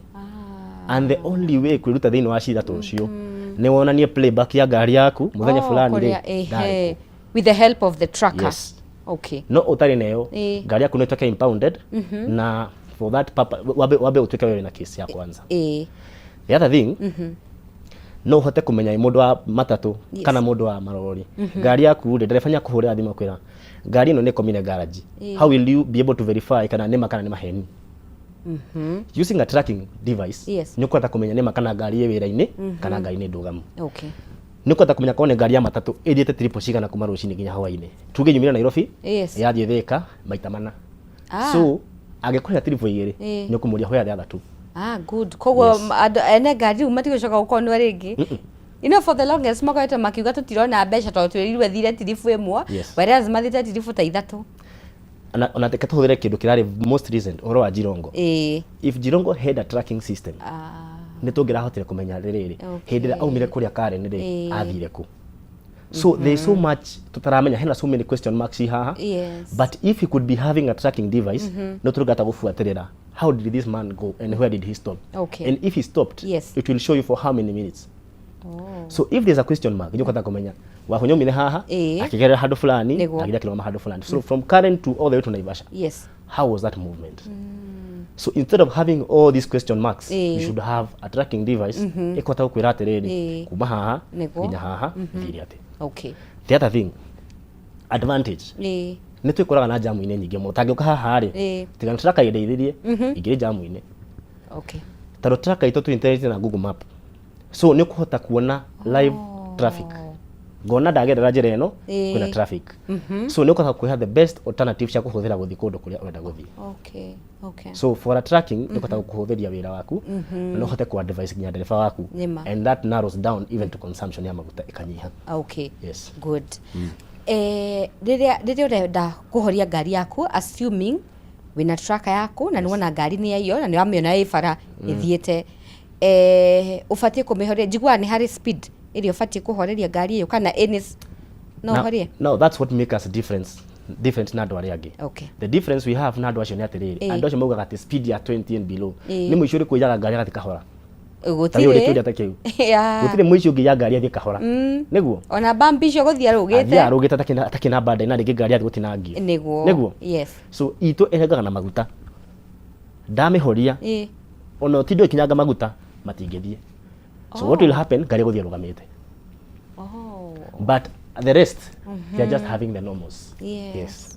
And the only way kwĩruta thĩinĩ wa cira ta ũcio nĩ wonanie playback ya ngari yaku mũthenya fulani rĩ, ndarĩ ehe. With the help of the tracker. Yes. No ũtarĩ nayo, ngari yaku no ĩtuĩke impounded, na for that purpose, wabe ũtuĩke wewe na case ya kwanza. The other thing, No ũhote kũmenya ĩ mũndũ wa matatũ kana mũndũ wa marori. Ngari yaku rĩ, ndereba nĩ akũhũrĩra thimũ akwĩra ngari ĩno nĩ ĩkomire garage. How will you be able to verify kana nĩma kana nĩ maheni? Using a tracking device, nĩ ũkũhota kũmenya nĩma kana ngari ĩ wĩra-inĩ kana ngari nĩ ndũgamu. Nĩ ũkũhota kũmenya korwo nĩ ngari ya matatũ ĩthiĩte trip cigana kuma rũcinĩ nginya hwainĩ. Tuge yumire Nairobi, yathiĩ Thĩka maita mana. So angĩkũhe trip igĩrĩ, nĩ ũkũmũria where the other two. Ah, good. Koguo andũ ene ngari rĩu matigũcoka gũkonwo rĩngĩ. For the longest makoretwo makiuga tũtirona mbeca tondũ twĩrirwo ĩthire tiribu ĩmwe, whereas mathiĩte tiribu ta ithatũ. Ona reke tũhũthĩre kĩndũ kĩrarĩ most recent, ũhoro wa Jirongo. If Jirongo had a tracking system, nĩ tũngĩrahotire kũmenya rĩrĩrĩ, hĩndĩ ĩrĩa aumire kũrĩa Karen rĩ, athire kũ. So there is so much tũtaramenya, hena so many question marks ci haha. But if he could be having a tracking device, no tũngĩhota gũbuatĩrĩra how did this man go and where did he stop. And if he stopped, it will show you for how many minutes. So if there's a question mark, nĩ ũkũhota kũmenya Wahunya aumire haha, akĩgerera handũ fulani, agĩthiĩ akĩrũgama handũ fulani. So from Karen to all the way to Naivasha, how was that movement? So instead of having all these question marks, you should have a tracking device ĩkũhota gũkwĩra atĩrĩrĩ, kuma haha nginya haha thire atĩ. The other thing, advantage, nĩ twĩkoraga na jamu-inĩ nyingĩ mũno. Tangĩũka haha rĩ, tiga nĩ tracker ĩndeithirie, ingĩrĩ jamu-inĩ. Tondũ tracker itũ twĩ na Google Map, so nĩ ũkũhota kuona live traffic. Ngona ndagerera njĩra ĩno, kwĩna traffic, so nĩ ũkũhota kwĩha the best alternative cia kũhũthĩra gũthiĩ kũndũ kũrĩa ũrenda gũthiĩ. So for a tracking, nĩ ũkũhota kũhũthĩria wĩra waku na no ũhote ku advise nginya ndereba waku, and that narrows down even to consumption ya maguta ĩkanyiha. Yes. Good. Rĩrĩa ũrenda kũhoria ngari yaku, assuming wĩna tracker yaku na nĩwona ngari nĩ yaiywo na nĩ wamĩona ĩ bara ĩthiĩte, ũbatiĩ kũmĩhoria, njiguaga nĩ harĩ speed ĩrĩa ũbatiĩ kũhoreria ngari ĩyo kana any no ũhorie? Now that's what make us difference different na andũ arĩa angĩ. The difference we have na andũ acio nĩ atĩrĩrĩ, andũ acio maugaga atĩ speed ya 20 and below, nĩ mũici ũrĩkũ ũiyaga ngari agathiĩ kahora? Ta rĩu Gũtirĩ. ũrĩ kĩũria ta kĩu. Gũtirĩ mũici ũngĩiya ngari athiĩ kahora, nĩguo? Ona bambi icio gũthiĩ arũgĩte. Athiĩ arũgĩte atakĩna banda na rĩngĩ ngari athiĩ gũtinangio. Nĩguo. So itũ ĩrengaga na maguta, ndamĩhoria, ona ũtinde ũkinyanga maguta, matingĩthiĩ. So what will happen, ngari ĩgũthiĩ ĩrũgamĩte. But the rest, they are just having the normals. Yes.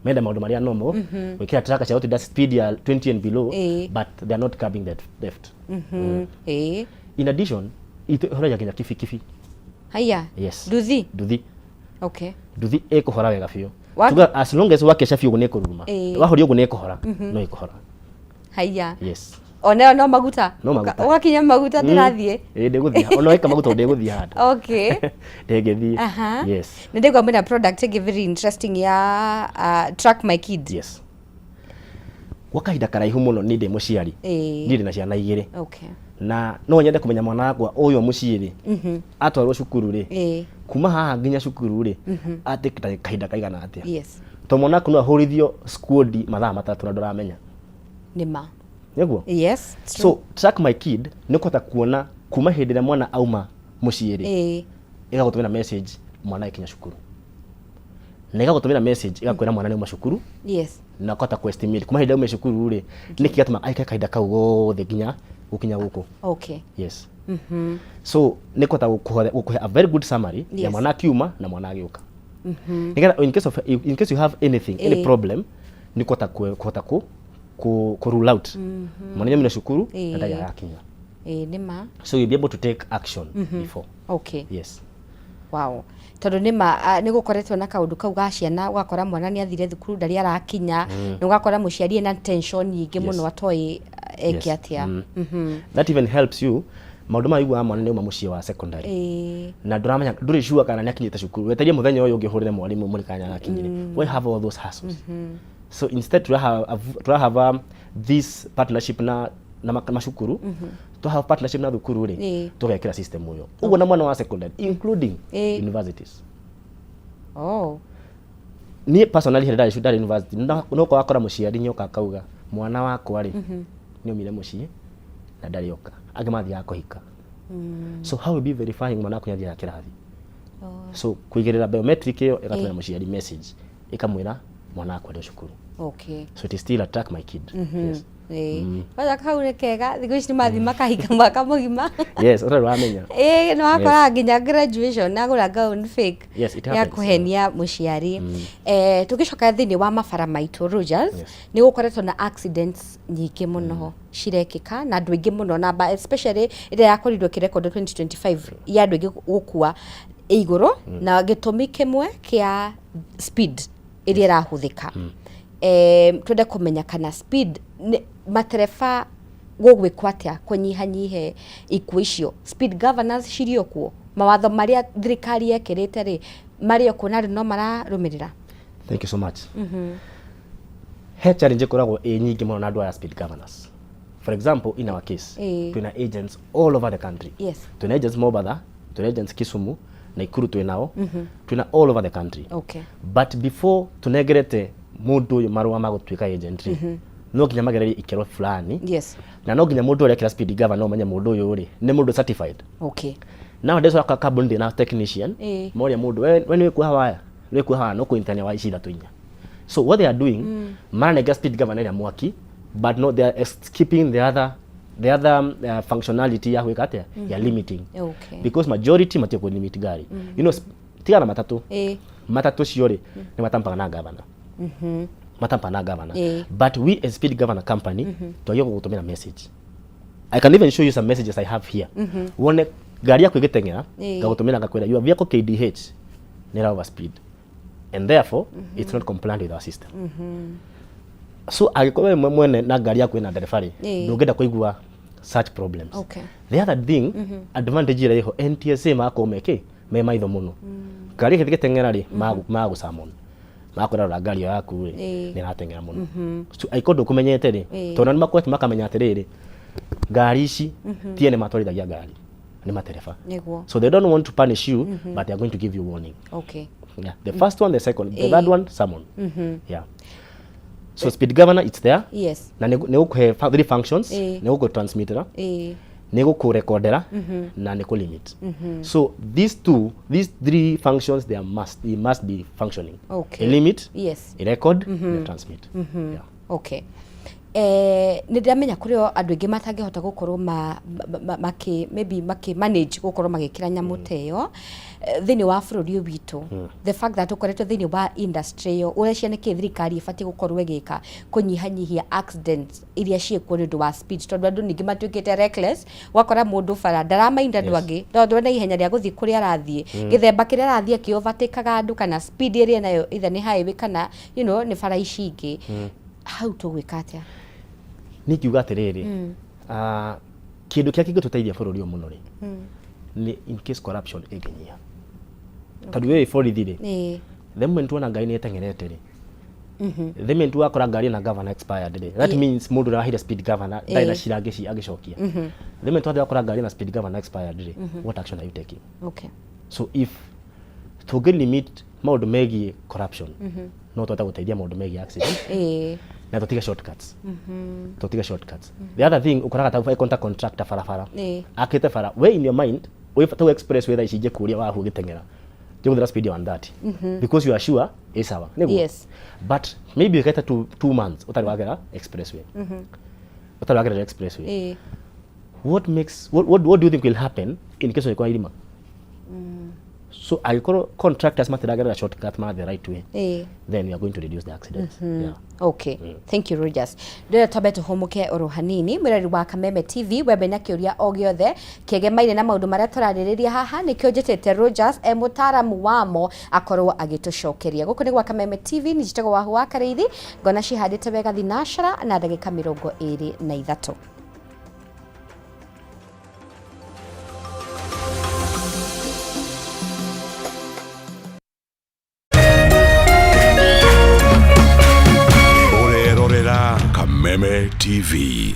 Menda maũndũ marĩa normal, gwĩkĩra tracker cia gũtinda speed ya 20 and below, but they are not curbing that theft. In addition, itũ ĩhoragia nginya kibikibi. Haya. Yes. Nduthi. Nduthi. Nduthi ĩkũhora wega biũ. Tuga as long as wakeca biũ ũguo nĩ ĩkũruruma. Wahoria ũguo nĩ ĩkũhora, no ĩkũhora. Haya. Yes. Onayo no maguta? No maguta. Ũgakinya maguta, ndĩrathiĩ. Ĩĩ, ndĩgũthiĩ ona weka maguta, ndĩgũthiĩ handũ. Ndĩngĩthiĩ. Yes. Nĩ ndĩgua mwĩna product ĩngĩ very interesting ya Track My Kid. Yes, gwa kahinda karaihu mũno niĩ ndĩ mũciari, niĩ ndĩ na ciana igĩrĩ, na no nyende kũmenya mwana wakwa ũyũ mũciĩ rĩ, atwarwo cukuru rĩ, kuma haha nginya cukuru rĩ, atĩkĩta kahinda kaigana atĩa. To mwana waku no ahũrithio squad mathaa 3 na ndũramenya. Nĩma. Nĩguo? Yes, it's true. So Track My Kid nĩ ũkũhota kuona kuma hĩndĩ ĩrĩa mwana auma mũciĩ rĩ, ĩgagũtũmĩra message mwana akinya cukuru, na ĩgagũtũmĩra message ĩgakwĩra mwana nĩ auma cukuru, na ũkahota kũ estimate kuma hĩndĩ ĩrĩa auma cukuru rĩ, nĩkĩ gĩatũma aikare kahinda kau gothe nginya gũkinya gũkũ. Yes. So nĩ kũhota gũkũhe a very good summary ya mwana akiuma na mwana agĩũka, nĩgetha in case you have anything, any problem, nĩ kũhota kũ rule out mwana nĩaumire cukuru na ndarĩ arakinya. Ĩĩ, nĩma. So you'll be able to take action before. Yes. Wow, tondũ nĩma nĩ gũkoretwo na kaũndũ kau ga ciana, ũgakora mwana nĩ athire thukuru ndarĩ arakinya, na ũgakora mũciari ena tension nyingĩ mũno, atoĩ eke atĩa. That even helps you maũndũ maya iguaga mwana nĩ auma mũciĩ wa secondary na ndũramenya, ndũrĩ sure kana nĩ akinyĩte cukuru, weterie mũthenya ũyũ ũngĩ ũhũrĩre mwarimũ mũrĩ kana nĩarakinyire. Why have all those hassles? So instead tũra have this partnership na macukuru, to have partnership na thukuru rĩ, tũgekĩra system ũyũ ũguo na mwana wa secondary including universities. Niĩ personally, hĩndĩ ndarĩ ndarĩ university, no wakora mũciari nĩoka akauga mwana wakwa rĩ, nĩ aumire mũciĩ na ndarĩ oka, angĩ mathiaga kũhika. So how will be verifying mwana waku nĩathiaga kĩrathi? So kũigĩrĩra biometric ĩyo ĩgatũmĩra mũciari message ĩkamwĩra mwana wakwa arĩ o cukuru. So it is still a Track My Kid. Yes. Ĩĩ. Kwanza kau nĩ kega, thikũ ici nĩ mathiĩ makahika mwaka mũgima. Yes, ũtarĩ wamenya. Ĩĩ, nĩ wakoraga nginya graduation agũra gown fake Yes, it ya happens. kũhenia mũciari. Tũgĩcoka thĩinĩ wa mabara maitũ, Rogers, nĩ gũkoretwo na accidents nyingĩ mũno cirekĩka na andũ aingĩ mũno, namba especially ĩrĩa yakorirwo ĩkĩrekondwo 2025 ya andũ aingĩ gũkua ĩ igũrũ, na gĩtũmi kĩmwe kĩa speed ĩrĩa ĩrahũthĩka. Twende kũmenya kana speed nĩ matereba gũgwĩkwo atĩa kũnyihanyihe ikuũ icio, speed governors cirĩ o kuo, mawatho marĩa thirikari yekĩrĩte rĩ marĩ o kuo na andũ no mararũmĩrĩra? Thank you so much. He challenge ĩkoragwo ĩ nyingĩ mũno na andũ aya speed governors. For example, in our case, twĩna agents all over the country. Twĩna agents Mombatha, twĩna agents Kisumu, Naikuru twĩ nao, twĩna all over the country. But before tũnengerete mũndũ ũyũ marũa ma gũtuĩka agent rĩ, no nginya magererie ikĩro fulani, na no nginya mũndũ ũrĩa ekĩra speed governor ũmenye mũndũ ũyũ rĩ nĩ mũndũ certified. Nowadays wakora kambuni ndĩna technician, moria mũndũ, we nĩ wĩkuoha waya, nĩ wĩkuoha waya, no kũnyitania waya ici ithatũ inya. So what they are doing, maranengera speed governor ĩrĩa mwaki, but no, they are skipping the other functionality ya gwĩka atĩa, ya limiting, because majority matirĩ kũ limit ngari. Tiga na matatũ, matatũ cio rĩ nĩ matampaga na governor, matampaga na governor. But we as speed governor company, twagĩrĩirwo gũgũtũmĩra message. I can even show you some messages I have here. Wone ngari yaku ĩgĩteng'era, ngagũtũmĩra ngakwĩra your vehicle KDH nĩ ĩra overspeed and therefore it's not compliant with our system. So angĩkorwo we mwene na ngari yaku ĩna ndereba rĩ, ndũngĩenda kũigua such problems. The other thing, advantage ĩrĩa ĩho, NTSA magakorwo mekĩ me maitho mũno. Ngari ĩgĩthiĩ gĩteng'era rĩ, magũsummon, magakwĩra rora ngari ĩyo yaku rĩ, nĩ ĩrateng'era mũno. So angĩkorwo ndũkũmenyete rĩ, tondũ nĩ makoretwo makamenya atĩrĩrĩ, ngari ici ti ene matwarithagia ngari, nĩ matereba. So they don't want to punish you, but they are going to give you warning. Yeah. The first one, the second, the third one, summon. Yeah. So speed governor, it's there. Na nĩ gũkũhe three functions. Nĩ gũkũ-transmitera, nĩ gũkũrekondera, na nĩ kũ-limit. So these two, these three functions, they must be functioning. A limit, a record, and a transmit. Yeah. Okay. Nĩ ndĩramenya kũrĩ o andũ aingĩ matangĩhota gũkorwo ma, maybe makĩ manage gũkorwo magĩkĩra nyamũ ta ĩyo. Thĩinĩ wa bũrũri ũyũ witũ, the fact that ũkoretwo thĩinĩ wa industry ĩyo, ũreciria nĩkĩ thirikari ĩbatiĩ gũkorwo ĩgĩka kũnyihanyihia accidents iria ciĩkuo nĩ ũndũ wa speed, tondũ andũ ningĩ matuĩkĩte reckless, ũgakora mũndũ bara ndaramainda andũ angĩ tondũ ena ihenya rĩa gũthiĩ kũrĩa arathiĩ, gĩthemba kĩrĩa arathiĩ akĩ-overtakaga andũ, kana speed ĩrĩa enayo either nĩ highway kana nĩ bara ici ingĩ. Hau tũgwĩka atĩa? Niĩ ingiuga atĩrĩrĩ, kĩndũ kĩrĩa kĩngĩtũteithia bũrũri ũyũ mũno rĩ, nĩ in case corruption ĩngĩnyiha, tondũ we wĩ borithi rĩ, the moment wona ngari nĩ ĩteng'erete rĩ, the moment wakora ngari na governor expired rĩ, that means mũndũ ũrĩa waheire speed governor ndarĩ na cira angĩcokia. The moment wathiĩ wakora ngari na speed governor expired rĩ, what action are you taking? So if tũngĩ limit maũndũ megiĩ corruption, no tũhote gũteithia maũndũ megiĩ accident, na tũtige shortcuts, tũtige shortcuts. The other thing, ũkoraga ta ta contractor barabara akĩte bara, we in your mind wĩ tau expressway thaa ici njĩkũria wahu ũgĩteng'era njĩgũthira speed ya 130, because you are sure ĩ sawa nĩguo. But maybe ũkaita 2 months ũtarĩ wagera expressway, ũtarĩ wagerera expressway. What makes what do you think will happen in case ũngĩkora irima? So angĩkorwo contractors matiragerera shortcut ma the right way, then we are going to reduce the accidents. Yeah. Okay, thank you, Rogers. Ndĩrenda twambe tũhũmũke oro hanini. Mwĩrori wa Kameme TV, wembe na kĩũria o gĩothe kĩegemaine na maũndũ marĩa tũrarĩrĩria haha, nĩkĩo njĩtĩte Rogers e mũtaaramu wamo akorwo agĩtũcokeria. Gũkũ nĩ gwa Kameme TV, nĩ njĩtagwo Wahu wa Karĩithi, ngona cihandĩte wega thinacara na ndagĩka 23. Ũrerorera Kameme TV.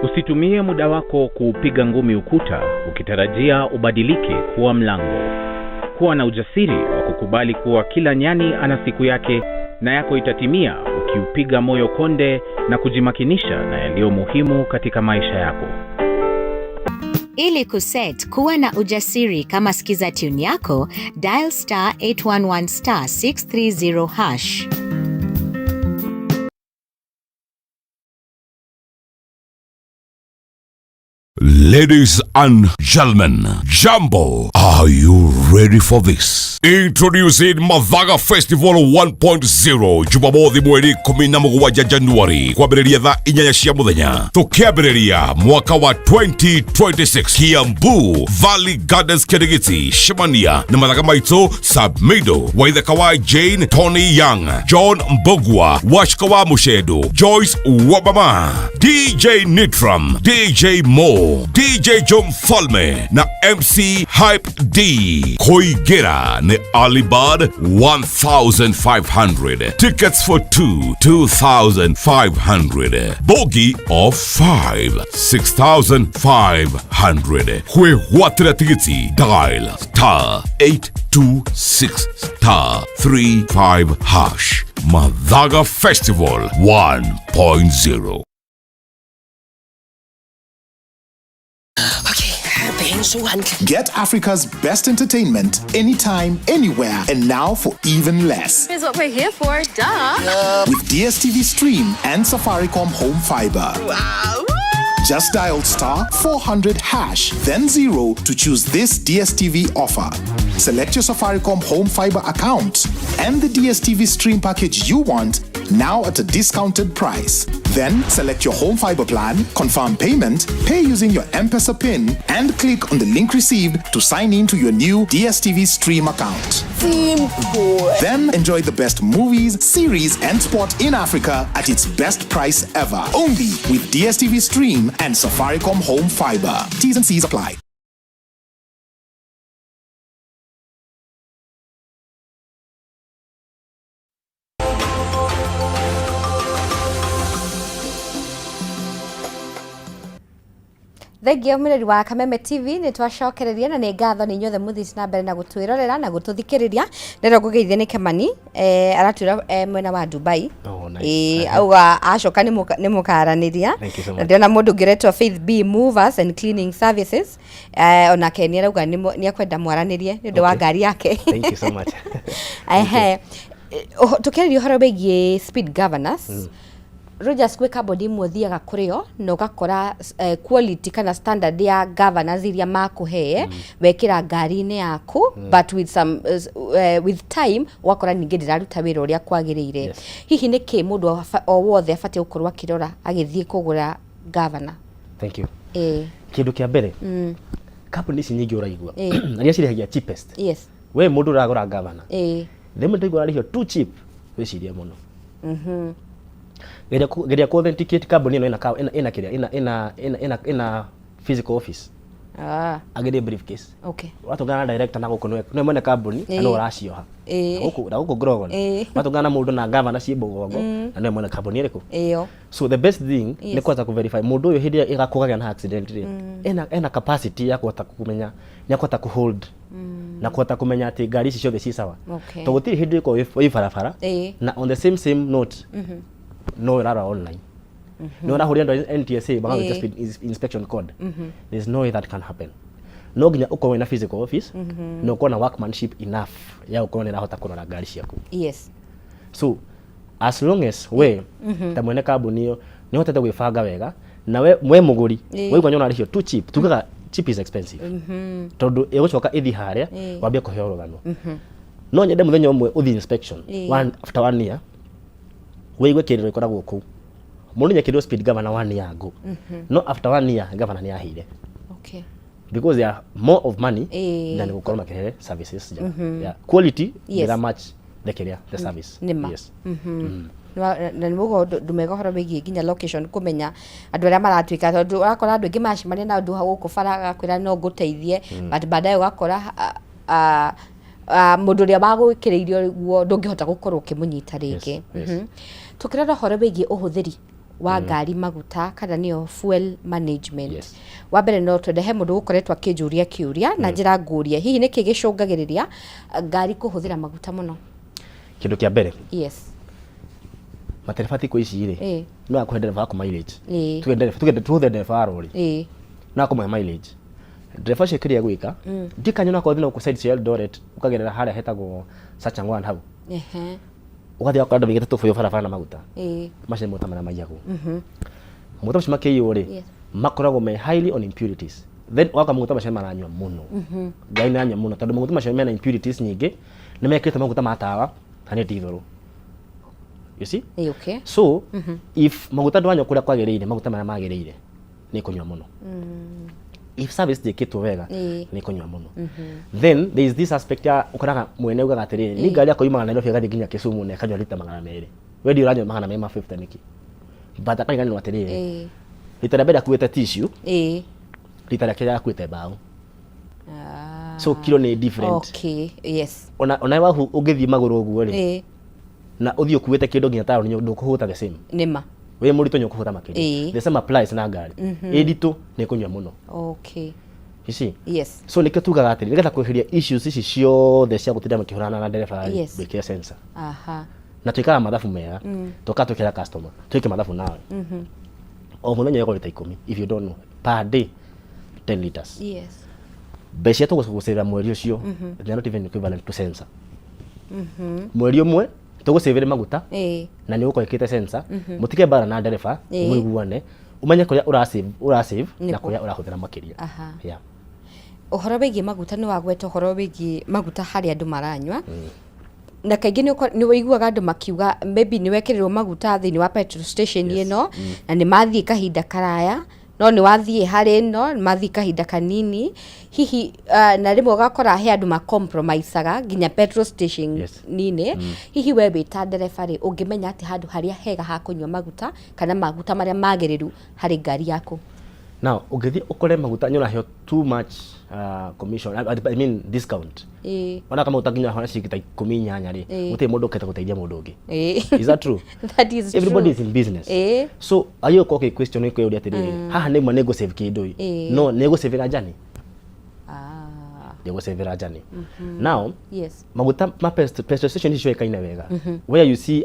Usitumie muda wako kuupiga ngumi ukuta ukitarajia ubadilike kuwa mlango. Kuwa na ujasiri wa kukubali kuwa kila nyani ana siku yake na yako itatimia ukiupiga moyo konde na kujimakinisha na yaliyo muhimu katika maisha yako. Ili kuset kuwa na ujasiri kama skiza tune yako, dial star 811 star 630 hash. Ladies and gentlemen, Jambo, are you ready for this? Introducing Mathaga Festival 1.0 Jumamothi mweri 17 Januari kwambĩrĩria thaa 8 cia mũthenya tũkĩambĩrĩria mwaka wa 2026 Kiambu Valley Gardens Kirigiti Shemania na mathaga maitũ Sabmido Waithaka wa Jane Tony Young John Mbogwa Washika wa Mushedo Joyce Wabama DJ Nitram DJ Mo DJ Joe Mfalme na MC Hype D Koigera ni Alibad 1500 tickets for 2 2500 bogi of 5 6500 kwĩgwatĩra tigiti dial star 826 star 35 hash Mathaga Festival 1.0. Get Africa's best entertainment anytime, anywhere, and now for even less. Is what we're here for, duh. With DSTV Stream and Safaricom Home Fiber. Wow. Just dial star 400 hash, then 0 to choose this DSTV offer. Select your Safaricom Home Fiber account and the DSTV Stream package you want now at a discounted price. Then select your home fiber plan, confirm payment, pay using your M-Pesa PIN, and click on the link received to sign in to your new DSTV Stream account. Simple. Then enjoy the best movies, series, and sport in Africa at its best price ever. Only with DSTV Stream and Safaricom Home Fiber. T's and C's apply. Thengia mwĩrori wa Kameme TV nĩ twacokereria na nĩ ngatho nĩ inyuothe mũthiĩte na mbere na gũtwĩrorera na gũtũthikĩrĩria. Ndĩrenda ngũgeithie nĩ Kemani aratwĩra mwena wa Dubai. Oh, nice. Auga acoka nĩ mũkaranĩria. Thank you so Na much. ndĩrona mũndũ ũngĩ ũretwo Faith B Movers and Cleaning Services onake nĩ arauga nĩ akwenda mwaranĩrie nĩ ũndũ wa ngari yake. Thank you so much. Ehe. Tũkĩarĩria ũhoro wĩgiĩ speed governors, Rogers, gwĩ kambuni imwe ũthiaga kũrĩ o na ũgakora quality kana standard ya governors iria makũhe wekĩra ngari-inĩ yaku, but with some with time ũgakora ningĩ ndĩraruta wĩra ũrĩa kwagĩrĩire. Hihi nĩ kĩ mũndũ o wothe abatiĩ gũkorwo akĩrora agĩthiĩ kũgũra governor? Thank you. Ĩĩ. Kĩndũ kĩa mbere, kambuni ici nyingĩ ũraigua na iria cirĩhagia cheapest, we mũndũ ũragũra gavana, the moment ũraigua ũrarĩhio too cheap, wĩcirie mũno. Geria ku authenticate kambuni ĩno ĩna kĩrĩa ĩna physical office. Agĩrĩe briefcase. Watũngana na director na gũkũ nĩwe mwene kambuni na nĩwe ũracioha. Na gũkũ Grogon watũngana na mũndũ na gavana ciĩ mũgongo na nĩwe mwene kambuni ĩrĩkũ? Ĩyo. So the best thing nĩ kũhota kũ-verify mũndũ ũyũ hĩndĩ ĩrĩa ĩgakũgagĩa na accident rĩ, ena capacity ya kũhota kũmenya, nĩ akũhota kũ-hold na kũhota kũmenya atĩ ngari ici ciothe ci sawa, tondũ gũtirĩ hĩndĩ ĩkorwo wĩ barabara na on the same note no ĩrarora online, no ũrahũrĩra andũ a NTSA magagwĩtia speed inspection code. There's no way that can happen. No nginya ũkorwo wĩna physical office na ũkorwo na workmanship enough ya gũkorwo nĩ ĩrahota kũrora ngari ciaku. So as long as we ta mwene kambuni ĩyo nĩ ũhotete gwĩbanga wega na we mũgũri waigua nĩ ũrarĩhio too cheap, tugaga cheap is expensive, tondũ ĩgũcoka ĩthiĩ harĩa wambie kũheo rũgano. No nyende mũthenya ũmwe ũthiĩ inspection one, after one year wĩigue kĩrĩro ĩkoragwo kũu. Mũndũ nĩekĩrirwo speed governor one year ago, no after one year governor nĩ ahire because they are more of money than gũkorwo makĩrehe services njega. Yeah. Quality ndĩra match the kĩrĩa the service. Nĩma. Yes. Na nĩ mũgo ndũmega ũhoro wĩgiĩ nginya location, kũmenya andũ arĩa maratuĩka, tondũ ũrakora andũ aingĩ maracemania na andũ hau gũkũ bara agakwĩra no ngũteithie, but baadaye ũgakora mũndũ ũrĩa wagwĩkĩrĩirio guo ndũngĩhota gũkorwo ũkĩmũnyita rĩngĩ. Yes. Tũkĩrora ũhoro wĩgiĩ ũhũthĩri wa ngari maguta kana nĩyo fuel management, wa mbere no twende he mũndũ ũkoretwo akĩnjũria kĩũria na njĩra ngũrie, hihi nĩkĩ gĩcũngagĩrĩria ngari kũhũthĩra maguta mũno? Kĩndũ kĩa mbere, matereba thikũ ici rĩ, no akũhe ndereba waku mileage. Tuge tuhũthĩre ndereba wa rori, no akũmũhe mileage ndereba ũcio kĩrĩa gwĩka ndikanyona okorwo thina gũkũ side cia Eldoret, ũkagerera harĩa hetagwo Sachangwan hau, ũgathiĩ ũgakora andũ maigĩte tũbũyũ barabara na maguta. Macio nĩ maguta marĩa maiyagwo. Maguta macio makĩiywo rĩ, Makoragwo me highly on impurities, then waka maguta macio maranyua mũno. Ngari nĩ yanyua mũno tondũ maguta macio mena impurities nyingĩ, nĩ mekĩrĩte maguta ma tawa na nĩ ndithũrũ, you see? Okay. So if maguta ndwanyua kũrĩa kwagĩrĩire, maguta marĩa magĩrĩire, nĩ kũnyua mũno. If service ndĩkĩtwo wega, nĩ kũnyua mũno. Then there is this aspect ya ũkoraga mwene ugaga atĩrĩrĩ, ni ngari yakwa yumaga Nairobi ĩgathiĩ nginya Kisumu na ĩkanyua rita 200, we ndiũ ũranyua 250 nĩkĩ? But akariganĩrwo atĩrĩrĩ, rita rĩa mbere akuĩte tissue, rita rĩa kerĩ akuĩte mbaũ. Ah. So kilo nĩ different. Okay, yes. Ona wahu ũngĩthiĩ magũrũ ũguo rĩ, na ũthiĩ ũkuĩte kĩndũ nginya taũni, ndũkũhũta the same. Nĩma. Wĩ mũritũ nĩ ũkũhũta makĩria. The same applies na ngari. Ĩ nditũ nĩ kũnyua mũno. You see? Yes. So nĩkĩo tugaga atĩrĩ, nĩgetha kweheria issues ici ciothe cia gũtinda makĩhũrana na ndereba rĩ, gwĩkĩra sensor. Na twĩkaga mathabu mega. Tũka twĩkĩra customer, twĩke mathabu nawe. O mũthenya ĩgo rita 10, if you don't know, per day 10 liters. Mbeca iria tũgũcĩvĩra mweri ũcio, they are not even equivalent to sensor. Mweri ũmwe tũgũcĩvĩre maguta na nĩ ũgũkorwo ĩkĩte sensor. Mũtige mbara na ndereba, mũiguane, ũmenye kũrĩa ũrasave, ũrasave na kũrĩa ũrahũthĩra makĩria. Yeah. Ũhoro wĩgiĩ maguta, nĩ wagweta ũhoro wĩgiĩ maguta harĩa andũ maranyua, na kaingĩ nĩ ũiguaga andũ makiuga maybe nĩ wekĩrĩrwo maguta thĩinĩ wa petrol station ĩno na nĩ mathiĩ kahinda karaya, no nĩ wathiĩ harĩ ĩno nĩ mathiĩ kahinda kanini hihi, na rĩmwe ũgakora he andũ macompromisaga nginya petrol station ninĩ. Hihi we wĩ ta ndereba rĩ, ũngĩmenya atĩ handũ harĩa hega ha kũnyua maguta kana maguta marĩa magĩrĩru harĩ ngari yaku? Now ũngĩthiĩ ũkore maguta nĩ ũraheo too much commission, I mean discount, ona kama maguta nginya hona ciringi ta 18 rĩ, gũtirĩ mũndũ ũkĩte gũteithia mũndũ ũngĩ. Is that true? That is Everybody true. is in business. So agĩrĩirwo gũkorwo ũkĩ question, kwĩyũria atĩrĩrĩ, haha nĩ ma nĩ ngũ-save kĩndũ ĩ? No nĩ ngũ-savĩra njani? Ndĩgũ-savĩra njani. Now maguta ma petrol station ici ciũĩkaine wega, where you see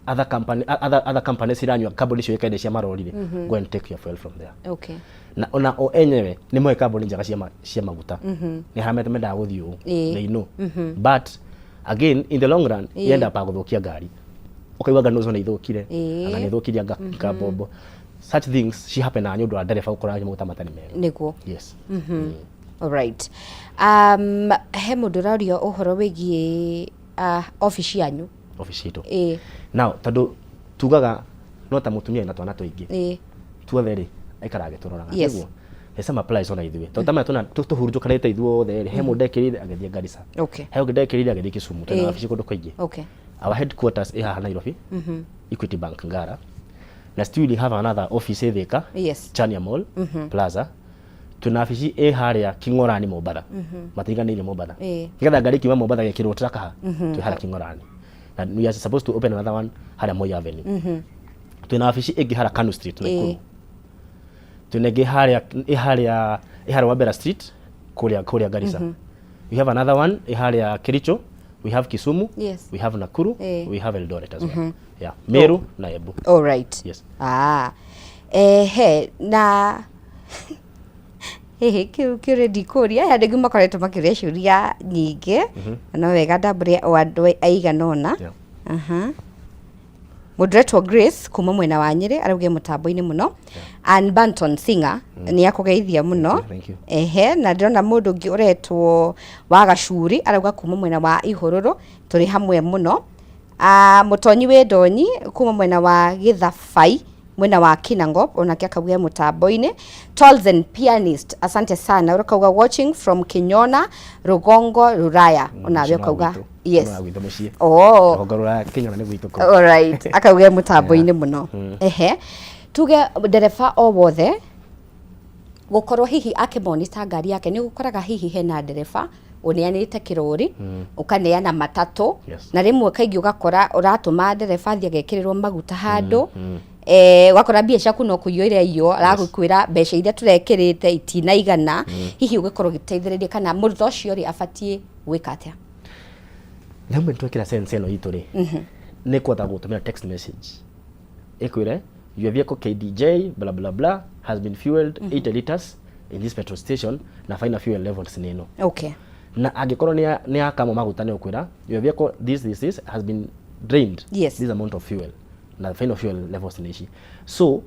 other company, other companies iranyua kambuni ciũĩkaine cia marori rĩ, go and take your fuel from there. Na ona o enyewe nĩ moĩ kambuni njega cia maguta, nĩ harĩa mendaga gũthiĩ ũũ. They know. But again, in the long run, yenda pa gũthũkia ngari, ũkaigua anga nũcio nĩ ithũkire, anga nĩ ithũkirie, anga ngambombo. Such things ci happen na nĩ ũndũ wa ndereba gũkorwo akĩnyua maguta matarĩ mega. Yes. Alright. He mũndũ ũraria ũhoro wĩgiĩ obici yanyu. Obici itũ? Ĩĩ. Now tondũ tugaga no ta mũtumia wĩna twana tũingĩ, tuothe rĩ, aikaraga agĩtũroraga. Nĩguo the same applies ona ithuĩ, tondũ tamaya tũna tũhurunjũkanĩte ithuothe rĩ, he mũndũ ndekĩrĩire agĩthiĩ Garissa, he ũngĩ ndekĩrĩire agĩthiĩ Kisumu. Twĩna wabici kũndũ kũingĩ. Our headquarters ĩ haha Nairobi, Equity Bank Ngara, na still we have another office ĩ Thika, Chania Mall Plaza. Twĩna wabici ĩ harĩa King'orani, Mombatha. Matiganĩirie Mombatha. Nĩgetha ngari ikiuma Mombatha gekĩrwo truck haha, twĩ harĩa King'orani, na we are supposed to open another one harĩa Moi Avenue. Twĩna wabici ĩngĩ harĩa Kanu Street, Nakuru. Twĩna ĩngĩ harĩa ĩ harĩa Wabera Street, kũrĩa Garissa. We have another one ĩ harĩa Kericho. We have Kisumu. We have Nakuru. We have Eldoret as well. Yeah, Meru na Embu. Alright. Yes. Ah. Ehe, na hihi kĩu kĩũria ndikũria, he andũ aingĩ makoretwo makĩũria ciũria nyingĩ, na no wega ndambũre o andũ aigana ũna. Aha. Mũndũ ũretwo Grace kuma mwena wa Nyĩrĩ arauge mũtambo-inĩ mũno. Ann Banton Singer nĩ akũgeithia mũno. Thank you. Ehe, na ndĩrona mũndũ ũngĩ ũretwo wa Gacuri arauga kuma mwena wa Ihũrũrũ tũrĩ hamwe mũno. Ah, mũtonyi wĩ ndonyi kuma mwena wa Gĩthabai, mwena wa Kinangop, onake akauga mũtambo-inĩ. Tolzen pianist, asante sana, ũrakauga watching from Kinyona, Rũgongo Rũraya, onawe ũkauga yes. Gwitũ mũciĩ. Oh. Rũgongo rũraya, Kinyona nĩ gwitũ kũu. Alright, akauga mũtambo-inĩ mũno. Ehe, tuge ndereba o wothe gũkorwo hihi akĩmonita ngari yake, nĩ gũkoraga hihi hena ndereba ũneanĩte kĩrori, ũkaneana matatũ, na rĩmwe kaingĩ ũgakora ũratũma ndereba athiĩ agekĩrĩrwo maguta handũ, ũgakora mbia ciaku no kũiywo iraiywo, aragũkwĩra mbeca iria tũrekĩrĩte itinaigana. Hihi ũgĩkorwo ũgĩteithĩrĩria kana mũndũ ta ũcio rĩ, abatiĩ gwĩka atĩa? The moment twekĩra sense ĩno itũ rĩ, nĩ kũhota gũtũmĩra text message ĩkwĩre your vehicle KDJ blah blah blah has been fueled 80 liters in this petrol station na final fuel levels nĩ ĩno. Na angĩkorwo nĩ yakamwo maguta, nĩ ũkwĩra your vehicle this this this has been drained this amount of fuel na final fuel levels nĩ ici. So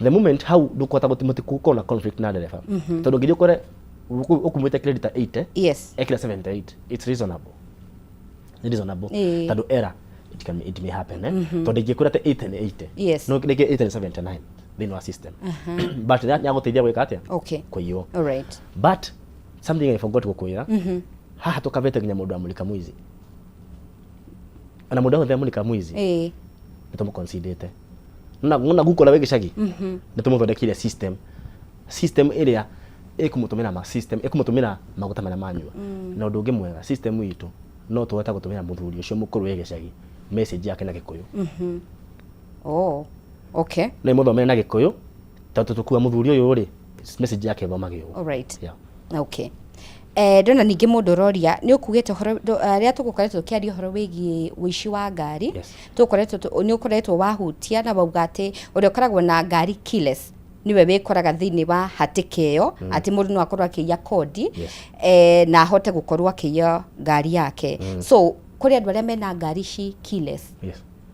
The moment hau ndũkũhota gũti mũtigũkorwo na conflict na ndereba. Tondũ ũngĩthiĩ ũkore ũkumĩte credit ta 80, ekĩra 78, it's reasonable, nĩ reasonable. Tondũ error, it may happen, eh? Tondũ ingĩkwĩra atĩ 80 nĩ 80, no rĩngĩ 80 nĩ 79 thĩinĩ wa system. But nĩ agũteithia gwĩka atĩa? Kũiywo. All right. But something I forgot gũkwĩra, haha tũkavete nginya mũndũ wa mulika mwizi, ona mũndũ ahũthĩra mulika mwizi, nĩ tũmũconsiderĩte na guka ũrĩa wĩ gĩcagi. Nĩ tũmũthondekeire system ĩrĩa ĩkũmũtũmĩra ma system ĩkũmũtũmĩra maguta marĩa manyua. Na ũndũ ũngĩ mwega, system itũ no tũhote gũtũmĩra mũthuri ũcio mũkũrũ wĩ gĩcagi message yake na Gĩkũyũ. Oh, okay. No ĩmũthomere na Gĩkũyũ, tondũ tũkua mũthuri ũyũ rĩ, message yake ĩthomage ũũ. All right. Yeah. Okay. Ndona ningĩ mũndũ ũroria nĩ ũkugĩte ũhoro rĩrĩa tũgũkoretwo tũkĩaria ũhoro wĩgiĩ ũici wa ngari. Tũkoretwo nĩ ũkoretwo wahutia na wauga atĩ ũrĩa ũkoragwo na ngari keyless nĩwe wĩkoraga thĩinĩ wa hatĩka ĩyo, atĩ mũndũ no akorwo akĩiya kodi, na ahote gũkorwo akĩiya ngari yake. So kũrĩ andũ arĩa mena ngari ci keyless,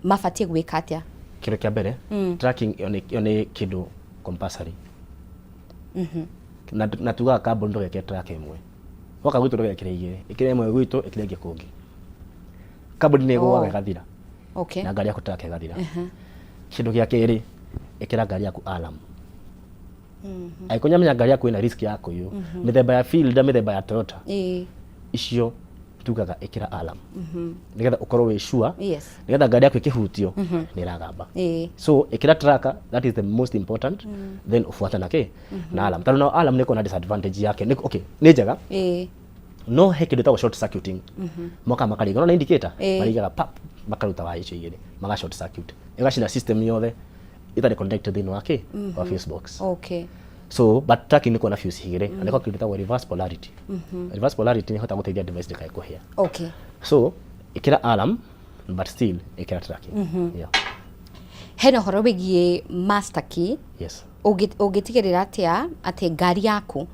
mabatiĩ gwĩka atĩa? Kĩndũ kĩa mbere, tracking ĩyo nĩ kĩndũ compulsory. Na tugaga kambuni ndũgekĩre track ĩmwe, woka gwitũ ndũgekĩre igĩrĩ, ĩkĩra ĩmwe gwitũ, ĩkĩra ĩngĩ kũngĩ. Kambuni nĩ ĩgũaga, ĩgathira, na ngari yaku track ĩgathira. Kĩndũ gĩa kerĩ, ĩkĩra ngari yaku alarm. Angĩkorwo nĩamenya ngari yaku ĩna risk ya kũiywo, mĩthemba ya Fielder, mĩthemba ya Toyota, icio tugaga ĩkĩra alarm, nĩgetha ũkorwo wĩ sure, nĩgetha ngari yaku ĩkĩhutio, nĩ ĩragamba. So ĩkĩra tracker, that is the most important. Then ũfuate na kĩ? Na alarm, tondũ na alarm nĩ ĩkoragwo na disadvantage yake. Okay, nĩ njega, no he kĩndũ ĩtagwo short circuiting. Moka makaringa na indicator, maringaga pap, makaruta waya icio igĩrĩ, maga short circuit, ĩgacina system yothe ĩtarĩ connected thĩinĩ wa kĩ? Wa fuse box. So but tracking nĩ kuona fuse igĩrĩ, na nĩko kĩndũ gĩtagwo reverse polarity. Reverse polarity nĩ ĩhotaga gũteithia device ndĩkae kũhĩa. So ĩkĩra alarm, but still ĩkĩra tracking. Yeah. Hena ũhoro wĩgiĩ master key. Ũngĩtigĩrĩra atĩa atĩ ngari yaku,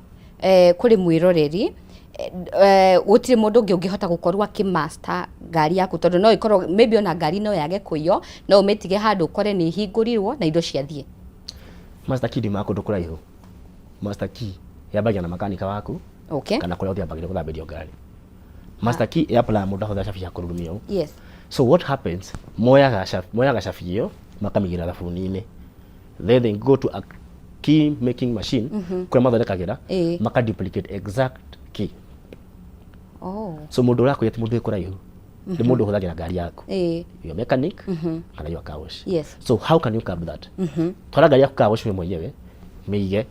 kũrĩ mwĩroreri, gũtirĩ mũndũ ũngĩ ũngĩhota gũkorwo akĩ master ngari yaku, tondũ no ĩkorwo maybe ona ngari no yage kũiywo, no ũmĩtige handũ ũkore nĩ ĩhingũrirwo na indo ciathiĩ? Master key ndiumaga kũndũ kũraihu. Master key yambagia na makanika waku, kana kũrĩa ũthiambagĩria gũthambĩrio ngari. Master key ya apply, mũndũ ahũthĩra cabi ya kũrurumia ũũ. So what happens, moyaga cabi ĩyo, makamĩigĩrĩra thabuni-inĩ, then they go to a key making machine, kũrĩa mathondekagĩra, maka duplicate exact key. So mũndũ ũrakũiya ti mũndũ wĩ kũraihu, nĩ mũndũ ũhũthagĩra ngari yaku, your mechanic kana your car wash. So how can you curb that? Twara ngari yaku car wash we mwenyewe, mĩige.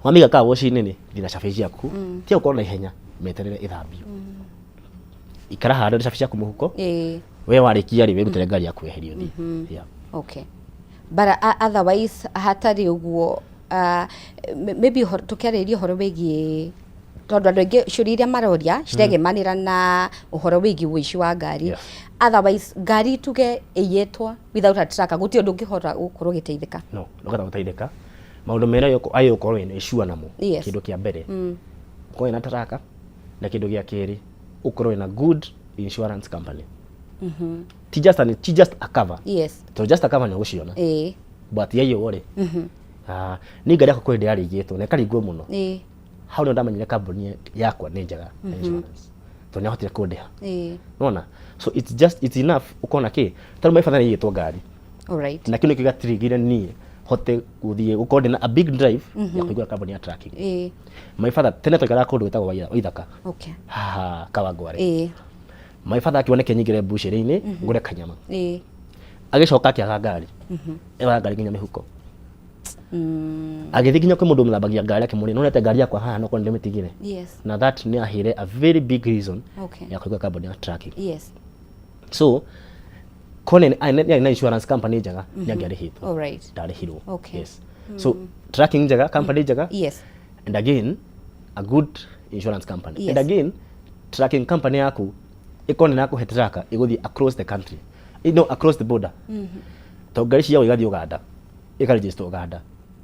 Wamĩiga car wash-inĩ nĩ thiĩ na cabi ciaku. Tiga gũkorwo na ihenya, meterere ĩthambio. Ikara handũ na cabi ciaku mũhuko. We warĩkia rĩ, wĩrutĩre ngari yaku weherie ũthiĩ. Yeah. Okay, but otherwise hatarĩ ũguo, maybe tũkĩarĩrĩria ũhoro wĩgiĩ, tondũ andũ aingĩ ciũria iria maroria ciregemanĩra na ũhoro wĩgiĩ ũici wa ngari. Otherwise ngari tuge ĩiyĩtwo without a tracker, gũtirĩ ũndũ ũngĩhota gũkorwo ũgĩteithĩka? No ndũkahota gũteithĩka. Maũndũ merĩ ayo ũkorwo wĩna sure namo. Kĩndũ kĩa mbere, ũkorwo wĩna tracker, na kĩndũ gĩa kerĩ, ũkorwo wĩna good insurance company. Ti just a cover. To just a cover nĩ ũgũciona, but yaiywo rĩ, niĩ ngari yakwa kwĩ hĩndĩ yarĩigĩtwo na ĩkaringwo mũno. Hau nĩho ndamenyire kambuni yakwa nĩ njega ya insurance, tondũ nĩ ahotire kũndĩha. Nona so it's enough ũkona kĩ, tondũ my father nĩ aiyĩtwo ngari, na kĩu nĩkĩo gĩatirigire niĩ hote gũthiĩ gũkorwo ndĩna a big drive ya kũhingũra kambuni ya tracking. My father, tene twaikaraga kũndũ gwĩtagwo Waithaka, haha Kawangware. My father akiona nĩkĩ nyingĩre mbucĩrĩ-inĩ ngũre kanyama, agĩcoka akĩaga ngari. Ĩraga ngari nginya mĩhuko. Agĩthiĩ nginya kwĩ mũndũ ũmũthambagia ngari, akĩmũria, nonete ngari yakwa haha no korwo ndĩmĩtigire? Na that nĩ aheire a very big reason ya kũhingũra kambuni ya tracking. So kone nĩ arĩ na insurance company njega, nĩ angĩarĩhĩtwo. Ndarĩhirwo. Yes. So tracking njega, company njega, and again a good insurance company, and again tracking company yaku ĩkorwo nĩ nakũhe tracker ĩgũthiĩ across the country. No, across the border, tondũ ngari ciao igathiĩ Uganda, ĩkaregister Uganda.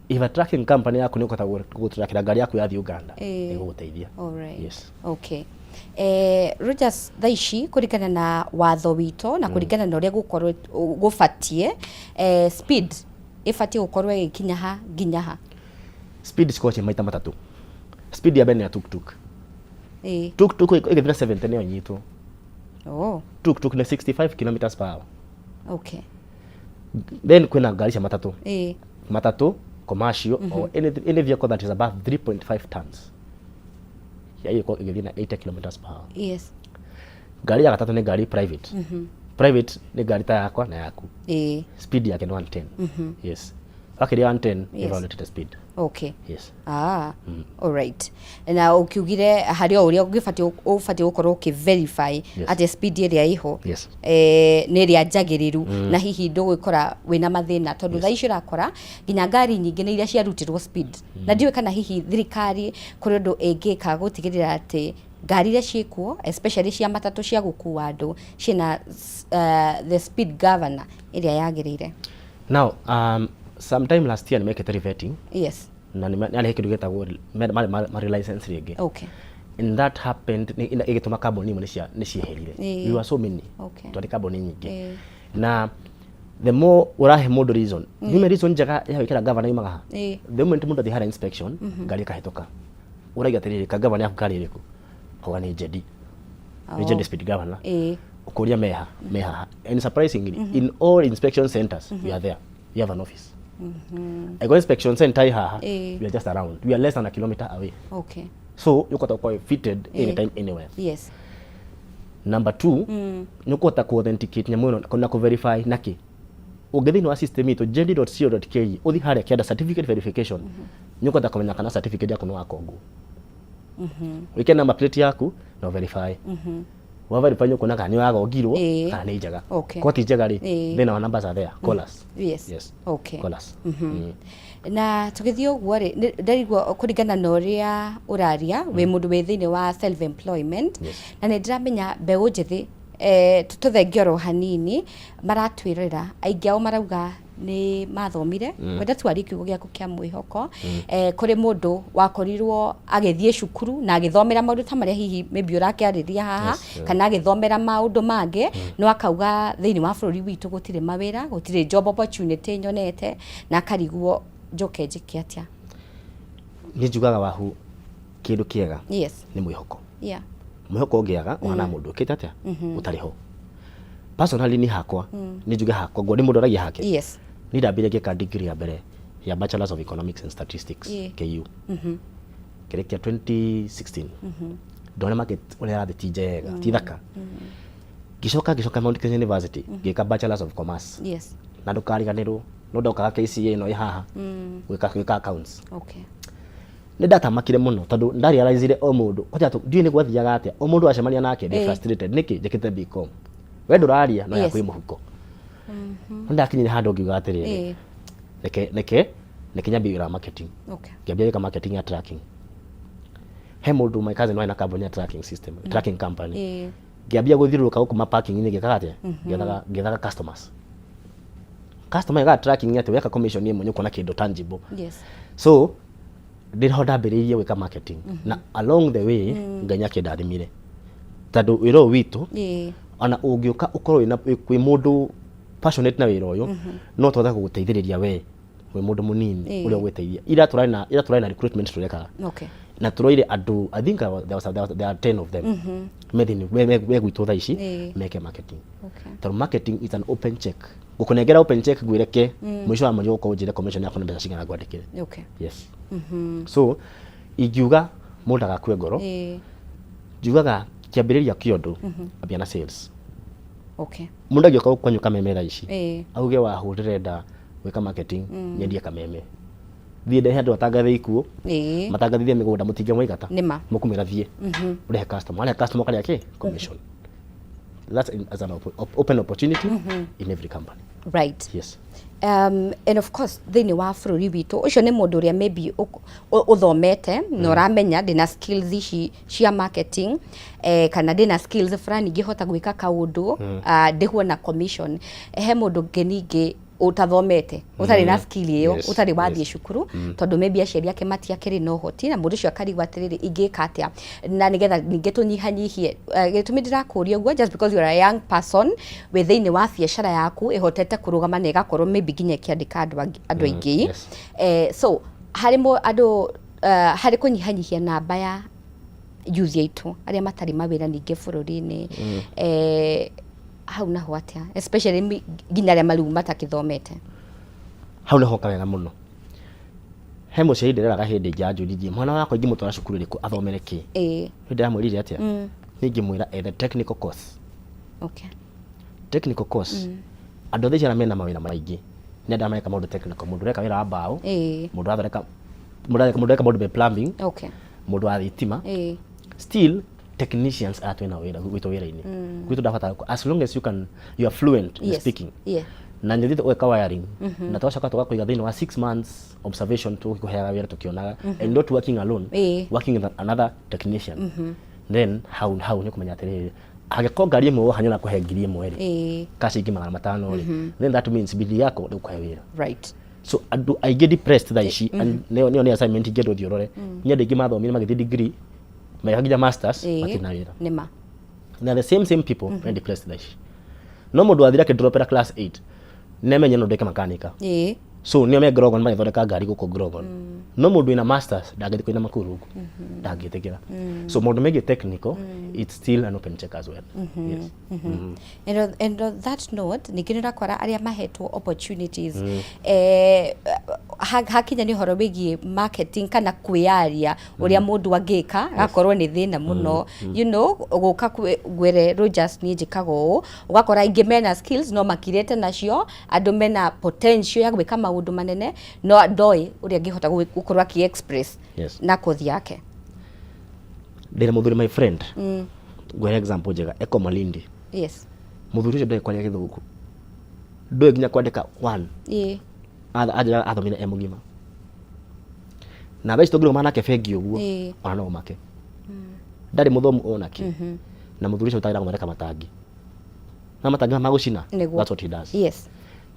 If a tracking company yaku nĩ ũkũhota gũtrackĩra ngari yaku yathiĩ Uganda, ĩgũgũteithia. Yes. Okay. Rogers, thaa ici kũringana na watho witũ na kũringana na ũrĩa gũkorwo gũbatiĩ, speed Ĩbatiĩ gũkorwo ĩgĩkinya ha nginya ha? Speed cikoragwo ciĩ maita matatũ. Speed ya mbere nĩ ya tuktuk. Tuktuk ĩgĩthira 70 nĩyo nyitwo. Tuktuk nĩ 65 kilometers per hour. Then kwĩna ngari cia matatũ. Matatũ, commercial or any vehicle that is above 3.5 tons yagĩrĩirwo gũkorwo ĩgĩthiĩ na 80 kilometers per hour. Ngari ya gatatũ nĩ ngari private. Private nĩ ngari ta yakwa na yaku. Speed yake nĩ 110. Yes, wakĩria 110, you violated the speed. Yes. Ah, alright. Na ũkiugire harĩ o ũrĩa ũngĩbatiĩ, ũbatiĩ gũkorwo ũkĩ verify atĩ speed ĩrĩa ĩho nĩ ĩrĩa njagĩrĩru na hihi ndũgwĩkora wĩna mathĩna, tondũ thaa ici ũrakora nginya ngari nyingĩ nĩ iria ciarutirwo speed, na ndiũĩ kana hihi thirikari kũrĩ ũndũ ĩngĩka gũtigĩrĩra atĩ ngari iria ciĩkuo, especially cia matatũ cia gũkua andũ, ciĩna the speed governor ĩrĩa yagĩrĩire. Now, sometime last year nĩ mekĩte revetting na nĩ yarĩ kĩndũ gĩtagwo marĩ license rĩngĩ. And that happened ĩgĩtũma kambuni imwe nĩ cieherire. We were so many. Twarĩ kambuni nyingĩ. Na the more ũrahe mũndũ reason, yume reason njega ya gwĩkĩra governor yumaga ha? The moment mũndũ athiĩ harĩa inspection, ngari ĩkahĩtũka, ũraiga atĩrĩrĩ, ka governor yaku karĩ ĩrĩkũ? Kauga nĩ Njendi, nĩ Njendi speed governor. Ũkũria meha mehaha. And surprisingly, in all inspection centers we are there, we have an office. Ego inspection center ĩ haha. We are just around, we are less than a kilometer away. So ũkũhota gũkorwo fitted anytime, anywhere. Number two, nĩ ũkũhota ku authenticate nyamũ ĩno na kũ verify naki ũngĩ thĩinĩ wa system itũ, jendi.co.ke, ũthi harĩa kĩanda certificate verification, nĩ ũkũhota kũmenya kana certificate yaku nĩ wakongwo. Wĩke number plate yaku na verify. Wa verify, nĩ ũkuona kana nĩ wagongirwo kana nĩ njega. Ko ti njega rĩ, then our numbers are there, call us. Yes. Call us. Na tũgĩthiĩ ũguo rĩ, ndarigwo kũringana na ũrĩa ũraria, wĩ mũndũ wĩ thĩinĩ wa self employment, na nĩ ndĩramenya mbeũ njĩthĩ, tũthengie oro hanini, maratwĩrorera aingĩ ao marauga nĩ mathomire. Wenda twarie kiugo gĩaku kĩa mwĩhoko kũrĩ mũndũ wakorirwo agĩthiĩ cukuru na agĩthomera maũndũ ta marĩa hihi maybe ũrakĩarĩria haha, kana agĩthomera maũndũ mangĩ, no akauga thĩinĩ wa bũrũri witũ gũtirĩ mawĩra, gũtirĩ job opportunity nyonete, na akarigwo njoke njĩke atĩa. Nĩ njugaga wahu kĩndũ kĩega nĩ mwĩhoko. Mwĩhoko ũngĩaga, ũhana mũndũ ũkĩte atĩa ũtarĩ ho. Personally, ni hakwa, nĩ njuge hakwa ngo nĩ mũndũ aragia hake. Ni ndambire ngĩka degree ya mbere ya Bachelors of Economics and Statistics, KU. Kĩrĩkia 2016, ndona market ũrĩa ĩrathiĩ ti njega, ti thaka. Ngĩcoka Mount Kenya University, ngĩka Bachelors of Commerce. Na ndũkariganĩrwo no ndokaga KCA ĩno ĩ haha gwĩka accounts. Nĩ ndatamakire mũno tondũ ndarealizire o mũndũ kwanja ndiũĩ nĩ gwathiaga atĩa, o mũndũ acemania nake ndĩ frustrated nĩkĩ njĩkĩte BCom, we ndũraria no yaku ĩ mũhuko. No ndakinyire handũ ngiuga atĩrĩrĩ, reke nyambie wĩra wa marketing. Ngĩambia gwĩka marketing ya trucking. He mũndũ, my cousin, warĩ na kambuni ya trucking system, trucking company. Ngĩambia gũthiũrũrũka gũkũ ma parking-inĩ ngĩkaga atĩa, ngĩethaga customers. Customer ĩgaga tracking atĩ weka commission ĩmwe nĩ ũkuona kĩndũ tangible. So ndĩho ndambĩrĩirie gwĩka marketing, na along the way Ngai nĩ akĩndathimire, tondũ wĩra ũyũ witũ, ona ũngĩũka ũkorwo wĩ mũndũ passionate na wĩra ũyũ, no tũhote gũgũteithĩrĩria we wĩ mũndũ mũnini ũrĩa ũgwĩteithia. Ira tũrarĩ na recruitment tũrekaga na tũroire andũ, I think there are 10 of them me thĩinĩ me gwitũ thaa ici meke marketing, tondũ marketing is an open check. Ngũkũnengera open check, ngwĩre ke mũico wa mweri ũgũkorwo ũnjĩre commission yaku nĩ mbeca cigana ngwandĩkĩre. Yes. So ingiuga mũndũ ndagakue ngoro. Njugaga kĩambĩrĩria kĩa ũndũ, ambia na sales. Mũndũ angĩũka kwanyu Kameme thaa ici, auge wahũ ndĩrenda gwĩka marketing, nyendie Kameme, thiĩ ndehe andũ atangathi ikuũ, matangathithie mĩgũnda, mũtingĩmũigata. Nĩma. Mũkũmwĩra thiĩ ũrehe customer, warehe customer ũkarĩa kĩ commission. That's as an open opportunity in every company. Yes. And of course thĩinĩ wa bũrũri witũ, ũcio nĩ mũndũ ũrĩa maybe ũthomete na ũramenya ndĩna skills ici cia marketing, kana ndĩna skills fulani ingĩhota gwĩka kaũndũ, ndĩhwo na commission. He mũndũ ũngĩ ningĩ Ũtathomete, ũtarĩ na skill ĩyo, ũtarĩ wathiĩ cukuru, tondũ maybe aciari ake matiakĩrĩ na ũhoti, na mũndũ ũcio akarigwo atĩrĩrĩ, ingĩka atĩa na nĩgetha ningĩ tũnyihanyihie. Gĩtũmi ndĩrakũria ũguo, just because you are a young person wĩ thĩinĩ wa biacara yaku ĩhotete kũrũgama na ĩgakorwo maybe nginya ĩkĩandĩka andũ aingĩ. So harĩ andũ, harĩ kũnyihanyihia namba ya youth aitũ arĩa matarĩ mawĩra ningĩ bũrũri-inĩ, hau naho atĩa, especially nginya arĩa marĩu matakĩthomete? Hau nĩho kawega mũno. He mũciari ndĩreraga hĩndĩ ĩngĩ anjũririe, mwana wakwa ingĩmũtwara cukuru ĩrĩkũ athomere kĩ? Hĩndĩ ndĩramwĩrire atĩa? Niĩ ingĩmwĩra ethe technical course. Technical course, andũ othe arĩa mena mawĩra maingĩ nĩ andũ arĩa mareka maũndũ technical, mũndũ ũreka wĩra wa mbaũ, mũndũ ũrathondeka, mũndũ ũreka maũndũ me plumbing, mũndũ wa thitima. Still technicians arĩa twĩna wĩra gwitũ wĩra-inĩ gwitũ ndabatara, as long as you can, you are fluent in speaking na nĩ ũthiĩte ũgeka wiring, na tũgacoka tũgakũiga thĩinĩ wa 6 months observation, tũgĩkũheaga wĩra tũkĩonaga, and not working alone, working with another technician. Then hau nĩ kũmenya atĩrĩrĩ, angĩkorwo ngari ĩmwe woha nĩ kũhe 1000 rĩ, ka ciringi 500 rĩ, then that means bidii yako nĩ gũkũhe wĩra. So andũ aingĩ depressed thaa ici, and nĩyo nĩ assignment ingĩenda ũthiĩ ũrore, nĩ andũ aingĩ mathomire magĩthiĩ degree, magĩka nginya masters, matirĩ na wĩra. Nĩma. Na the same people me depressed thaa ici. No mũndũ wathire akĩdropera class 8 nĩamenye no ndeke makanika, so nĩo me Grogon magĩthondeka ngari gũkũ Grogon. No mũndũ wĩna masters ndangĩthiĩ kũina Nakuru ũguo, ndangĩtĩkĩra. So maũndũ megiĩ technical, it's still an open check as well, yes. And on that note, ningĩ nĩ ũrakora arĩa mahetwo opportunities, hakinya nĩ ũhoro wĩgiĩ marketing kana kwĩyaria ũrĩa mũndũ angĩka, gakorwo nĩ thĩna mũno, gũka ngwĩre Rogers niĩ njĩkaga ũũ, ũgakora aingĩ mena skills no makirĩte nacio, andũ mena potential ya gwĩka maũndũ manene no ndoĩ ũrĩa angĩhota gũkorwo akĩ express na kothi yake. Ndĩna mũthuri, my friend, ngwĩre example njega, Eko Malindi. Mũthuri ũcio ndoĩ kwaria gĩthũngũ, ndoĩ nginya kwandĩka one. Anjĩraga athomire e mũgima, na thaa ici tũngĩrũgama nake bengi ũguo, ona no ũmake ndarĩ mũthomu ona kĩ. Na mũthuri ũcio ũtagĩra gũthondeka matangi na matangi ma gũcina. That's what he does.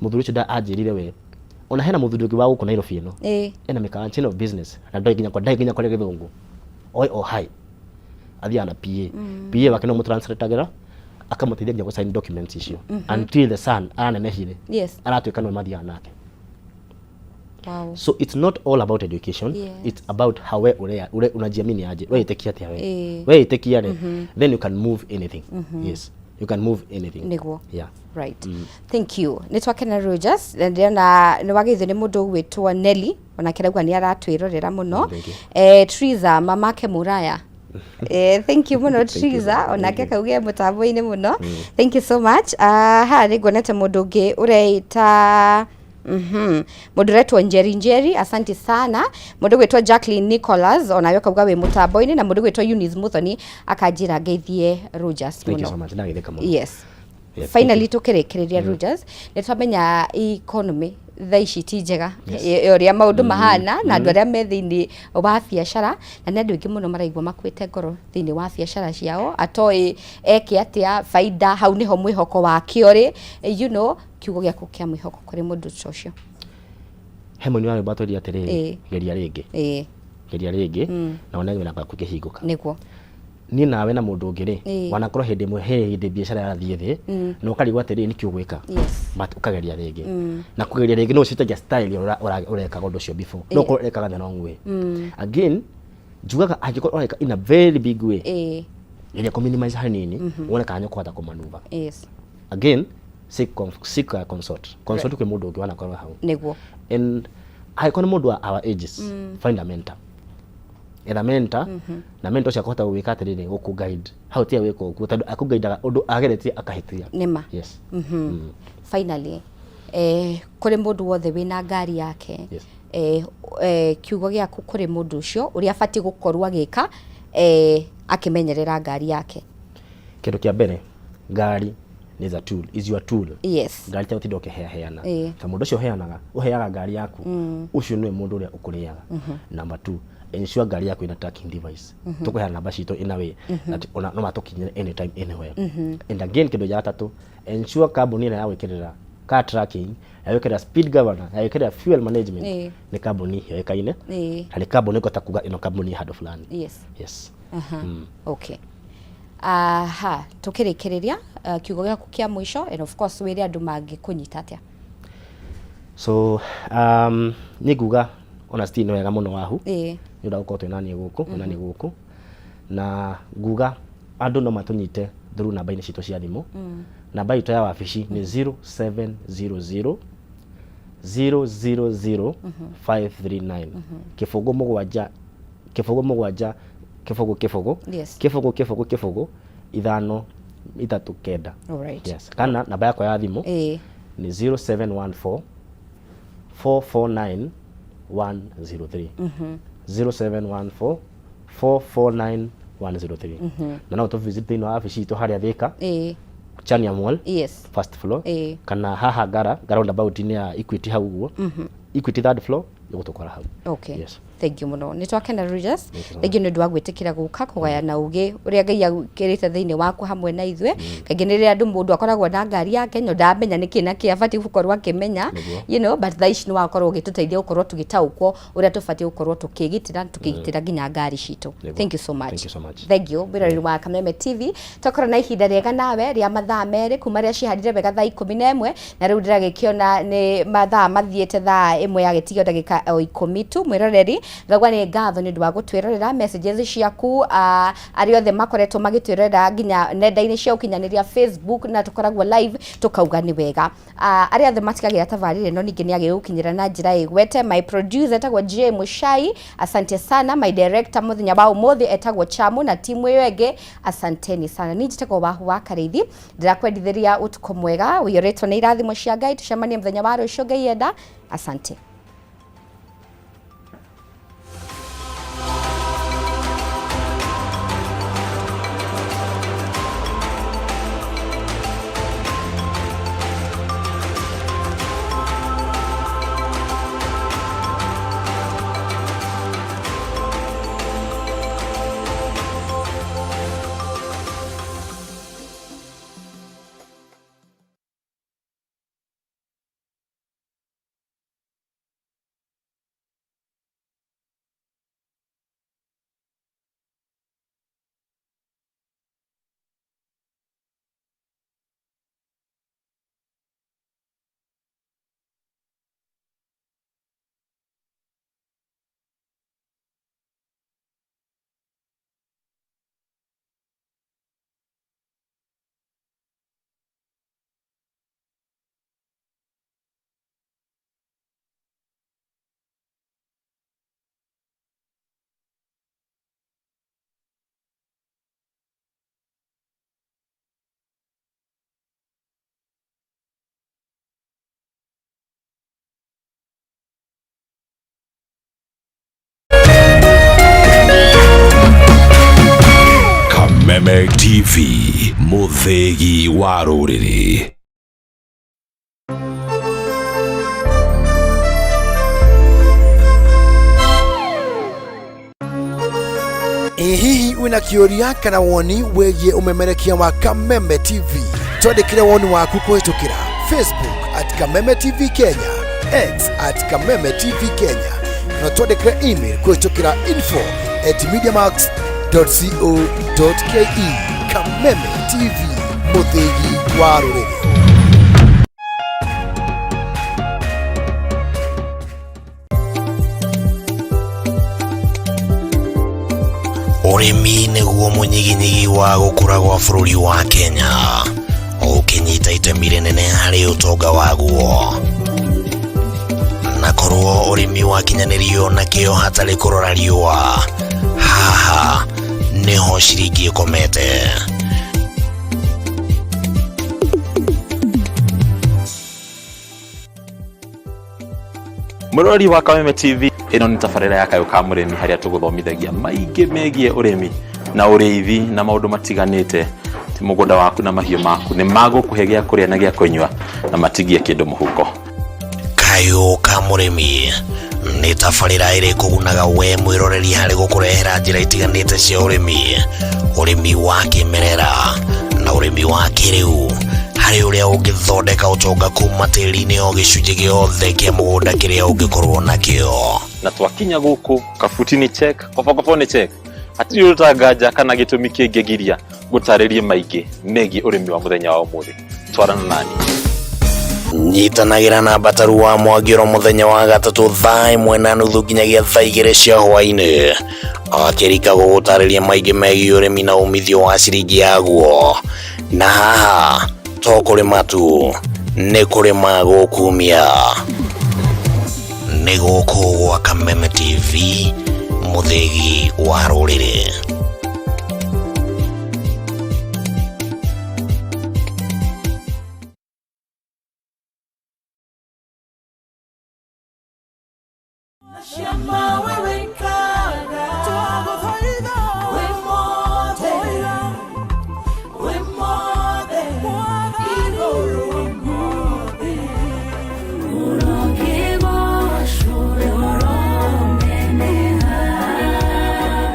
Mũthuri ũcio anjĩrire we ona hena mũthuri ũngĩ wa gũkũ Nairobi ĩno, ena mĩkawa, chain of business, na ndoĩ nginya ndarĩ nginya kwaria gĩthũngũ, oi o hi, athiaga na PA. PA wake no mũtranslateagĩra, akamũteithia nginya gũsign documents icio, until the son aranenehire, aratuĩka nĩwe mathiaga nake. So it's not all about education. It's about how we urea ure unajiamini aje, we itikia atia, we we itikia rĩ, then you can move anything. Yes, you can move anything. Yeah. Right, thank you, nĩ twakena Rogers, na ndĩrona nĩ wageithio nĩ mũndũ ũgwĩtwo Nelly, onake arauga nĩ aratwĩrorera mũno. Thank you. Triza mamake Mũraya. Thank you mũno. Thank you. Triza onake Thank you. akauge mũtambo-inĩ mũno. Thank you so much. Haha nĩ nguonete mũndũ ũngĩ ũreita, mũndũ ũretwo Njeri Njeri, asante sana. Mũndũ ũgwĩtwo Jacqueline Nicholas onawe akauga wĩ mũtambo-inĩ, na mũndũ ũgwĩtwo Eunice Muthoni akanjĩra ngeithie Rogers Thank you mũno. so much, ndagĩthĩka mũno. Yeah, thank Finally, you. tukĩrĩkĩrĩria, Rogers, nĩ twamenya economy thaa ici ti njega, ũrĩa maũndũ mahana na andũ arĩa me thĩinĩ wa biacara, na nĩ andũ aingĩ mũno maraigua makuĩte ngoro thĩinĩ wa biacara ciao, atoĩ eke atĩa, baida hau nĩho mwĩhoko wake ũrĩ. Kiugo gĩaku kĩa mwĩhoko kũrĩ mũndũ ta ũcio? He mũini wa rwĩmbo atwĩrire atĩrĩrĩ, geria rĩngĩ, geria rĩngĩ, na wone wĩra waku ũkĩhingũka. Niĩ nawe na mũndũ ũngĩ rĩ, wanakorwo hĩndĩ ĩmwe he hĩndĩ biacara yarathiĩ thĩ, na ũkarigwo atĩrĩrĩ, nĩkĩ ũgwĩka, but ũkageria rĩngĩ, na kũgeria rĩngĩ no ũcenjagia style ĩrĩa ũrekaga ũndũ ũcio before, no ũkorwo ũrekaga the wrong way. Again njugaga angĩkorwo ũreka in a very big way, geria kũ minimize hanini, wone kana nĩ ũkũhota kũmanuva. Again, seek consult kwĩ mũndũ ũngĩ wanakorwo hau. And angĩkorwo nĩ mũndũ wa our ages, find a mentor, etha mentor, na mentor ũcio akũhota gwĩka atĩrĩrĩ, gũkũ guide hau tiga gwĩka ũguo, tondũ akũguidaga ũndũ ageretie akahĩtia. Yes. Finally, kũrĩ mũndũ wothe wĩna ngari yake, kiugo gĩaku kũrĩ mũndũ ũcio ũrĩa abatiĩ gũkorwo agĩka, akĩmenyerera ngari yake? Kĩndũ kĩa mbere, ngari is a tool, is your tool. Ngari ta ũtinda ũkĩheaheana, ta mũndũ ũcio ũheanaga, ũheaga ngari yaku, ũcio nĩwe mũndũ ũrĩa ũkũrĩaga. Number two, ensure ngari yaku ina tracking device. Tũkũheana namba citũ in a way that ona no matũkinyĩre anytime, anywhere. And again, kĩndũ gĩa gatatũ, ensure kambuni ĩrĩa ya gwĩkĩrĩra Car tracking, ya gwĩkĩra speed governor, ya gwĩkĩra fuel management, nĩ kambuni yoĩkaine na nĩ kambuni ĩkũhota kuga ĩno kambuni ĩ handũ fulani. Yes. Aha. Okay. Aha, tukĩrĩkĩrĩria, kiugo gĩaku kĩa mũico, and of course wĩre andũ mangĩkũnyita atĩa. So niĩ nguga ona still nĩ wega mũno wahu nĩ ũndũ wa gũkorwo twĩ naniĩ gũkũ, twĩ naniĩ gũkũ, na nguga andũ no matũnyite through namba-inĩ citũ cia thimũ. Namba itũ ya wabici nĩ 0700 000 539, 0 7 0 7 0 0 0 0 0 5 3 9. Yes. Kana namba yakwa ya thimũ nĩ 0714 449 103, 0714 449 103. Na no tũ visit thĩinĩ wa wabici itũ harĩa Thika, Chania Mall, first floor, kana haha Ngara roundabout-inĩ ya Equity hau ũguo, Equity third floor, ĩgũtũkora hau. Okay. Yes. Thank you mũno, nĩ twakena Rogers. Thank you so. Thank you nĩ ũndũ wa gwĩtĩkĩra gũka kũgayana ũgĩ ũrĩa Ngai agwĩkĩrĩte thĩinĩ waku hamwe na ithuĩ. Kaingĩ nĩ rĩrĩa andũ mũndũ akoragwo na ngari yake no ndamenya nĩkĩ na kĩ abatiĩ gũkorwo akĩmenya, but thaa ici nĩ wakorwo ũgĩtũteithia gũkorwo tũgĩtaũkwo ũrĩa tũbatiĩ gũkorwo tũkĩgitĩra, tũkĩgitĩra nginya ngari citũ. Thank you so much. Thank you so much. Thank you, mwĩroreri wa Kameme TV. Twakorwo na ihinda rĩega nawe rĩa mathaa 2 kuma rĩrĩa cihandire wega thaa 11, na rĩu ndĩragĩkĩona nĩ mathaa mathiĩte thaa 1 ya gĩtigio ndagĩka o 10 tu. Mwĩroreri, ngauga nĩ ngatho nĩ ũndũ wa gũtwĩrorera messages ciaku, arĩa othe makoretwo magĩtwĩrorera nginya nenda-inĩ cia ũkinyanĩria Facebook, na tũkoragwo live, tũkauga nĩ wega. Arĩa othe matigagĩra tabarĩra ĩno ningĩ nĩ agĩgũkinyĩra na njĩra ĩgwete. My producer etagwo J Mushai, asante sana. My director mũthenya wa ũmũthĩ etagwo Chamu, na timu ĩyo ĩngĩ, asanteni sana. Niĩ njĩtagwo Wahu wa Karĩithi, ndĩrakwendithĩria ũtukũ mwega ũiyũrĩtwo nĩ irathimo cia Ngai. Tũcemanie mũthenya wa rũciũ Ngai enda. Asante. Kameme TV, mũthĩgi wa rũrĩrĩ. Ĩ hihi wĩna kĩũria kana woni wĩgiĩ ũmemerekia wa Kameme TV? Twandĩkĩre woni waku kũhĩtũkĩra Facebook at Kameme TV Kenya, X at Kameme TV Kenya, na twandĩkĩre email kũhĩtũkĩra info@mediamax.co.ke. Kameme TV, mũthĩgi wa rũrĩrĩ. Ũrĩmi nĩguo mũnyiginyigi wa gũkũra gwa bũrũri wa Kenya, ũkĩnyita itemi rĩnene harĩ ũtonga waguo, na korwo ũrĩmi wakinyanĩrio na kĩo hatarĩ kũrora riũa, haha nĩho ciringi ĩkomete. Mũrori wa Kameme TV, ĩno nĩ tabarĩra ya Kayũ ka Mũrĩmi, harĩa tũgũthomithagia maingĩ megiĩ ũrĩmi na ũrĩithi na maũndũ matiganĩte. Ti mũgũnda waku na mahiũ maku nĩ magũkũhe gĩa kũrĩa na gĩa kũnyua na matigie kĩndũ mũhuko. Kayũ ka Mũrĩmi nĩ tabarĩra ĩrĩ kũgunaga we mwĩroreri harĩ gũkũrehera njĩra itiganĩte cia ũrĩmi, ũrĩmi wa kĩmerera na ũrĩmi wa kĩrĩu, Harĩ ũrĩa ũngĩthondeka ũtonga kuma tĩri-inĩ o gĩcunjĩ gĩothe kĩa mũgũnda kĩrĩa ũngĩkorwo nakĩo. Na twakinya gũkũ kabuti nĩ check, kobokobo nĩ check, hatirĩ ũtanganja kana gĩtũmi kĩngĩgiria gũtarĩrie maingĩ megiĩ ũrĩmi wa mũthenya wa ũmũthĩ. Twarana nani. Nyitanagĩra na Mbataru wa Mwangĩro mũthenya wa gatatũ thaa 1:30 nginyagia thaa 2 cia hwaĩ-inĩ, akĩrika gũgũtarĩria maingĩ megiĩ ũrĩmi na umithio wa ciringi yaguo. Na haha to kũrĩma tu, nĩ kũrĩma gũkumia. Nĩ gũkũ gwa Kameme TV, mũthĩgi wa rũrĩrĩ.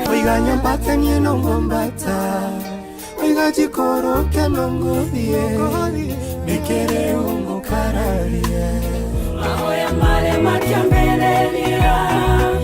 Oiga nyambate niĩ no ngwambata, oiga njikũrũke no ngũthiĩ, nĩkĩrĩ